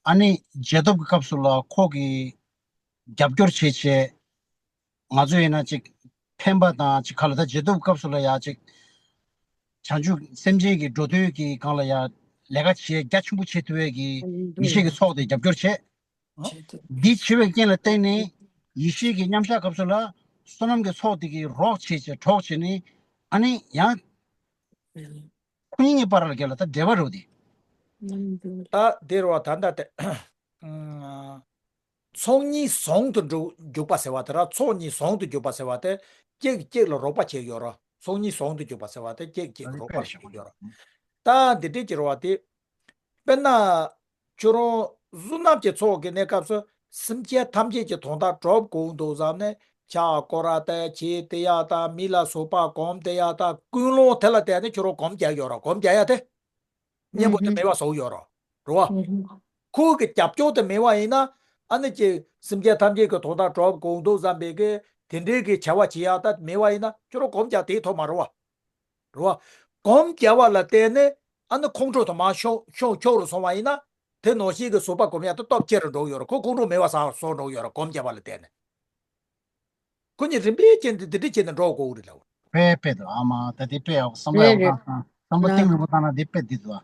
ཨ་ནི་རྗེས་ཐོབ་ཀྱི་སྐབས་སུ་ལ་ཁོ་གིས་རྒྱབ་སྐྱོར་བྱེད་བྱས། ང་ཚོ་ཡིན་ན་ཅིག་ཕན་པ་དང་ཅིག་ག་ལ། ད་རྗེས་ཐོབ་ཀྱི་སྐབས་སུ་ལ་ཡང་ཅིག་བྱང་ཆུབ་སེམས་ཅན་གྱི་འགྲོ་དོན་གྱི་སྒང་ལ་ཡང་ལས་ཀ་བྱེད་རྒྱ་ཆེན་པོ་བྱེད་ཐུབ་པའི་གི་ཡེ་ཤེས་ཀྱི་ཚོགས་དེ་རྒྱབ་སྐྱོར་བྱེད། བྱེད་ཐུབ། འདི་བྱེད་པའི་རྐྱེན་ལ་བརྟེན་ནས་ཡེ་ཤེས་ཀྱི་མཉམ་བཞག་སྐབས་སུ་ལ་བསོད་ནམས་ཀྱི་ཚོགས་དེ་གིས་རོགས་བྱེད་བྱས་གྲོགས་བྱས་ནས། ཨ་ནི་ཡང་ ཁོ་གཉིས་ཀྱི་བར་ལ་གལ་ལ་ད་འབྲེལ་བ་རེད་དེ། ད་དེ་རུ་བ་ད་ལྟ་དེ། ཚོགས་གཉིས་ཟུང་དུ་འཇུག་འཇུག་པ་ཟེར་བ་དེ་ར། ཚོགས་གཉིས་ཟུང་དུ་འཇུག་པ་ཟེར་བ་དེ་གཅིག་གཅིག་ལ་རོགས་པ་བྱེད་ཡོད་ར། ཚོགས་གཉིས་ཟུང་དུ་འཇུག་པ་ཟེར་བ་དེ་གཅིག་གཅིག་རོགས་པ་བྱེད་ཡོད་ར། ད་འདི་འདྲས་ཀྱི་རེད་བ་དེ། དཔེར་ན། ཁྱོད་རང་གཟུགས་རྣམས་ཀྱི་ཚོགས་ཀྱི་གནས་སྐབས་སུ་སེམས་ཅན་ཐམས་ཅད་ཀྱི་དོན་དག་གྲུབ་དགོས་འདུག་བསམ་ནས་ཕྱག་སྐོར་ར་ལྟ་བྱེད་དེ་ཡག་དང་མི་ལ་བཟོད་པ་སྒོམ་དེ་ཡག་དང་ཀུན་སློང་དེ་ལ་བརྟེན་ནས་ཁྱོད་རང་སྒོམ་རྒྱག་ཡོད་ར། སྒོམ་རྒྱག་ཡ་དེ། གཉེན་པོ་དེ་མེད་པ་བཟོ་ཡོད་ར། རེད་བ། ཁོ་གི་རྒྱབ་སྐྱོར་དེ་མེད་པ་ཡིན་ན། ཨ་ནི་ཅིག་སེམས་ཅན་ཐམས་ཅད་ཀྱི་དོན་དག་གྲུབ་དགོས་འདུག་བསམ་པའི་གི་དེ་འདྲའི་གི་བྱ་བ་བྱེད་ཡག་ད་མེད་པ་ཡིན་ན་ཁྱོད་རང་སྒོམ་རྒྱག་དེའི་ཐོག་མ་རེད་བ། རེད་བ། སྒོམ་རྒྱག་པ་ལ་བརྟེན་ནས་ཨ་ནི་ཁོང་ཁྲོ་དུ་མ་ཤོག་ཤོག་ཤོག་རུ་སོང་བ་ཡིན་ན། དེ་ནང་བཞིན་གི་བཟོད་པ་སྒོམ་ཡག་དེ་སྟོབས་ཆེ་རུ་འགྲོ་གི་ཡོད་རེད། ཁོ་ཁོང་ཁྲོ་མེད་པ་བཟོ་འགྲོ་གི་ཡོད་རེད། སྒོམ་རྒྱག་པ་ལ་བརྟེན་ནས། ཁོ་གཉིས་རིམ་པས་བྱས་ནས་དེ་འདྲ་བྱས་ནས་འགྲོ་དགོས་ཀྱི་རེད་ལབ། དཔེ་དཔེ་དང་ཨ་མ་ད་དེ་དཔེ་ཡག་བསམ་བློ་ཡག་པོ་བཏང་སོང་། བསམ་བློ་གཏིང་རིང་པོ་བཏང་ན་དེ་དཔེ་འདི་འདུག་ཨ།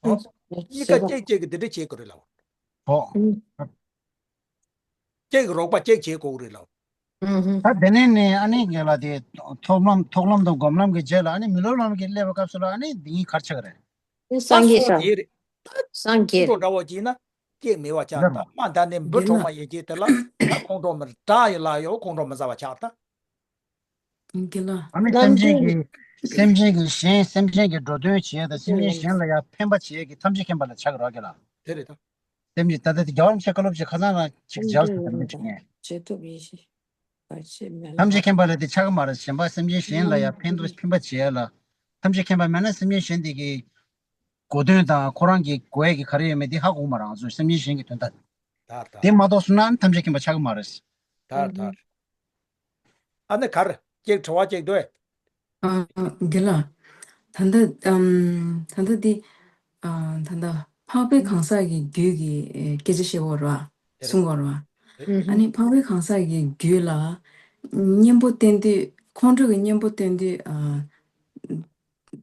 ཨོ། གཉིས་ཀ་གཅིག་གཅིག་གི་དེ་འདྲ་བྱེད་དགོས་རེད་ལབ། ཨོ། གཅིག་གི་རོགས་པ་གཅིག་བྱེད་དགོས་རེད་ལབ། ཨུ་ཧུ། ད་དེ་ནས་ནི་ཨ་ནི་ངེད་ལ་དེ་ཐོག་ལམ་ཐོག་ལམ་དང་སྒོམ་ལམ་གྱི་རྗེས་ལ་ཨ་ནི་མི་སློབ་ལམ་གྱི་སླེབས་པའི་སྐབས་སུ་ལ་ཨ་ནི་འདི་གཉིས་གར་ཆགས་རེད། ད་སངས་རྒྱས་སོང་ཤག་དེ་རེད། སངས་རྒྱས། ཁོང་ཁྲོ་འདྲ་བོ་བྱས་ན་སྐྱེ་མེད་པ་ཆགས། ད་མ་ད་ནི་འབུ་འདི་ལ། གྲོག་མ་ཡོད་ཀྱི་དེ་ལ་ད་ཁོང་ཁྲོ་མི་དགྲ་ཡི་ལ་ཡོད་ཁོང་ཁྲོ་མི་ཟ་བ་ཆགས་ད། འདི་ལ། ཨ་ནི་ལམ་སེམས་ཅན་སྟོན། གྱི་སེམས་ཅན་གྱི་གཞན་སེམས་ཅན་གྱི་འགྲོ་དོན་བྱེད་ཡ་དང་སེམས་ཅན་གཞན་ལ་ཡང་ཕན་པ་བྱེད་ཡ་གི་ཐམས་ཅད་མཁྱེན་པ་ལ་ཆགས་རོགས་གི་ལ། དེ་རེད་ད། སེམས་ཅན་ད་ལྟ་དེ་རྒྱལ་བ་རིན་པོ་ཆེ་བཀའ་སློབ་ཅིག་ཁ་སང་ལ་ཅིག་མཇལ་སོང་། དེ་འདྲ་ཅིག་ངས། བྱེད་ཐུབ་ཡིན་ཞེས། བར་ཆད་མེད་ལ། ཐམས་ཅད་མཁྱེན་པ་ལ་དེ་ཆགས་ཀྱི་མ་རེད། གཞན་པ་སེམས་ཅན་གཞན་ལ་ཡང་ཕན་ཐོགས་ཕན་པ་བྱེད་ཡ་ལ། ཐམས་ཅད་མཁྱེན་པ་མེད་ན་སེམས་ཅན་གཞན་དེ་གི་གོ་དོན་དང་ཁོ་རང་གི་དགོས་ཡ་གི་ག་རེ་ཡོད་མེད་དེ་ཧ་གོ་གི་མ་རེད། ང་ཚོས་སེམས་ཅན་གཞན་གྱི་དོན་དག་དེ་མ་རྟོགས་སོང་ན་ཐམས་ཅད་མཁྱེན་པ་ཆགས་ཀྱི་མ་རེད། དར་དར། ཨ་ནི་གར་ཅིག་དྲི་བ་ཅིག་འདུག་ཨ། འདི་ལ། ད་ལྟ་ཨམ། ད་ལྟ་འདི། ཨ། ད་ལྟ་འཕགས་པའི་གང་ཟག་གི་རྒྱུད་ཀྱི་ཨེ་སྐད་ཆ་བཤད་པ་རེད་བ། གསུང་པ་རེད་བ། ཨ་ནི་འཕགས་པའི་གང་ཟག་གི་རྒྱུད་ལ་གཉེན་པོ་བསྟེན་དུས་ཁོང་ཁྲོ་གི་གཉེན་པོ་བསྟེན་དུས་ཨ།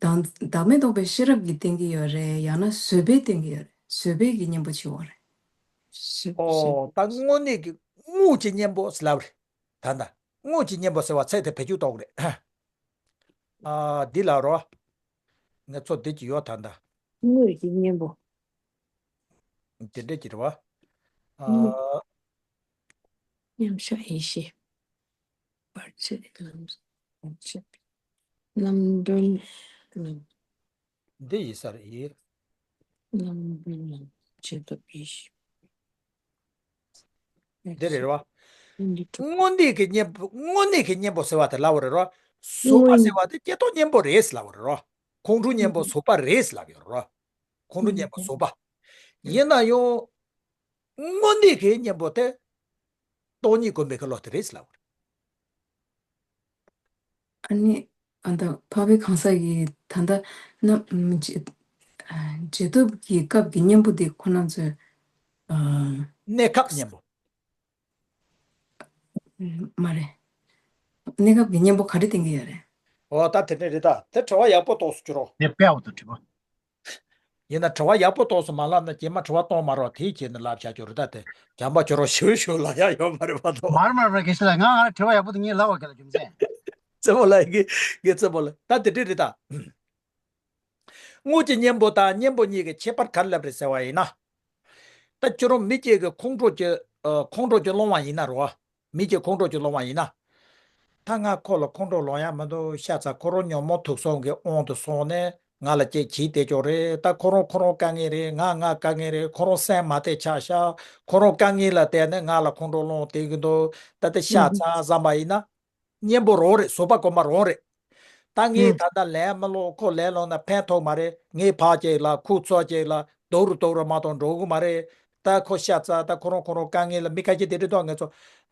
བདག་བདག་མེད་རྟོགས་པའི་ཤེས་རབ་ཀྱིས་བསྟེན་གྱི་ཡོད་རེད། ཡང་ན་བཟོད་པས་བསྟེན་གྱི་ཡོད་རེད། བཟོད་པས་ཀྱི་གཉེན་པོ་བྱེད་འོ་རེད། བཟོད་བཟོད་ཨོ་ད་དངོས་གནས་ཀྱི་དངོས་ཀྱི་གཉེན་པོ་ཟེར་ལབ་རེད། ད་ལྟ་དངོས་ཀྱི་གཉེན་པོ་ཟེར་བ་ཚིག་དེ་བེད་སྤྱོད་གཏོང་གི་རེད། ཨ་འདི་ལ་རོ། ང་ཚོ་འདི་ཀྱི་ཡོད་ད་ལྟ། དངོས་ཀྱི་གཉེན་པོ། དེ་འདྲ་ཀྱི་རེད་བ། ཨ། མཉམ་བཞག་ཡེ་ཤེས། བར་ཆད་ལམ་བར་ཆད་ལམ་སྒྲོན་ལམ། འདི་ཡི་ས་རེད་ཡིན། ལམ་སྒྲོན་ལམ་བྱེད་ཐབས་ཡེ་ཤེས། འདི་རེད་བ། འདི་ཐུབ། དངོས་གནས་ཀྱི་གཉེན་པོ་དངོས་གནས་ཀྱི་གཉེན་པོ་ཟེར་བ་དེ་ལབ་པ་རེད་རོ། བཟོད་པ་དངོས་ཟེར་བ་དེ་སྐྱེ་སྟོབས་གཉེན་པོ་རེད་ཟེར་ལབ་པ་རེད་རོ། ཁོང་ཁྲོ་གཉེན་པོ་བཟོད་པ་རེད་ཟེར་ལབ་ཡོད་རོ། ཁོང་ཁྲོ་གཉེན་པོ་བཟོད་པ། ཡིན་ན་ཡང་། དངོས་གནས་ཀྱི་གཉེན་པོ་དེ། སྟོང་ཉིད་སྒོམ་པའི་ཁ་ལོ་དེ་རེད་ཟེར་ལབ་པ་རེད། ཨ་ནི། ཨ་ད་འཕགས་པའི་གང་ཟག་གི་ད་ལྟ་རྣམ་རྗེས་ཐོབ་ཀྱི་སྐབས་ཀྱི་གཉེན་པོ་དེ་ཁོ་རང་ཚོས། གནས་སྐབས་གཉེན་པོ། མ་རེད། གནས་སྐབས་ཀྱི་གཉེན་པོ་ག་རེ་བསྟན་གྱི་ཡོད་རེད། འོ་ད་དེ་འདྲ་རེད་ད། དེ་དྲི་བ་ཡག་པོ་ཏོག་ཙམ་བྱོས་རོགས། དེ་དཔེ་ཡག་པོ་འདུག་དྲི་བ། ཡིན་ན་དྲི་བ་ཡག་པོ་ཏོག་ཙམ་མ་ལབ་ན་རྗེས་མ་དྲི་བ་གཏོང་མ་རོགས། དེའི་རྗེས་ནས་ལབ་བྱ་རྒྱུ་རེད་ད། དེ་བྱམས་པ་ཁྱོད་རང་ཞུ་ཞུ་ལབ་ཡ་ཡོད་མ་རེད་པ་ཏོ། མར་མར་མར་དགེ་བཤེས་ལགས། ང་ང་ལ་དྲི་བ་ཡག་པོ་འདུག་ངས་ལབ་པ་ག་ལ་རྒྱུ་མཚན། རྩེ་མོ་ལགས་ཀྱིས་ངས་རྩེ་མོ་ལགས་ད་དེ་འདྲ་རེད་ད། དངོས་ཀྱི་གཉེན་པོ་དང་གཉེན་པོ་གཉིས་ཀྱི་ཁྱད་པར་ག་རེ་ལབ་རེད་ཟེར་བ་ཡིན་ན། ད་ཁྱོད་རང་མི་གཅིག་གི་ཁོང་ཁྲོ་ཅིག་ཨ། ཁོང་ཁྲོ་ཅིག་སློང་བ་ཡིན་ན་རོ། མི་གཅིག་ཁོང་ཁྲོ་ཅིག་སློང་བ་ཡིན་ན། ད་ང་ཁོ་ལ་ཁོང་ཁྲོ་སློང་ཡ་མི་འདུག་ཤ་ཚ་ཁོ་རང་ཉོན་མོངས་དུག་གསུམ་གྱི་དབང་དུ་སོང་ནས་ང་ལ་ཅིག་བྱས་བསྡད་ཀྱོག་རེད། ད་ཁོ་རང་ཁོ་རང་དཀའ་ངལ་རེད། ང་ང་དཀའ་ངལ་རེད། ཁོ་རང་སེམས་མ་བདེ་ཆགས་ཤག་ཁོ་རང་དཀའ་ངལ་ལ་བརྟེན་ནས་ང་ལ་ཁོང་ཁྲོ་སློང་བསྡད་ཀྱི་འདུག་ད་ལྟ་ཤ་ཚ་བསམ་པ་ཡིན་ན། གཉེན་པོ་རང་རེད། བཟོད་པ་སྒོམ་པ་རང་རེད། ད་ངས་ད་ལྟ་ལན་མི་སློག་ཁོ་ལན་སློག་ན་ཕན་ཐོགས་མ་རེད། ངས་ཕར་གཅིག་ལ་ཁོ་ཚུར་གཅིག་ལ་རྡོག་རུ་རྡོག་རུ་མ་གཏོགས་འགྲོ་གི་མ་རེད། ད་ཁོ་ཤ་ཚ། ད་ཁོ་རང་ཁོ་རང་དཀའ་ངལ་ལ། མི་ཁ་ཤས་དེ་འདྲ་འདུག་ང་ཚོ་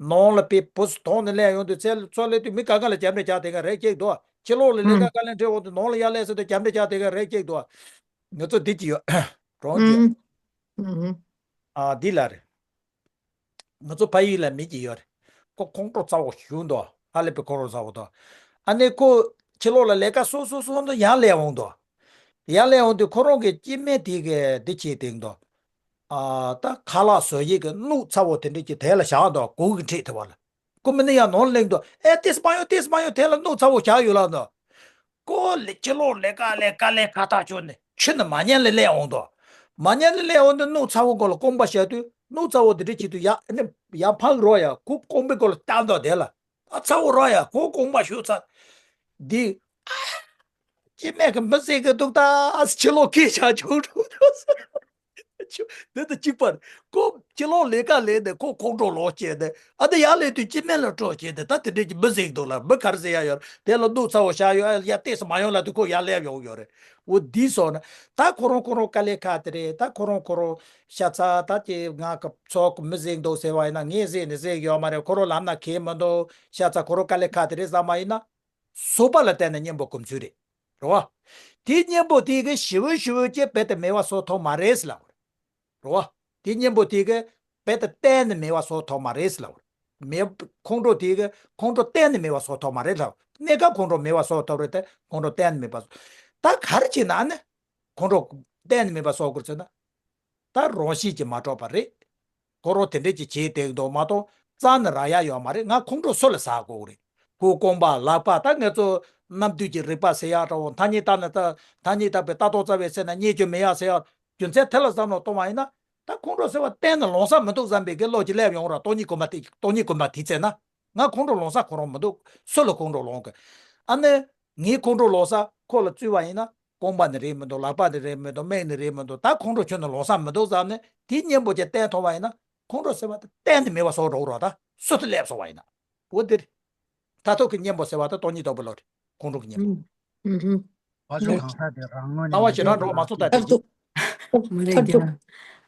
ནང་ལ་དཔེ་བུ་སུ་དོང་ནས་སླེབས་ཡོང་དུས་ཚེ་ཚོ་སླེབས་དུས་མི་ག་ག་ལ་རྒྱབ་འདྲ་རྒྱག་དེ་ག་རེད་གཅིག་འདུག་ཕྱི་ལོགས་ལ་ལས་ཀ་དཀའ་ལས་འཕྲད་འོང་དུས་ནང་ལ་ཡར་སླེབས་ཟེར་དུས་རྒྱབ་འདྲ་རྒྱག་དེ་ག་རེད་གཅིག་འདུག་ང་ཚོ་འདི་གཅིག་ཡོད་རང་གཅིག་ཨ་འདི་ལ་རེད། ང་ཚོ་ཕ་ཡུལ་ལ་མི་གཅིག་ཡོད་རེད། ཁོ་ཁོང་ཁྲོ་ཚ་བོ་ཞེ་པོ་འདུག་ཧ་ལས་པའི་ཁོང་ཁྲོ་ཚ་བོ་འདུག་ཨ་ནི་ཁོ་ཕྱི་ལོགས་ལ་ལས་ཀ་སོ་སོ་སོ་འདུག་ཡར་སླེབས་འོང་འདུག་ཡར་སླེབས་འོང་དུས་ཁོ་རང་གི་སྐྱེ་དམན་དེ་གི་འདི་བྱེད་དེ་འདུག་ཨ་ད་ཁ་ལག་བཟོ་ཡས་ཀྱི་སྣུག་ཚ་བོ་དེ་འདྲ་ཅིག་དེ་ལ་བཞག་འདུག་སྒོ་གི་འཁྲིས་དེ་བ་ལ། ཁོ་མི་ནི་ཡར་ནང་ལ་སླེབས་འདུག་ཨེ་ཏིས་མ་ཡོང་ཏིས་མ་ཡོང་དེ་ལ་སྣུག་ཚ་བོ་བཞག་ཡོད་ལབ་འདུག་ཁོ་ལས་ཕྱི་ལོགས་ལས་ཀ་ལས་དཀའ་ལས་ཁག་ཐག་ཆོད་ནས་ཁྱོད་ནི་མ་ཉལ་ལས་སླེབས་འོང་དོ། མ་ཉལ་ལས་སླེབས་འོང་དུས་སྣུག་ཚ་བོ་སྒོ་ལ་རྐང་པ་བཞག་དུས་སྣུག་ཚ་བོ་དེ་འདྲ་བྱེད་དུས་ཡར་ཨ་ནི་ཡར་འཕག་རོགས་ཡ། ཁོ་རྐང་པའི་སྒོ་ལ་བཏང་དོ་དེ་ལ། ཨ་ཚ་བོ་རོགས་ཡ། ཁོ་རྐང་པ་གཞུས་ཚར། འདི། ཨ། སྐྱེ་དམན་གྱི་མི་ཟེར་གི་འདུག་ད། ཨ་ཕྱི་ལོགས་སྐད་ཆ་བྱུང་འགྲོ། འདི་དང་གཅིག་པ་རེད། ཁོ་ཕྱི་ལོགས་ལས་ཀ་ལས་ནས་ཁོ་ཁོང་ཁྲོ་ལངས་བྱས་ནས་ཨ་ནི་ཡར་སླེབས་དུས་སྐྱེ་དམན་ལ་སྤྲོད་བྱས་ནས་ད་དེ་འདྲས་ཀྱི་མི་ཟེར་གི་འདུག་ལ། མི་ག་རེ་ཟེར་ཡ་ཡོད་རེད། དེ་ལ་སྣུག་ཚ་བོ་བཞག་ཡོད། ཨ་ཡ་ཏོག་ཙམ་མ་ཡོང་ལབ་དུས་ཁོ་ཡར་སླེབས་ཡོང་ཡོད་རེད། འོ་འདི་སོང་ན་ད་ཁོ་རང་ཁོ་རང་དཀའ་ལས་ཁག་དེ་རེད། ད་ཁོ་རང་ཁོ་རང་ཤ་ཚ་ད་ཀྱི་ང་གི་ཚོགས་མི་ཟེར་གི་འདུག་ཟེར་བ་ཡིན་ན་ངས་ཟེར་ནས་ཟེར་གི་ཡོད་མ་རེད། ཁོ་རང་ལབ་ན་ཁེལ་མི་འདུག་ཤ་ཚ་ཁོ་རང་དཀའ་ལས་ཁག་དེ་རེད་བསམ་པ་ཡིན་ན། བཟོད་པ་ལ་བརྟེན་ནས་གཉེན་པོ་སྒོམ་ཚུལ་རེད། རེད་བ། དེའི་གཉེན་པོ་དེ་གིས་ཞེ་པོ་ཞེ་པོ་ཅིག་རྦད་དེ་མེད་པ་བཟོ་ཐུབ་མ་རེད་ཟེར་ལབ་པ་རེད། རེད་བ། དེའི་གཉེན་པོ་དེ་གིས་རྦད་དེ་གཏན་ནས་མེད་པ་བཟོ་ཐུབ་མ་རེད་ཟེར་ལབ་པ་རེད། མེད། ཁོང་ཁྲོ་དེ་གིས་ཁོང་ཁྲོ་གཏན་ནས་མེད་པ་བཟོ་ཐུབ་མ་རེད་ལབ། གནས་སྐབས་ཁོང་ཁྲོ་མེད་པ་བཟོ་ཐུབ་རེད་དེ་ཁོང་ཁྲོ་གཏན་ནས་མེད་པ་བཟོ། ད་ག་རེ་བྱས་ན་ཨ་ནི། ཁོང་ཁྲོ་གཏན་ནས་མེད་པ་བཟོ་དགོས་ཟེར་ན། ད་རང་བཞིན་གྱིས་མ་གྲུབ་པ་རེད། ཁོ་རང་དེ་འདྲས་ཀྱི་བྱེད་བསྡད་འདུག་མ་གཏོགས་རྩ་ནས་རག་ཡ་ཡོད་མ་རེད། ང་ཁོང་ཁྲོ་སུ་ལ་ཟ་དགོས་རེད། ཁོའི་རྐང་པ་ལག་པ་ད་ངེད་ཚོ་རྣམ་འདུས་ཀྱི་རིག་པ་ཟེར་ཡག་འདྲ་བོ། མཐའ་སྙེག་བཏང་ནས་ད་མཐའ་སྙེག་བཏང་པའི་ལྟ་རྟོག་རྩ་བའི་ཚེ་ན་རྙེད་རྒྱུ་མེད་ཡག་ཟེར་ཡག་རྒྱུ་མཚན་དེ་ལ་བསམ་བློ་གཏོང་བ་ཡིན་ན། ད་ཁོང་ཁྲོ་ཟེར་བ་གཏན་ནས་ལངས་ས་མི་འདུག་བསམ་པའི་གི་བློ་ཅིག་སླེབས་ཡོང་ར། སྟོང་ཉིད་སྒོམ་པ་དེ་སྟོང་ཉིད་སྒོམ་པ་དེ་བཙལ་ན། ང་ཁོང་ཁྲོ་ལངས་ས་ཁོ་རང་མི་འདུག་སུ་ལ་ཁོང་ཁྲོ་ལངས་གི། ཨ་ནི། ངའི་ཁོང་ཁྲོ་ལངས་ས་ཁོ་ལ་བཙུད་པ་ཡིན་ན། རྐང་པ་ནི་རེད་མི་འདུག་ལག་པ་ནི་རེད་མི་འདུག་སྨད་ནི་རེད་མི་འདུག་ད་ཁོང་ཁྲོ་ཁྱོན་ནས་ལངས་ས་མི་འདུག་བསམ་ནས་དེའི་གཉེན་པོ་ཅིག་བསྟེན་ཐུབ་པ་ཡིན་ན། ཁོང་ཁྲོ་ཟེར་བ་དེ་གཏན་ནས་མེད་པ་བཟོ་འགྲོ་རོགས། ད་སུ་དེ་སླེབས་སོང་བ་ཡིན་ན། འོ་དེ་རེད། མཐར་ཐུག་གི་གཉེན་པོ་ཟེར་བ་ད་སྟོང་ཉིད་རྟོགས་པའི་བློ་རེད། ཁོང་ཁྲོ་གི་གཉེན་པོ། ཨུ་ཧུ། ཨ་ཅོ་གང་ཟག་དེ་རང་ངོས་ནས་ལྟ་བ་ཞེ་དྲག་འགྲོ་མ་སོང་ད་དེ་ཐབས་སྡུག་མ་རེད་ཐབས་ཀྱང་། སྡུག་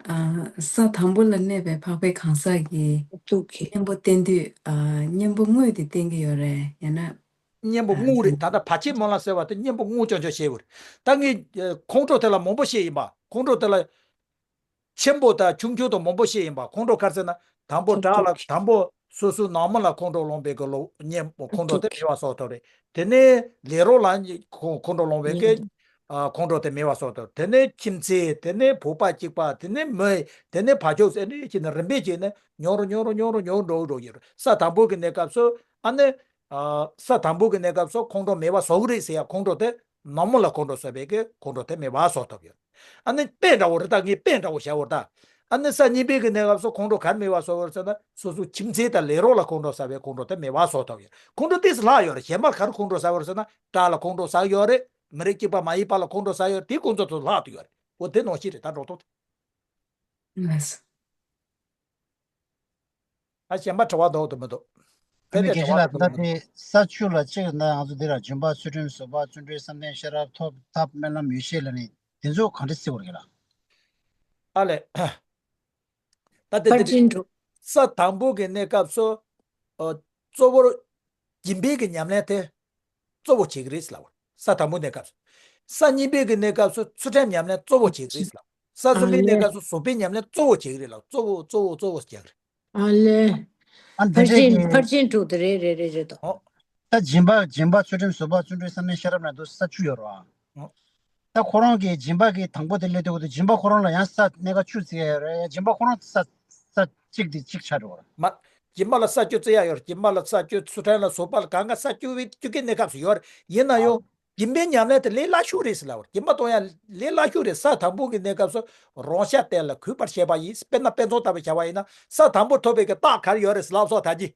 ཨ། ས་དང་པོ་ལ་གནས་པའི་འཕགས་པའི་གང་ཟག་གིས་ཐབས་སྡུག་གི་གཉེན་པོ་བསྟེན་དུས། ཨ། གཉེན་པོ་དངོས་དེ་བསྟེན་གྱི་ཡོད་རེད། ཡང་ན། གཉེན་པོ་ཨ། དངོས་རེད། ད་ལྟ་བར་ཆད་སྨོན་ལམ་ཟེར་བ་དེ་གཉེན་པོ་དངོས་ཅོག་ཅོག་བཤད་དགོས་རེད། ད་ངས་ཁོང་ཁྲོ་དེ་ལ་མང་པོ་བཤད་ཡིན་པ། ཁོང་ཁྲོ་དེ་ལ། ཆེན་པོ་དང་ཆུང་ཆུང་དང་མང་པོ་བཤད་ཡིན་པ། ཁོང་ཁྲོ་ག་རེ་ཟེར་ན། དང་པོ་དགྲ་ལ་དང་པོ་སོ་སོའི་ནང་མི་ལ་ཁོང་ཁྲོ་ལངས་པའི་གི་ལོ་གཉེན་ཁོང་ཁྲོ་དེ་མེད་པ་བཟོ་ཐུབ་རེད། དེ་ནས་ལས་རོགས་ལ་ཁོང་ཁོང་ཁྲོ་ལངས་པའི་གི་ཨ་ཁོང་ཁྲོ་དེ་མེད་པ་བཟོ་ཐུབ། དེ་ནས་ཁྱིམ་མཚེས། དེ་ནས་བོད་པ་གཅིག་པ། དེ་ནས་མི། དེ་ནས་ཕར་ཕྱོགས་ཟེར་ནས་བྱས་ནས་རིམ་པས་བྱས་ནས་ཉུང་རུ་ཉུང་རུ་ཉུང་རུ་ཉུང་རུ་འགྲོ་འགྲོ་གི་རེད། ས་དང་པོ་གི་གནས་སྐབས་སུ་ཨ་ནི། ས་དང་པོ་གི་གནས་སྐབས་སུ་ཁོང་ཁྲོ་མེད་པ་བཟོ་གི་རེད་ཟེར་ཡ། ཁོང་ཁྲོ་དེ་ནང་མི་ལ་ཁོང་ཁྲོ་ཟ་བའི་གི་ཁོང་ཁྲོ་དེ་མེད་པ་བཟོ་ཐུབ་ཡོད། ཨ་ནི་དཔེ་འདྲ་བོ་རེད་ད། ངས་དཔེ་འདྲ་བོ་བྱ་བོར་ད། ཨ་ནི་ས་གཉིས་པའི་གི་གནས་སྐབས་སུ་ཁོང་ཁྲོ་ག་རེ་མེད་པ་བཟོ་གི་རེད་ཟེར་ན། སོ་སོའི་ཁྱིམ་མཚེས་དང་ལས་རོགས་ལ་ཁོང་ཁྲོ་ཟ་བའི་ཁོང་ཁྲོ་དེ་མེད་པ་བཟོ་ཐུབ་ཡོད། ཁོང་ཁྲོ་ཏོག་ཙམ་ལྷག་ཡོད་རེད། གཞན་པ་ག་རེ་ཁོང་ཁྲོ་ཟ་བ་རེད་ཟེར་ན། དགྲ་ལ་ཁོང་ཁྲོ་ཟ་གི་ཡོད་རེད། མི་རིགས་གཅིག་པ་མ་ཡིན་པ་ལ་ཁོང་ཁྲོ་ཟ་ཡོད་རེད། དེ་ཁོང་ཚོ་ཚོ་ལྷག་ཏུ་ཡོད་རེད། འོ་དེ་ནང་བཞིན་རེད་ད་འགྲོ་ཐུབ། ལགས་སོ། ཨ་གཞན་པ་དྲི་བ་འདུག་དུ་མི་འདུག་ཨ་ནི་དགེ་བཤེས་ལགས། ད་དེ་ས་བཅུ་ལ་གཅིག་ན་ང་ཚོ་འདི་ལ་སྦྱིན་པ་ཚུལ་ཁྲིམས་བཟོད་པ་བརྩོན་འགྲུས་བསམ་གཏན་ཤེས་རབ་ཐོབ་ཐབས་སྨོན་ལམ་ཡེ་ཤེས་ལ་ནི་དེ་ཚོ་ག་འདྲ་བརྩི་དགོས་རེད་ལགས། ཨ་ལས། ད་དེ་ཕར་འདི་ཕྱིན་དྲུག་ས་དང་པོ་གི་གནས་སྐབས་སུ། ཨ། གཙོ་བོར་སྦྱིན་པའི་གི་ཉམས་ལེན་དེ་གཙོ་བོ་བྱེད་ཀྱི་རེད་ལབ། ས་དང་པོ་གནས་སྐབས་སུ། ས་གཉིས་པའི་གི་གནས་སྐབས་སུ་ཚུལ་ཁྲིམས་ཉམས་ལེན་གཙོ་བོ་བྱེད་ཀྱི་རེད་ལབ། ས་གསུམ་པའི་གནས་སྐབས་སུ་བཟོད་པའི་ཉམས་ལེན་གཙོ་བོ་བྱེད་ཀྱི་རེད་ལབ། གཙོ་བོ་གཙོ་བོ་གཙོ་བོ་བྱེད་ཀྱི་རེད། ཨ་ལས། ཨ་འདི་ཕར་འདྲས་ཕྱིན་ཀྱི་ཕར་ཕྱིན་དྲུག་དེ་རེད་རེད་རེད་རེད་དོ། ཨོ། ད་སྦྱིན་པ་སྦྱིན་པ་ཚུལ་ཁྲིམས་བཟོད་པ་བརྩོན་འགྲུས་བསམ་གཏན་ཤེས་རབ་ན་འདུག་ས་བཅུ་ཡོད་རེད་བ། ཨོ། ད་ཁོ་རང་གིས་སྦྱིན་པ་གི་དང་པོ་དེ་སླེབས་དུས་སྦྱིན་པ་ཁོ་རང་ལ་ཡང་ས་གནས་སྐབས་བཅུ་བརྩི་ཡ་ཡོད་རེད། ཡང་སྦྱིན་པ་ཁོ་རང་ས་ས་གཅིག་དེ་གཅིག་ཆགས་འགྲོ་བ་རེད། མ། སྦྱིན་པ་ལ་ས་བཅུ་བརྩི་ཡ་ཡོད་རེད། སྦྱིན་པ་ལ་ས་བཅུ། ཚུལ་ཁྲིམས་ལ་བཟོད་པ་ལ་གང་ག་ས་བཅུ་བའི་བཅུ་གི་གནས་སྐབས་སུ་ཡོད་རེད། ཡིན་ན་ཡང་སྦྱིན་པའི་ཉམས་ལེན་དེ་ལས་སླ་ཤོས་རེད་ཟེར་ལབ་པ་རེད། སྦྱིན་པ་གཏོང་ཡ་ལས་སླ་ཤོས་རེད། ས་དང་པོ་གི་གནས་སྐབས་སུ་རང་ཤ་དེ་ལ་གུས་པར་བྱེད་པ་ཡིན། དཔེར་ན་དཔེ་མཚོན་ལྟ་བུ་བྱ་བ་ཡིན་ན། ས་དང་པོ་ཐོབ་པའི་གི་རྟགས་ག་རེ་ཡོད་རེད་ཟེར་ལབ་སོང་ད་ཅི།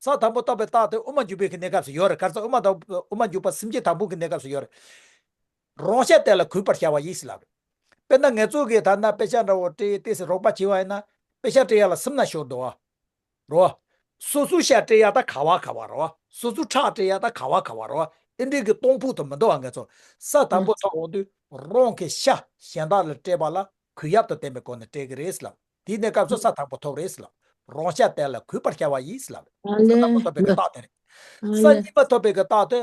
ས་དང་པོ་ཐོབ་པའི་རྟགས་དེ་དབུ་མ་འཇུག་པའི་གི་གནས་སྐབས་སུ་ཡོད་རེད། ག་རེ་ཟེར་དབུ་མ་དང་དབུ་མ་འཇུག་པ་སེམས་བསྐྱེད་དང་པོ་གི་གནས་སྐབས་སུ་ཡོད་རེད། རང་ཤ་དེ་ལ་གུས་པར་བྱ་བ་ཡིན་ཟེར་ལབ་རེད། དཔེར་ན་ངེད་ཚོ་གིས་ད་ལྟ་དཔེ་ཆ་འདྲ་བོ་སྤྲད་ཏེ་ཟེར་རོགས་པ་བྱེད་པ་ཡིན་ན། དཔེ་ཆ་སྤྲད་ཡ་ལ་སེམས་ན་ཤོར་འདུག་བ། རོ། སོ་སོའི་ཤ་སྤྲད་ཡ་ད་ག་བ་ག་བ་རོ། སོ་སོའི་ཁྲག་སྤྲད་ཡ་ད་ག་བ་ག་བ་རོ། ཨེ་འདྲའི་གི་གཏོང་ཕོད་དུ་མི་འདུག་བ། ངེད་ཚོ་ས་དང་པོ་ཐོབ་འོང་དུས་རང་གི་ཤ་གཞན་དག་ལ་སྤྲད་པ་ལ་གུས་ཡབ་ཏུ་བསྟེན་པའི་སྒོ་ནས་སྤྲད་ཀྱི་རེད་ཟེར་ལབ། དེའི་གནས་སྐབས་སུ་ས་དང་པོ་ཐོབ་རེད་ཟེར་ལབ། རང་ཤ་དེ་ལ་གུས་པར་བྱ་བ་ཡིན་ཟེར་ལབ། ཨ་ས་དང་པོ་ལས། ཐོབ་པའི་གི་རྟགས་དེ་རེད། ཨ་ས་ལས། གཉིས་པ་ཐོབ་པའི་གི་རྟགས་དེ།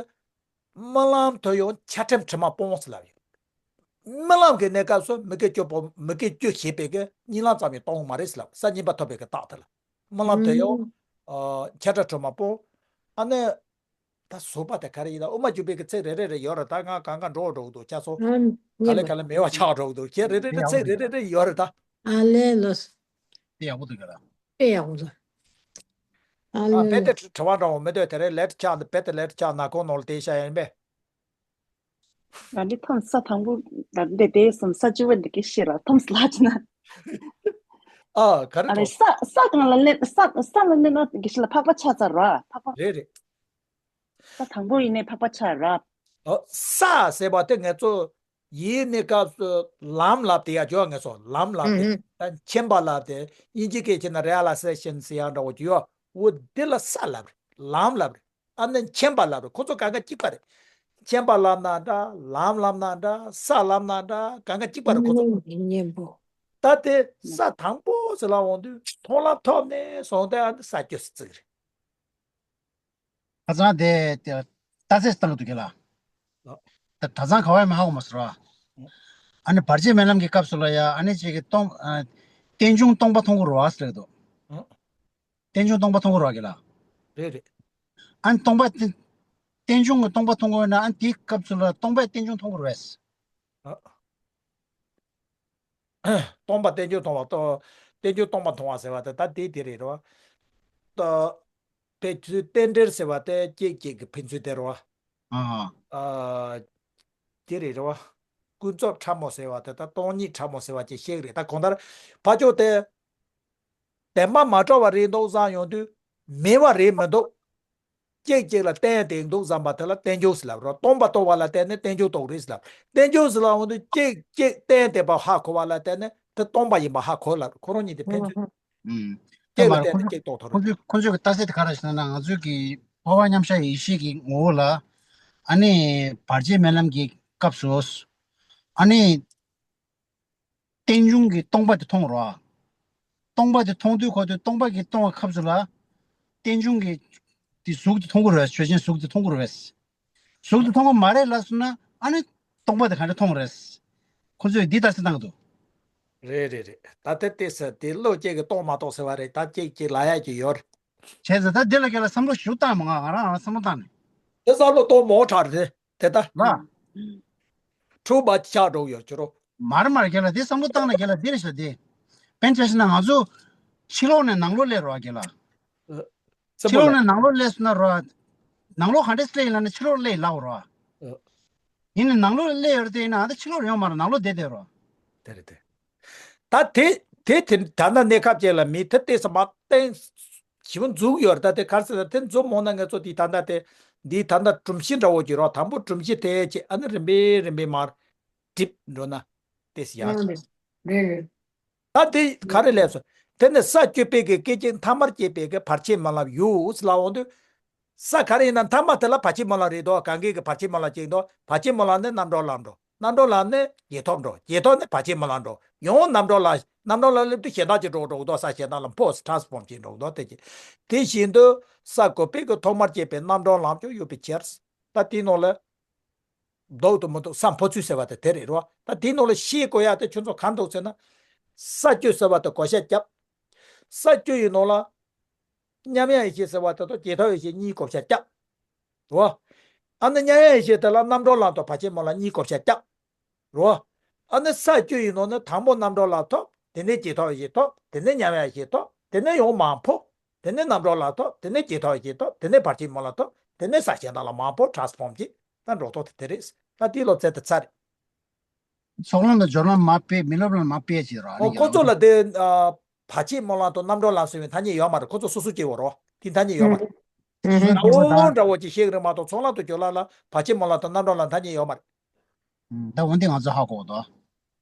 སྨོན་ལམ་དུ་ཡང་འཆལ་ཁྲིམས་དྲི་མ་སྤོང་ཟེར་ལབ་ཡོད། སྨོན་ལམ་གྱི་གནས་སྐབས་སུ་མི་དགེ་བཅུ་སྤོང་། མི་དགེ་བཅུ་བྱེད་པའི་གི་གཉིད་ལམ་ཙམ་ཡང་གཏོང་མ་རེད་ཟེར་ལབ། ས་གཉིས་པ་ཐོབ་པའི་གི་རྟགས་དེ་ལ། སྨོན་ལམ་དུ་ཡང་། ཨ། འཆལ་ཁྲིམས་དྲི་མ་སྤོང་། ཨ་ནི། ད་བཟོད་པ་དེ་ག་རེ་ཡིན་ན། དབུ་མ་འཇུག་པའི་གི་ཚིག་རེ་རེ་རེ་ཡོད་རེད་ད། ང་གང་ག་འགྲོ་འགྲོ་གི་འདུག་ཅག་སོ། ཨ། ག་ལེ་ག་ལེ་མེད་པ་ཆགས་འགྲོ་གི་འདུག་ཁྱེད་རེ་རེ་རེ་ཚིག་རེ་རེ་རེ་ཡོད་རེད་ད། ཨ་ལས་ལོས། དེ་ཡག་པོ་འདུག་ག་ལ། དཔེ་ཡག་པོ་འདུག་ཨ་ཨ་ལས་རྦད་དེ་ལོས། དྲི་བ་འདྲ་བོ་མི་འདུག་དེ་རིང་ལེ་ཊི་ཆགས་འདུག་རྦད་དེ་ལེ་ཊི་ཆགས། ནག་ཁུང་ནང་ལ་དེ་བཞག་ཡིན་པས། ང་འདི་ཐོམ་ས་དང་པོ་ད་འདི་དེ་སོང་ས་བཅུ་པ་འདི་གི་ཤེས་ར་ཐོམ་ས་ལ་ཅི་ན། ཨ་ག་རེ་ཨ་རེ་ཐོམ་ས་ས་གང་ལ་ལེན་ས་ས་ལ་ལེན་ན་གི་ཤི་ལ་ཕག་པ་ཆགས་ཚར་ར་ཕག་པ། རེད་རེད། ས་དང་པོ་ཡིན་ནའི་ཕག་པ་ཆགས་ར། ཨ་ས་ཟེར་བ་དེ་ང་ཚོ་ཡིན་ནི་སྐབས་སུ་ལམ་ལབ་དེ་ཡ་ཇོ་ངེས་སོ་ལམ་ལབ་དེ་ཨུ་ད་མཁྱེན་པ་ལབ་དེ་དབྱིན་ཇི་སྐད་ཆེ་ན་རེ་ཨ་ལ་སེ་ཤན་ཟེར་ཡ་འདྲ་བོ་ཅིག་ཡོད་འོ་དེ་ལ་ས་ལབ་རེད་ལམ་ལབ་རེད། ཨ་ནི་མཁྱེན་པ་ལབ་རེད། ཁོ་ཚོ་གང་ག་གཅིག་པ་རེད། མཁྱེན་པ་ལབ་ན་འདྲ་ལམ་ལབ་ན་འདྲ་ས་ལབ་ན་འདྲ་གང་ག་གཅིག་པ་རེད་ཁོ་ཚོ། གཉེན་པོ། ད་དེ་ས་དང་པོ་ཟེར་ལ་འོང་དུས་མཐོང་ལམ་ཐོབ་ནས་སོང་དེ་ཨ་ནི་ས་སྐྱོ་སི་ཙིག་རེད། ཁ་སང་དེ་དེ་ལྟ་ཚེ་སྟངས་འདུག་གི་ལ། ད་གྲྭ་ཚང་ག་བ་ཡང་མ་ཧ་གོ་མ་སོང་ར། ཨ་ནི་བར་ཆད་མེད་ལམ་གྱི་སྐབས་སུ་ལ་ཡ་ཨ་ནི་ཅིག་གི་སྟོང་ཨ་རྟེན་འབྱུང་སྟོང་པ་མཐོང་གི་རེད་བ་ཟེར་གི་འདུག་ཨ། རྟེན་འབྱུང་སྟོང་པ་མཐོང་གི་རེད་བ་གི་ལ། རེད་རེད། ཨ་ནི་སྟོང་པ་རྟེན་རྟེན་འབྱུང་གི་སྟོང་པ་མཐོང་གི་ཡོད་ན་ཨ་ནི་དེའི་སྐབས་སུ་ལ་སྟོང་པའི་རྟེན་འབྱུང་མཐོང་གི་རེད་བས། ཨ། སྟོང་པ་རྟེན་འབྱུང་མཐོང་བ་ལྟོ། རྟེན་འབྱུང་སྟོང་པ་མཐོང་བ་ཟེར་བ་དེ་ད་དེ་དེ་རེད་རོ། ལྟོ། ཕན་ཚུན་རྟེན་འབྲེལ་ཟེར་བ་དེ་གཅིག་གཅིག་གི་ཕན་ཚུན་དེ་རོ། ཨ། ཨ། དེ་རེད་རོ། ཀུན་རྫོབ་ཕྲ་མོ་ཟེར་བ་དེ་ད་སྟོང་ཉིད་ཕྲ་མོ་ཟེར་བ་ཅིག་ཤེས་རེད་ད་གང་ལྟར། ཕ་ཕྱོགས་དེ། བདེན་པ་མ་གྲུབ་པ་རེད་འདུག་བསམ་ཡོང་དུས། མེད་པ་རེད་མི་འདུག་གཅིག་གཅིག་ལ་བརྟེན་ཏེ་འདུག་བསམ་པ་དེ་ལ་རྟེན་འབྱུང་ཟེར་ལབ་རོ། སྟོང་པ་རྟོགས་པ་ལ་བརྟེན་ནས་རྟེན་འབྱུང་རྟོགས་རེད་ཟེར་ལབ། རྟེན་འབྱུང་ཟེར་ལབ་འོང་དུས་གཅིག་གཅིག་བརྟེན་ཏེ་པ་ཧ་གོ་བ་ལ་བརྟེན་ནས་དེ་སྟོང་པ་ཡིན་པ་ཧ་གོ་ལབ་ཁོ་རང་གཉིས་དེ་ཕན་ཚུན། ཨུམ། གཅིག་ལ་བརྟེན་ནས་གཅིག་རྟོགས་ཐུབ་རེད། ཁོང་ཚོས་ཁོང་ཚོས་ཀྱི་ལྟ་ཚུལ་དེ་ག་རེ་ཞེ་ན་ང་ཚོས་ཀྱི་འཕོ་བ་མཉམ་བཞག་ཡེ་ཤེས་ཀྱི་ངོ་བོ་ལ་ཨ་ནི་བར་ཆད་མེད་ལམ་གྱི་སྐབས་སུ་ཨ་ནི། རྟེན་འབྱུང་གི་སྟོང་པ་དེ་མཐོང་རོགས། སྟོང་པ་དེ་མཐོང་དུས་ཁོ་ཚོས་སྟོང་པ་གི་སྟོང་པ་ཁབ་ཚུ་ལ། རྟེན་འབྱུང་གི་དེ་གཟུགས་དེ་མཐོང་གི་རེད། ཆོས་ཅན་གཟུགས་དེ་མཐོང་གི་རེད། གཟུགས་དེ་མཐོང་གི་མ་རེད་ལབ་སོང་ན་ཨ་ནི་སྟོང་པ་དེ་ག་འདྲ་མཐོང་རེད། ཁོ་ཚོས་འདི་ལྟ་ཚུལ་བཏང་གི་འདུག་རེད་རེད་རེད། ད་དེ་ལྟས་ས་དེ་བློ་སྐྱེ་གི་རྟོགས་མ་རྟོགས་ཟེར་བ་རེད། ད་སྐྱེ་སྐྱེ་ལ་ཡ་གི་ཡོད་རེད། བྱས་ཙང་ད་འདི་ལ་སྐྱེ་ལ་བསམ་བློ་ཞིག་བཏང་མ་ང་ང་རང་རང་བསམ་བློ་བཏང་ནས། དེ་བསམ་བློ་གཏོང་མོ་ཁྲ་རེད། དེ་ལྟ། ལ། ཁྲུ་བ་ཆགས་འགྲོ་ཡོད་ཅི་རོ། མར་མར་རྒྱལ་ལ་དེ་བསམ་བློ་བཏང་ན་རྒྱལ་ལ་དེ་རེད་ཤག་དེ། དཔེར་ཆ་བཞག་ན་ང་ཚོ་ཕྱི་ལོགས་ནས་ནང་ལོགས་སླེབས་རོགས་རྒྱལ་ལ། ཨ། སེམས་ཕྱི་པོ་ལོགས་ལ། ནས་ནང་ལོགས་སླེབས་སོང་ན་རོགས། ནང་ལོགས་ག་འདྲས་སླེབས་ཡིན་ལ་ནི་ཕྱི་ལོགས་སླེབས་ལབ་རོགས། ཨ། ཡིན་ནི་ནང་ལོགས་སླེབས་ཡོད་དེ་ཡིན་ན་ཨ་ད་ཕྱི་ལོགས་ཡོང་མ་རེད་ནང་ལོགས་བསྡད་བསྡད་རོགས། དེ་རེད་དེ། ད་དེ་དེ་དེ་ད་ལྟ་གནས་སྐབས་ཅིག་ལ་མི་དེ་ལྟས་ས་མ་བསྟན། ཞི་བ་འཛུགས་ཡོད་རེད། ད་དེ་གར་སེ་ད་དེ་འཛུགས་མོ་ན་ང་ཚོ་དེ་ད་ལྟ་དེ་འདི་ད་ལྟ་སྒྲོམ་གཞི་འདྲ་བོ་ཅིག་རོགས་དང་པོ་སྒྲོམ་གཞི་དེ་ཅིག་ཨ་ནི་རིམ་པས་རིམ་པས་མར་འགྲིབ་འགྲོ་ན་ལྟས་སི་ཡག་ཅིག་རེད་རེད། ད་དེ་ག་རེ་ལས་སོ། དེ་ནི་ས་བཅུ་པའི་གི་སྐད་ཅིག་མཐའ་མར་སྐྱེས་པའི་གི་བར་ཆད་སྨོན་ལམ་ཡོད་ལ་འོང་དུས། ས་ག་རེ་ཡིན་ན་མཐའ་མ་དེ་ལ་བར་ཆད་སྨོན་ལམ་རེད་དོ། གང་གི་གི་བར་ཆད་སྨོན་ལམ་ཅིག་དོ། བར་ཆད་སྨོན་ལམ་ནི་རྣམ་གྲོལ་ལམ་འགྲོ། རྣམ་གྲོལ་ལམ་ནི་རྗེས་ཐོབ་འགྲོ། རྗེས་ཐོབ་ནི་བར་ཆད་སྨོན་ལམ་འགྲོ། ཡང་རྣམ་གྲོལ་ལམ་རྣམ་གྲོལ་ལམ་སླེབས་དུས་གཞན་དག་ཅིག་འགྲོ་འགྲོ་དོ། ས་གཞན་དག་ལ་འཕོ་ཊཱན་སི་ཕོརམ་ཅིག་འགྲོ་དོ་དེ་ཅིག་དེ་བཞིན་དུ་ས་བཅུ་པའི་གི་ཐོག་མར་སྐྱེས་པའི་རྣམ་གྲོལ་ལམ་ཅིག་ཡོད་པའི་ཕྱིར། ད་དེའི་ནང་ལ། ལྡོག་ཏུ་མི་ལྡོག་ས་འཕོ་ཚུལ་ཟེར་བ་དེ་དེ་རེད་རོ། ད་དེའི་ནང་ལ་ཤེས་དགོས་ཡ་དེ་ཁྱོད་ཚོ་གང་འདུག་ཟེར་ན། ས་བཅུ་ཟེར་བ་དེ་བགོ་བཤའ་བརྒྱབ། ས་བཅུ་ཡི་ནང་ལ། མཉམ་ཡངས་ཡེ་ཤེས་ཟེར་བ་དེ་དང་རྗེས་ཐོབ་ཡེ་ཤེས་གཉིས་བགོ་བཤའ་བརྒྱབ། རོ། ཨ་ནི་མཉམ་ཡངས་ཡེ་ཤེས་དེ་ལ་རྣམ་གྲོལ་ལམ་དང་བར་ཆད་སྨོན་ལམ་གཉིས་བགོ་བཤའ་བརྒྱབ། རོ། ཨ་ནི་ས་བཅུ་ཡི་ནང་ནས་དང་པོ་རྣམ་གྲོལ་ལམ་ཐོབ། དེ་ནས་རྗེས་ཐོབ་ཡེ་ཤེས་ཐོབ། དེ་ནས་མཉམ་ཡངས་ཡེ་ཤེས་ཐོབ། དེ་ནས་ཡང་མར་འཕོ། དེ་ནས་རྣམ་གྲོལ་ལམ་ཐོབ། དེ་ནས་རྗེས་ཐོབ་ཡེ་ཤེས་ཐོབ། དེ་ནས་བར་ཆད་སྨོན་ལམ་ཐོབ། དེ་ནས་ས་གཞན་དག་ལ་མར་འཕོ་ཊཱན་སི་ཕོརམ་གྱིས་ད་འགྲོ་ཐོག་དེ་དེ་རེད། ད་དེའི་ལོ་ཚད་དེ་ཚར་རེད། ཚོགས་ལམ་དང་སྦྱོར་ལམ་མ་སྤེལ་མི་སློབ་ལམ་མ་སྤེལ་ཅིག་རོ། ཨ་ནི་ཨོ་ཁོ་ཚོ་ལ་དེ་ཨ་བར་ཆད་སྨོན་ལམ་དང་རྣམ་གྲོལ་ལམ་ཟེར་བའི་ཐ་སྙད་ཡོད་མ་རེད། ཁོ་ཚོ་སོ་སོ་སྐྱེ་བོ་རོ། དེ་ཐ་སྙད་ཡོད་མ་རེད། ཨུ་ཧུ། འདྲ་བོ་འདྲ་བོ་ཅིག་ཤེས་ཀྱི་རེད་མ་གཏོགས་ཚོགས་ལམ་དང་སྦྱོར་ལམ་ལ་བར་ཆད་སྨོན་ལམ་དང་རྣམ་གྲོལ་ལམ་ཐ་སྙད་ཡོད་མ་རེད། ད་འོན་ཏེ་ང་ཚོ་ཧ་གོ་དོ།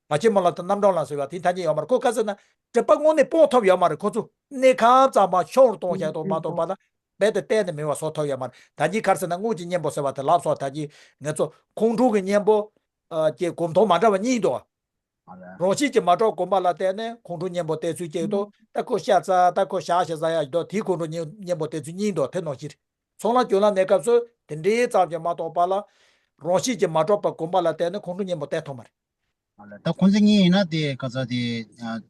བར་ཆད་སྨོན་ལམ་དང་རྣམ་གྲོལ་ལམ་ཟེར་བ་དེ་ཐ་སྙད་ཡོད་མ་རེད། ཁོ་ག་ཟེར་ན་སྒྲིབ་པ་དངོས་གནས་སྤོང་ཐུབ་ཡོད་མ་རེད། ཁོ་ཚོ་གནས་ཁང་ཙམ་མ་ཤོར་གཏོང་བྱ་གཏོང་མ་གཏོང་པ་ལ་རྦད་དེ་གཏན་ནས་མེད་པ་བཟོ་ཐུབ་ཡོད་མ་རེད། ད་གིན་ག་རེ་ཟེར་ན་དངོས་ཀྱི་གཉེན་པོ་ཟེར་བ་དེ་ལབ་སོང་། ད་གིན་ང་ཚོ་ཁོང་ཁྲོ་གི་གཉེན་པོ་ཀྱི་སྒོམ་ཐོག་མ་འདྲ་བ་གཉིས་འདུག་ཨ་ལས། རང་བཞིན་གྱིས་མ་གྲུབ་སྒོམ་པ་ལ་བརྟེན་ནས་ཁོང་ཁྲོ་གཉེན་པོ་བསྟེན་ཚུལ་གཅིག་དང་ད་ཁོ་ཤ་ཚ་ད་ཁོ་ཞག་ཞེ་ས་ཡ་ཞིག་འདུག་དེའི་ཁོང་ཁྲོ་གཉེན་པོ་བསྟེན་ཚུལ་གཉིས་འདུག་དེ་ནང་བཞིན་རེད། ཚོགས་ལམ་སྦྱོར་ལམ་གནས་སྐབས་སུ་དེ་འདྲའི་ཙམ་གྱིས་མ་གཏོགས་པ་ལ། རང་བཞིན་གྱིས་མ་གྲུབ་པ་སྒོམ་པ་ལ་བརྟེན་ནས་ཁོང་ཁྲོ་གཉེན་པོ་བསྟེན་ཐུབ་མ་རེད། ཨ་ལས། ད་ཁོང་ཚོ་གཉིས་ཡིན་ན་དེ་ག་ཚོད་དེ་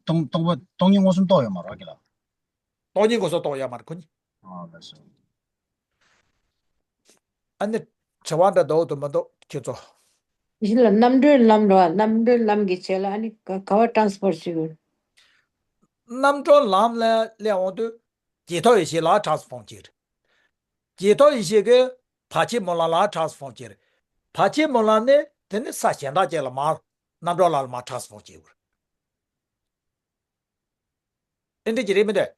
སྟོང་སྟོང་པ་སྟོང་ཉིད་མངོན་སུམ་རྟོགས་ཡོད་མ་རེད་ཀྱི་ལ། སྟོང་ཉིད་མངོན་སུམ་རྟོགས་ཡོད་མ་རེད་ཁོ་གཉིས། ཨ་ལས་སོ། ཨ་ནི་དྲི་བ་འདྲ་འདུག་ཏུ་མི་འདུག་ཁྱེད་ཚོ། ཡིན་ལ་རྣམ་གྲོལ་ལམ་རོ། རྣམ་གྲོལ་ལམ་གྱི་ཆེད་ལ་ཨ་ནི་ག་ག་བ་ཊཱན་སི་ཕར་བྱེད་དགོས། རྣམ་གྲོལ་ལམ་ལ་སླེབས་འོང་དུས་རྗེས་ཐོབ་ཡེ་ཤེས་ལ་ཊཱན་སི་ཕོརམ་བྱེད། རྗེས་ཐོབ་ཡེ་ཤེས་ཀྱིས་བར་ཆད་སྨོན་ལམ་ལ་ཊཱན་སི་ཕོརམ་བྱེད། བར་ཆད་སྨོན་ལམ་ནི་ དེ་ནི་ས་གཞན་དག་ཅིག་ལ་མར་རྣམ་གྲངས་ལ་མར་transform་བྱེད་དགོས། ཨེ་འདྲ་ཅིག་རེད་མི་འདུག་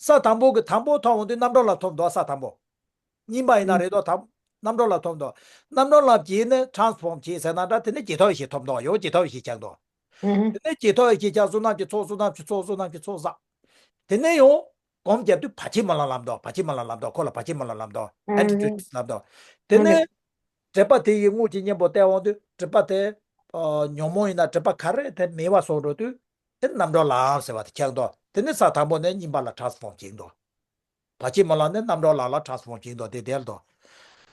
ས་དང་པོ་གི་དང་པོ་ཐོབ་འོང་དུས་རྣམ་གྲངས་ལ་ཐོབ་འདུག་ས་དང་པོ། གཉིས་པ་ཡིན་ན་རེད་དོ་དང་། རྣམ་གྲངས་ལ་ཐོབ་འདུག་རྣམ་གྲངས་ལ་བྱས་ནས་transform་བྱས་ཟེར་ན་འདྲ། དེ་ནི་ཇི་ལྟ་བ་བཞིན་ཐོབ་འདུག་ཡོད་ཇི་ལྟ་བ་བཞིན་ཆགས་འདུག་དེ་ནི་ཇི་ལྟ་བ་བཞིན་ཆགས། བསོད་ནམས་ཀྱི་ཚོགས་བསོད་ནམས་ཀྱི་ཚོགས་བསོད་ནམས་ཀྱི་ཚོགས་བསགས། དེ་ནས་ཡང་སྒོམ་བརྒྱབ་དུས་བར་ཆད་སྨོན་ལམ་ལབ་འདུག་བར་ཆད་སྨོན་ལམ་ལབ་འདུག་ཁོ་ལ་བར་ཆད་སྨོན་ལམ་ལབ་འདུག་ཨ་ནི་antidote་ལབ་འདུག་དེ་ནས་སྒྲིབ་པ་དེ་ཡི་དངོས་ཀྱི་གཉེན་པོ་བསྟེན་འོང་དུས་སྒྲིབ་པ་དེ་ཨ་ཉོན་མོངས་ཡིན་ན་སྒྲིབ་པ་ག་རེ་དེ་མེད་པ་སོང་འགྲོ་དུས་དེ་རྣམ་གྲངས་ལམ་ཟེར་བ་དེ་ཆགས་འདུག་དེ་ནས་ས་དང་པོ་ནས་གཉིས་པ་ལ་transform་བྱེད་འདུག་བར་ཆད་སྨོན་ལམ་ནི་རྣམ་གྲངས་ལམ་ལ་transform་བྱེད་འདུག་དེ་དེར་འདུག་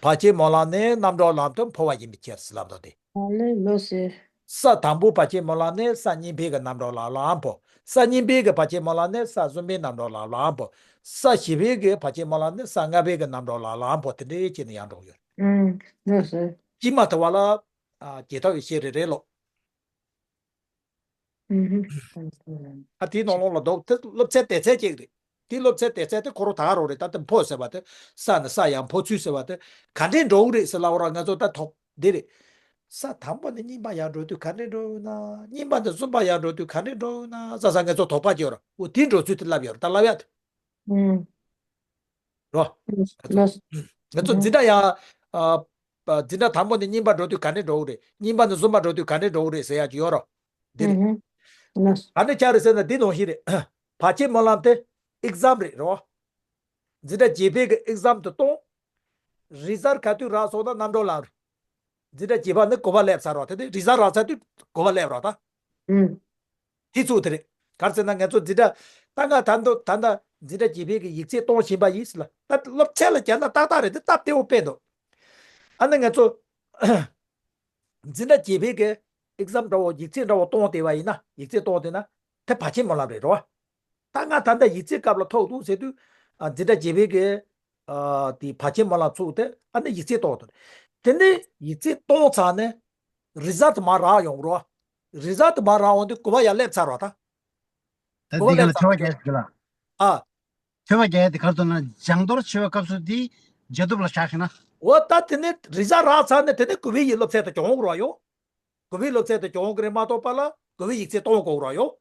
བར་ཆད་སྨོན་ལམ་ནི་རྣམ་གྲངས་ལམ་དུ་འཕོ་བ་ཡིན་པའི་ཕྱིར་ཟེར་ལབ་འདུག་སྟེ། ཨ་ལེ་ལོ་ཟེར། ས་དང་པོ་བར་ཆད་སྨོན་ལམ་ནི་ས་གཉིས་པའི་གི་རྣམ་གྲངས་ལམ་ལ་འཕོ། ས་གཉིས་པའི་གི་བར་ཆད་སྨོན་ལམ་ནི་ས་གསུམ་པའི་རྣམ་གྲངས་ལམ་ལ་འཕོ། ས་བཞི་པའི་གི་བར་ཆད་སྨོན་ལམ་ནི་ས་ལྔ་པའི་གི་རྣམ་གྲངས་ལམ་ལ་འཕོ། དེ་འདྲའི་བྱས་ནས་ཡར་འགྲོ་གི་ཡོད། ཨུམ་ལོ་ཟེར། ཅིས་མ་ཐུབ་པ་ལ་ཨ་ཇི་ལྟ་བའི་ཤེས་རེ་རེ་ལོ། ཨ་དེའི་ནང་ལོགས་ལ་འདུག་དེ་སློབ་ཚན་དེ་ཚད་ཅིག་རེད། དེ་སློབ་ཚན་དེ་ཚད་དེ་ཁོ་རང་ད་ག་རང་རེད། ད་དེ་འཕོ་ཟེར་བ་དེ་ས་ནས་ས་ཡར་འཕོ་ཚུལ་ཟེར་བ་དེ་ག་འདྲས་འགྲོ་གི་རེད་ཟེར་ལབ་པ་ར་ང་ཚོ་ད་དོགས་འདི་རེད། ས་དང་པོ་ནས་གཉིས་པ་ཡར་འགྲོ་དུས་ག་འདྲས་འགྲོ་ཡོད་ན། གཉིས་པ་ནས་གསུམ་པ་ཡར་འགྲོ་དུས་ག་འདྲས་འགྲོ་ཡོད་ན་ཟེར་ས་ང་ཚོ་དོགས་པ་སྐྱེ་ཡོད་ར། འོ་དེ་འགྲོ་ཚུལ་དེ་ལབ་ཡོད་ར། ད་ལབ་ཡ་དེ། ཨུམ། རོ། ལོ། ང་ཚོ་འཛིན་གྲྭ་ཡང་། ཨ། འཛིན་གྲྭ་དང་པོ་ནས་གཉིས་པ་འགྲོ་དུས་ག་འདྲས་འགྲོ་གི་རེད། གཉིས་པ་ནས་གསུམ་པ་འགྲོ་དུས་ག་འདྲས་འགྲོ་གི་རེད་ཟེར་ཡག་ཅིག་ཡོད་རོ། འདི་རེད། ཨུ་ཧུ། ལོ། ག་འདྲས་ཆགས་རེད་ཟེར་ན་འདི་ནང་བཞིན་རེད། བར་ཆད་སྨོན་ལམ་དེ་exam་རེད་རོ། འཛིན་གྲྭ་བརྒྱད་པའི་གི་exam་དུ་གཏོང་། result་ག་དུས་རག་སོང་ན་རྣམ་གྲངས་ལམ་རེད། འཛིན་གྲྭ་བརྒྱད་པ་ནི་དགོས་པ་སླེབས་ཚར་རོ། དེ་དུས་result་རག་ཚར་དུས་དགོས་པ་སླེབས་རོ་ད། ཨུ། དེ་ཚོ་དེ་རེད། ག་རེ་ཟེར་ན་ང་ཚོ་འཛིན་གྲྭ་ད་ང་ད་འདོད་ད་ལྟ་འཛིན་གྲྭ་བརྒྱད་པའི་གི་ཡིག་ཚད་གཏོང་བཞིན་པ་ཡིན་ཟེར་ལ། ད་སློབ་ཚན་ལ་བསྐྱར་ན་ཏག་ཏག་རེད། དེ་སྟབས་བདེ་བོ་དཔེ་འདུག་ཨ་ནི་ང་ཚོ་འཛིན་གྲྭ་བརྒྱད་པའི་གི་exam་འདྲ་བོ་ཡིག་ཚད་འདྲ་བོ་གཏོང་བསྡད་པ་ཡིན་ན། ཡིག་ཚད་གཏོང་བསྡད་ན་དེ་བར་ཆད་སྨོན་ལམ་རེད་རོ། ད་ང་ད་ལྟ་ཡིག་ཚད་སྐབས་ལ་ཐོག་འདུག་ཟེར་དུས། ཨ། འཛིན་གྲྭ་བརྒྱད་པའི་གི། ཨ། དེ་བར་ཆད་སྨོན་ལམ་ཚུགས་ཏེ་ཨ་ནི་ཡིག་ཚད་གཏོང་དུ། དེ་ནས་ཡིག་ཚད་གཏོང་ཚར་ནས་result་མར་རག་ཡོང་རོ། result་མར་རག་འོང་དུས་དགོས་པ་ཡར་སླེབས་ཚར་རོ་ད། ད་དགོས་པ་འདི་ག་ལ་སླེབས་ཚར་ཆེ་བ་རོ། རྒྱག་གི་ལ། ཨ། ཆེ་བ་རྒྱག་དེ་གར་དུ་ན་སྦྱང་དོར་ཆེ་བའི་སྐབས་སུ་དེ་རྗེས་ཐོབ་ལ་བཞག་ཤེ་ན། འོ་ད་དེ་ནས་result་རག་ཚར་ནས་དེ་ནས་དགོས་པའི་ཡི་སློབ་ཚན་དུ་སྦྱོང་དགོས་རོ་ཡོ། དགོས་པའི་སློབ་ཚན་དུ་སྦྱོང་དགོས་རེད་མ་གཏོགས་པ་ལ་དགོས་པའི་ཡིག་ཚད་གཏོང་དགོས་རོགས་ཡོང་།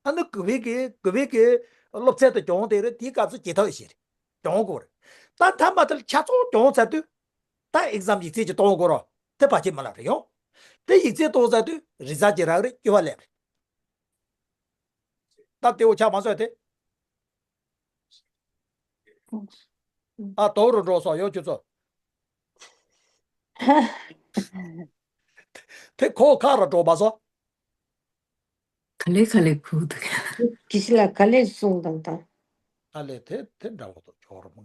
ཨ་ནི་དགོས་པའི་གི་དགོས་པའི་གི་སློབ་ཚན་དུ་སྦྱོང་དེ་རེད། དེའི་སྐབས་སུ་ཇི་ལྟ་བ་ཞིག་སྦྱོང་དགོས་རེད། ད་མཐའ་མ་དེར་ཆ་ཚང་སྦྱོང་ཚར་དུས་ད་exam་ཡིག་ཚད་ཅིག་གཏོང་དགོས་རོགས། དེ་བར་ཆད་སྨོན་ལམ་རེད་ཡོང་། དེ་ཡིག་ཚད་གཏོང་ཚར་དུས་result་ཅིག་རག་རེད། སྐྱོ་བ་ལེབ་རེད། སྟབས་བདེ་བོ་ཆགས་མ་སོང་དེ། ཨ། དོག་རུ་འགྲོ་སོང་ཡོད་ཁྱོད་ཚོ། དེ་ཁོ་ཁ་ར་འགྲོ་མ་སོང་། ག་ལེ་ག་ལེ་ཁུག་འདུག་དེ་ཕྱི་ལ་ག་ལེ་གསུང་དང་དང་། ཨ་ལེ་དེ་དེ་འདྲ་བོ་དོ་ཅོག་རོ་ང་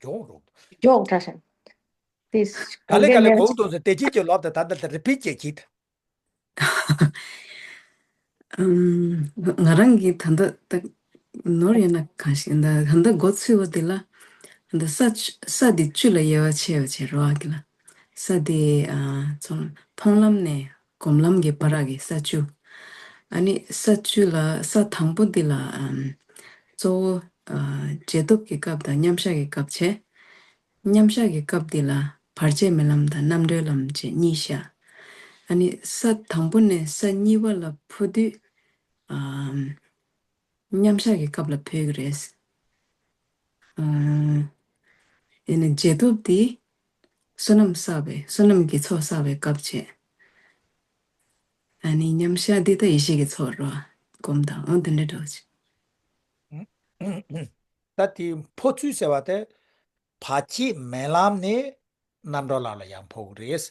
ཇོག་རོ། ཇོག་འདྲ་ཤག་དེ་ག་ལེ་ག་ལེ་ཁུག་འདུག་ཟེར་དེ་ཅིག་ཅིག་ལབ་དེ་ད་ལྟ་དེ་repeat་ཅིག་གྱིས། ང་རང་གིས་ད་ལྟ་ད་ནོར་ཡོད་ན་གང་ཞིག་ད་ད་ལྟ་འགོ་ཚུགས་པ་འདི་ལ་ད་ལྟ་ས་བཅུ་ས་འདི་བཅུ་ལ་དབྱེ་བ་ཕྱེ་བ་བྱེད་རོགས་ཨ་གི་ལ། ས་འདི་ཨ་ཚོང་མཐོང་ལམ་ནས་སྒོམ་ལམ་གྱི་བར་གྱི་ས་བཅུ། ཨ་ནི་ས་བཅུ་ལ་ས་དང་པོ་འདི་ལ་ཨམ་གཙོ་བོ་ཨ་རྗེས་ཐོབ་ཀྱི་སྐབས་དང་མཉམ་བཞག་གི་སྐབས་བྱས། མཉམ་བཞག་གི་སྐབས་འདི་ལ་བར་ཆད་མེད་ལམ་དང་རྣམ་གྲོལ་ལམ་བཅས་གཉིས་བཞག་ཨ་ནི་ས་དང་པོ་ནས་ས་གཉིས་པ་ལ་འཕོ་དུས། ཨམ། མཉམ་བཞག་གི་སྐབས་ལ་འཕོ་གི་རེད། ཨམ། ཡིན་ན་རྗེས་ཐོབ་འདི་བསོད་ནམས་བསགས་པའི་བསོད་ནམས་ཀྱི་ཚོགས་བསགས་པའི་སྐབས་བྱས། ཨ་ནི་མཉམ་བཞག་འདི་ད་ཡེ་ཤེས་ཀྱི་ཚོགས་རོ། སྒོམ་དང་འོ་འདི་འདྲ་འདྲ་བོ་བྱས། ད་དེ་འཕོ་ཚུལ་ཟེར་བ་དེ། བར་ཆད་མེད་ལམ་ནས་རྣམ་གྲོལ་ལམ་ལ་ཡང་འཕོ་གི་རེད།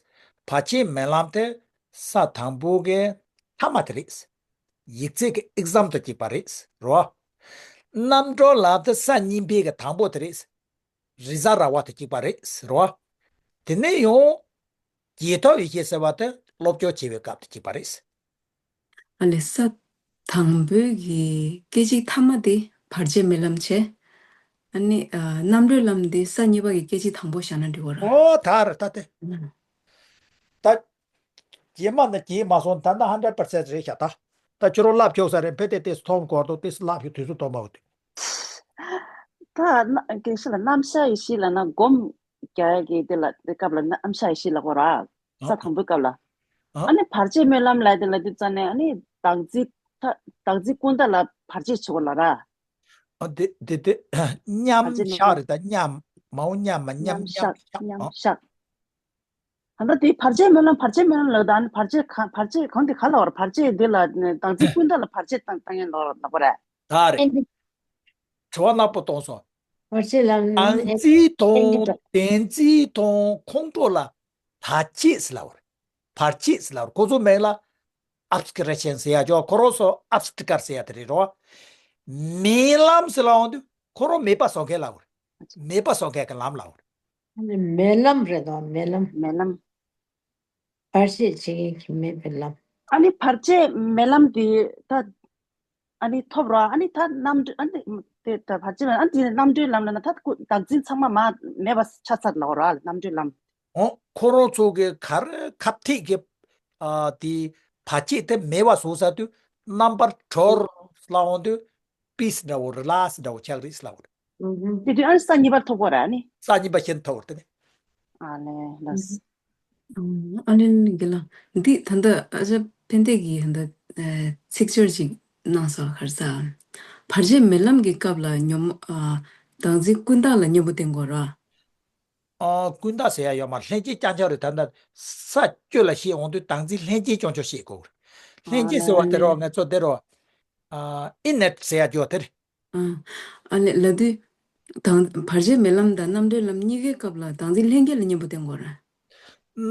བར་ཆད་མེད་ལམ་དེ་ས་དང་པོ་གི་མཐའ་མ་དེ་རེད། ཡིག་ཚད་ཀྱི་exam་དང་གཅིག་པ་རེད་རོ། རྣམ་གྲོལ་ལམ་དེ་ས་གཉིས་པའི་གི་དང་པོ་དེ་རེད། result་རག་པ་དང་གཅིག་པ་རེད་རོ། དེ་ནས་ཡང་རྗེས་ཐོབ་ཡེ་ཤེས་ཟེར་བ་དེ་སློབ་སྦྱོང་བྱེད་པའི་སྐབས་དང་གཅིག་པ་རེད། ཨ་ལེ་ས་དང་པོའི་གི་སྐད་ཅིག་མཐའ་མ་དེ་བར་ཆད་མེད་ལམ་བྱས། ཨ་ནི་ཨ་རྣམ་གྲོལ་ལམ་དེ་ས་གཉིས་པ་གི་སྐད་ཅིག་དང་པོ་བཞག་ན་འགྲིག་གོ་ར། ཨོ་ད་རེད་ད་དེ། ཨ། ད་རྗེས་མ་ནི་རྗེས་མ་སོང་ད་ལྟ་hundred percent་རེད་ཤག་ད་ད་ཁྱོད་རང་ལབ་ཆོག་ས་རེད། ཕེ་ཏེ་ཏེས་ཐོམ་གོར་དོ་ཏེས་ལབ་ཞུ་དུས་སུ་ཐོམ་མ་བུ་དུས། ད་ན་དགེ་བཤེས་ལ་རྣམ་གཞག་ཡེ་ཤེས་ལབ་ན་སྒོམ་རྒྱག་ཡ་གི་དེ་ལ་དེ་སྐབས་ལ་རྣམ་གཞག་ཡེ་ཤེས་ལབ་གོ་ར། ས་དང་པོའི་སྐབས་ལ། ཨ་ཨ་ནི་བར་ཆད་སྨོན་ལམ་ལབ་དེ་ལབ་དུས་ཙ་ནས་ཨ་ནི་བདག་འཛིན་ད་བདག་འཛིན་ཀུན་བཏགས་ལ་བར་ཆད་བྱེད་དགོས་ལབ་ར། ཨ་དེ་དེ་དེ་མཉམ་བར་ཆད་གཞག་རེད། ད་མཉམ་མའོ་མཉམ་མ་མཉམ་མཉམ་མཉམ་བཞག་བཞག་མཉམ་ཨ། བཞག་ད་ལྟ་དེ་བར་ཆད་སྨོན་ལམ་བར་ཆད་སྨོན་ལམ་ལབ་ད་ནི་བར་ཆད་གང་བར་ཆད་གང་དེ་ག་ལ་བར་བར་ཆད་འདི་ལ་བདག་འཛིན་ཀུན་བཏགས་ལ་བར་ཆད་བཏང་བཏང་ཡིན་ལོ་ལབ་པ་རེད། ད་རེད། ཨེ་འདི་དྲི་བ་ནག་པོ་གཏོང་སོང་། བར་ཆད་ལ་ཨེ་བདག་འཛིན་ཨེ་འདི་དང་དོ། བདེན་འཛིན་དང་ཁོང་ཁྲོ་ལ་བར་ཆད་ཟེར་ལབ་པ་རེད། བར་ཆད་ཟེར་ལབ་པ་རེད། ཁོ་ཚོ་མིང་ལ་ཨབ་སི་ཀི་རེ་ཤན་ཟེར་ཡ་ཅོ་ཁོ་རང་ཚོ་ཨབ་སི་ཀི་ར་ཟེར་ཡ་དེ་རེད་རོ། སྨོན་ལམ་ཟེར་ལབ་འོང་དུས་ཁོ་རང་མེད་པ་བཟོ་མཁན་ལབ་པ་རེད། མེད་པ་བཟོ་མཁན་གྱི་ལམ་ལབ་པ་རེད། ཨ་ནི་སྨོན་ལམ་རེད་དོ། སྨོན་ལམ། སྨོན་ལམ། བར་ཆད་བྱེད་མཁན་གྱི་མེད་པའི་ལམ། ཨ་ནི་བར་ཆད་སྨོན་ལམ་དེ་ད་ཨ་ནི་ཐོབ་རོགས། ཨ་ནི་ད་རྣམ་གྲོལ། ཨ་ནི་དེ་ད་བར་ཆད་སྨོན་ཨ་ནི་དེ་རྣམ་གྲོལ་ལམ་ལ་ན་ད་ཀུ་བདག་འཛིན་ཚང་མ་མ་མེད་པ་ཆགས་ཚར་ལབ་རོགས། རྣམ་གྲོལ་ལམ། འོ་ཁོ་རང་ཚོ་གི་ག་རེ་ཁ་ཐེག་གི་ཨ་དེ་བར་ཆད་དེ་མེད་པ་བཟོ་ས་དུས་རྣམ་པར་གྲོལ་ལབ་འོང་དུས་པིས་འདྲ་བོ་རི་ལེགས་འདྲ་བོ་ཆགས་རེད་ལབ་པ་རེད། དེ་དུས་ཨ་ནི་ས་གཉིས་པ་ཐོབ་དགོས་རེད། ཨ་ནི་ས་གཉིས་པ་ཤེས་ཐོབ་དགོས་རེད། ཨ་ལས་ལགས། ཨ་ལས་རྒན་ལགས། འདི་ད་ལྟ་ཨ་ཅག་ཕན་བདེ་གིས་ད་ལྟ་ཚིག་སྦྱོར་ཅིག་གནང་སོང་། ག་རེ་ཟེར། བར་ཆད་སྨོན་ལམ་གྱི་སྐབས་ལ་ཉོན་མོངས་ཨ་བདག་འཛིན་ཀུན་བཏགས་ལ་གཉེན་པོ་བསྟེན་དགོས་ར། ཨ་ཀུན་བཏགས་ཟེར་ཡ་ཡོད་མ་རེད། ལྷན་སྐྱེས་རྐྱང་རྐྱང་རེད། ད་ལྟ་ས་བཅུ་ལ་བཤད་འོང་དུས་བདག་འཛིན་ལྷན་སྐྱེས་རྐྱང་རྐྱང་བཤད་དགོས་རེད། ལྷན་སྐྱེས་ཟེར་བ་དེ་རོ་ང་ཚོ་དེ་རོ། ཨ་ཨི་ནེཊ་ཟེར་ཡ་ཡོད་དེ་རེད། ཨ་ཨ་ལས་ལབ་དུས་དང་བར་ཆད་སྨོན་ལམ་དང་རྣམ་གྲོལ་ལམ་གཉིས་ཀའི་སྐབས་ལ་བདག་འཛིན་ལྷན་སྐྱེས་ལ་གཉེན་པོ་བསྟེན་དགོས་རེད།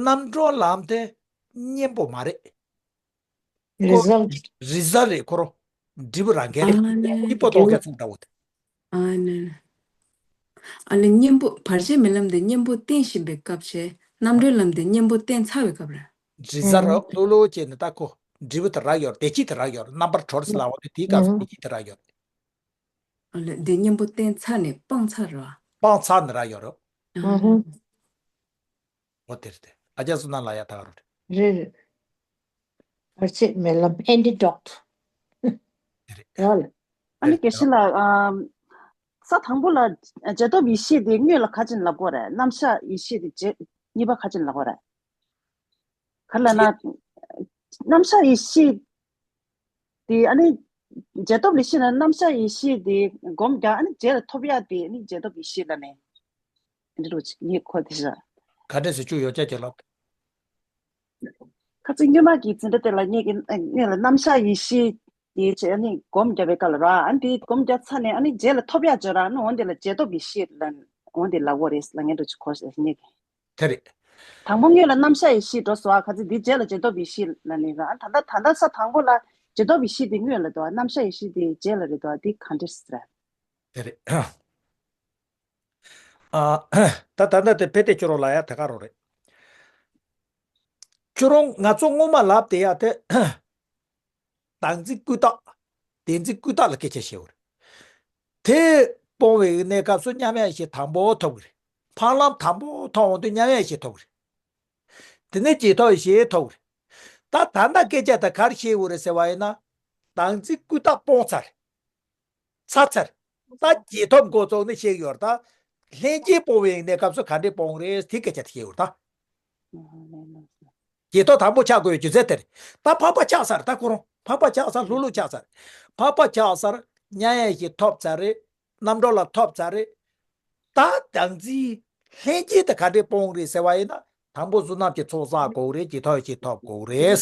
རྣམ་གྲོལ་ལམ་དེ་གཉེན་པོ་མ་རེད། ཁོ་རི་ཟལ་ཊི། རི་ཟལ་ཊི་རེད། ཁོ་རང་འབྲས་བུ་རང་འགན་རེད། ཨ་ནི་སྐྱིད་པོ་གཏོང་མཁན་ཚོ་འདྲ་བོ་དེ། ཨ་ནི། ཨ་ནི་གཉེན་པོ་བར་ཆད་སྨོན་ལམ་དེ་གཉེན་པོ་བསྟེན་བཞིན་པའི་སྐབས་བྱས། རྣམ་གྲོལ་ལམ་དེ་གཉེན་པོ་བསྟེན་ཚར་བའི་སྐབས་རེད། རི་ཟལ་ཊི་ལྷུག་ལྷུག་བྱས་ནས་ད་ཁོ་འབྲས་བུ་དེ་རག་ཡོད་རེད། བདེ་སྐྱིད་དེ་རག་ཡོད་རེད། རྣམ་པར་གྲོལ་ཟེར་ལབ་པ་དེ་དེའི་སྐབས་སུ་བདེ་སྐྱིད་དེ་རག་ཡོད་རེད། ཨ་ལས་དེ་གཉེན་པོ་བསྟེན་ཚར་ནས་སྤངས་ཚར་རེད་བ། སྤངས་ཚར་ནས་རག་ཡོད་རེད། ཨ་ཧ། འོ་དེ་རེད་དེ། ཨ་ཅག་བསོད་ནམས་ལགས་ཡ་ད་ག་རོ་རེད། རེད་རེད། བར་ཆད་སྨོན་ལམ་ཨེན་ཊི་ཌོག་ཊི། དེ་རེད། རེད་བ་ལ། ཨ་ནི་དེ་དགེ་བཤེས་ལགས། ཨམ། ས་དང་པོ་ལ་རྗེས་ཐོབ་ཡེ་ཤེས་དེ་སྔོན་ལ་ག་ཅིག་ལབ་དགོས་རེད། རྣམ་གཞག་ཡེ་ཤེས་དེ་རྗེས་གཉིས་པ་ག་ཅིག་ལབ་དགོས་རེད། ག་རེ་ལབ་ན། རྗེས། རྣམ་གཞག་ཡེ་ཤེས་དེ་ཨ་ནི། རྗེས་ཐོབ་ལ་བཤད་ན་རྣམ་གཞག་ཡེ་ཤེས་དེ་སྒོམ་རྒྱག་ཨ་ནི་རྗེས་ལ་ཐོབ་ཡག་དེ་ཨ་ནི་རྗེས་ཐོབ་ཡེ་ཤེས་ལབ་ནས། འདི་རུ་ངས་གོ་དེ་བཞག་ག་འདྲས་སེ་བཅུག་ཡོད་ཅག་ཅེ་ལབ། ཁ་ཚིག་སྔོན་མ་གི་འཛིན་གྲྭ་དེ་ལ་ངས་ཀྱི་ངས་ལ་རྣམ་གཞག་ཡེ་ཤེས་དེ་བྱས་ཨ་ནི་སྒོམ་རྒྱབ་པའི་སྐབས་ལ་ར་ཨ་ནི་དེ་སྒོམ་རྒྱབ་ཚར་ནས་ཨ་ནི་རྗེས་ལ་ཐོབ་ཡག་བརྗོད་ར་ཨ་ནི་འོན་དེ་ལ་རྗེས་ཐོབ་ཡེ་ཤེས་ལ་འོན་དེ་ལབ་དགོས་རེད་ལ་ངས་འགྲོ་ཆུ་གོ་ཞེས་ངས་ཀྱི། དེ་རེད། དང་པོ་སྔོན་ལ་རྣམ་གཞག་ཡེ་ཤེས་འགྲོ་སོང་ཨ། ཁ་ཚིག་འདི་རྗེས་ལ་རྗེས་ཐོབ་ཡེ་ཤེས་ལབ་ནི་ར་ཨ་ད་ལྟ་ད་ལྟ་ས་དང་པོ་ལ་རྗེས་ཐོབ་ཡེ་ཤེས་དེ་སྔོན་ལ་འདུག་རྣམ་གཞག་ཡེ་ཤེས་དེ་རྗེས་ལ་རེད་འདུག་འདི་ག་འདྲས་རེད། དེ་རེད། ཨ། ད་ད་ལྟ་དེ་ཕེ་ཏེ་ཁྱོད་རང་ལ་ཡ་དེ་ག་རང་རེད། ཁྱོད་རང་ང་ཚོ་སྔོན་མ་ལབ་དེ་ཡ་དེ། བདག་འཛིན་ཀུན་བཏགས། བདེན་འཛིན་ཀུན་བཏགས་ལ་སྐད་ཆ་བཤད་པ་རེད། དེ་སྤོང་བའི་གནས་སྐབས་སུ་མཉམ་ཡེ་ཤེས་དང་པོ་ཐོབ་ཀྱི་རེད། འཕགས་ལམ་དང་པོ་ཐོབ་འོང་དུས་མཉམ་ཡེ་ཤེས་ཐོབ་ཀྱི་རེད། དེ་ནས་རྗེས་ཐོབ་ཡེ་ཤེས་ཐོབ་ཀྱི་རེད། ད་ད་ལྟ་སྐད་ཆ་ད་ག་རེ་བཤད་དགོས་རེད་ཟེར་བ་ཡིན་ན། བདག་འཛིན་ཀུན་བཏགས་སྤོང་ཚར། ཚར་ཚར། ད་རྗེས་ཐོབ་འགོ་བཙུགས་ནས་བཤད་ཀྱི་ཡོད་རེད་ད། ལྷན་སྐྱེས་སྤོང་བའི་གནས་སྐབས་སུ་ག་འདྲས་སྤོང་རེད་དེ་སྐད་ཆ་དེ་བཤད་ཡོད་རེད་ད། རྗེས་ཐོབ་དང་པོ་ཆགས་དགོས་པའི་རྒྱུ་མཚན་དེ་རེད། ད་འཕགས་པ་ཆགས་ཚར་ད་ཁོ་རང་འཕགས་པ་ཆགས་ཚར་ལྷུག་ལྷུག་ཆགས་ཚར། འཕགས་པ་ཆགས་ཚར། མཉམ་ཡེ་ཤེས་ཐོབ་ཚར་རེད། རྣམ་གྲོལ་ལ་ཐོབ་ཚར་རེད། ད་བདག་འཛིན་ལྷན་སྐྱེས་དེ་ག་འདྲས་སྤོང་རེད་ཟེར་བ་ཡིན་ན། དང་པོ་བསོད་ནམས་ཀྱི་ཚོགས་བསགས་དགོས་རེད། རྗེས་ཐོབ་ཡེ་ཤེས་ཐོབ་དགོས་རེད།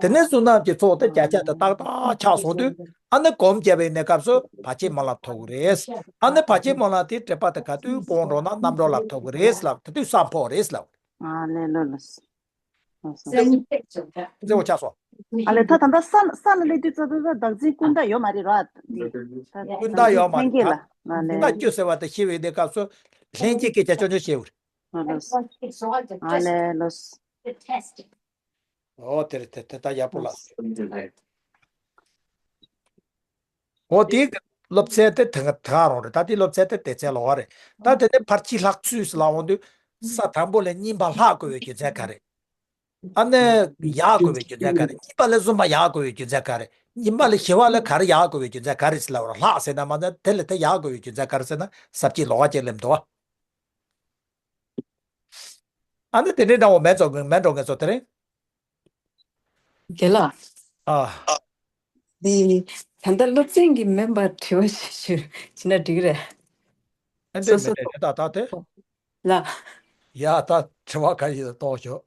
དེ་ནས་བསོད་ནམས་ཀྱི་ཚོགས་དེ་བརྒྱ་ཆ་དེ་ཏག་ཏག་ཆགས་སོང་དུས་ཨ་ནི་སྒོམ་རྒྱབ་པའི་གནས་སྐབས་སུ་བར་ཆད་སྨོན་ལམ་ཐོབ་ཀྱི་རེད། ཨ་ནི་བར་ཆད་སྨོན་ལམ་དེ་དྲེགས་པ་དེ་ག་དུས་སྤོང་འགྲོ་ན་རྣམ་གྲོལ་ལ་ཐོབ་ཀྱི་རེད་ལབ་དེ་དུས་བསམ་ཕོག་རེད་ལབ། ཨ་ལས་ལོ་ལོ། ལོ་ལོ། མཛེས་པོ་ཆགས་སོང་། ཨ་ལས་ད་ད་ལྟ་ས་ས་ལ་སླེབས་དུས་ཙམ་དུ་བདག་འཛིན་ཀུན་བཏགས་ཡོད་མ་རེད་ར། ཀུན་བཏགས་ཡོད་མ་རེད་ད། ལྷན་སྐྱེས་ལ་ཨ་ལས། ཀུན་བཏགས་ཡོད་ཟེར་བ་དེ་ཤེས་པའི་གནས་སྐབས་སུ་ལྷན་སྐྱེས་སྐད་ཆ་ཅོ་ཅོ་བཤད་འོ། ཨ་ལས་ལོ། ཨོ་དེ་རེད་དེ་དེ་ད་ཡག་པོ་ལ། ཨོ་དེའི་སློབ་ཚན་དེ་དེ་ག་དེ་ག་རང་རེད། ད་དེའི་སློབ་ཚན་དེ་སྡེ་ཚན་ལོགས་རེད། ད་དེ་ནས་ཕར་ཕྱིན་ལྷག་ཚུལ་ལ་འོང་དུས་ས་དང་པོ་ལས་གཉིས་པ་ལྷག་དགོས་པའི་རྒྱུ་མཚན་ག་རེད། ཨ་ནི་ཡག་དགོས་པའི་རྒྱུ་མཚན་ག་རེད། གཉིས་པ་ལས་གསུམ་པ་ཡག་དགོས་པའི་རྒྱུ་མཚན་ག་རེད། གཉིས་པ་ལས་བཞི་པ་ལས་ག་རེ་ཡག་དགོས་པའི་རྒྱུ་མཚན་ག་རེད་ཟེར་ལབ་པ་རེད། ལྷག་ཟེར་ན་མ་ཟད་དེ་ལས་དེ་ཡག་དགོས་པའི་རྒྱུ་མཚན་ག་རེ་ཟེར་ན་ས་བཅད་ལོགས་ཀ་ཅིག་སླེབས་འདུག་བ། ཨ་ནི་དེ་འདྲའི་འདྲ་བོ་མེད་ཚོ་མེད་འགྲོ་ངེས་ཚོ་དེ་རིང་། རྒན་ལགས། ཨ། འདི་ད་ལྟ་སློབ་ཚན་གྱི་མེམ་བར་དྲི་བ་ཞིག་ཞུ་ཞུས་ན་འགྲིག་གི་རེད། ཨ་འདི་སོ་མི་སོ་འདྲ་རེད་ད་ད་དེ། ལ། ཡ་ད་དྲི་བ་ག་ཡིན་ལ་གཏོང་ཤོག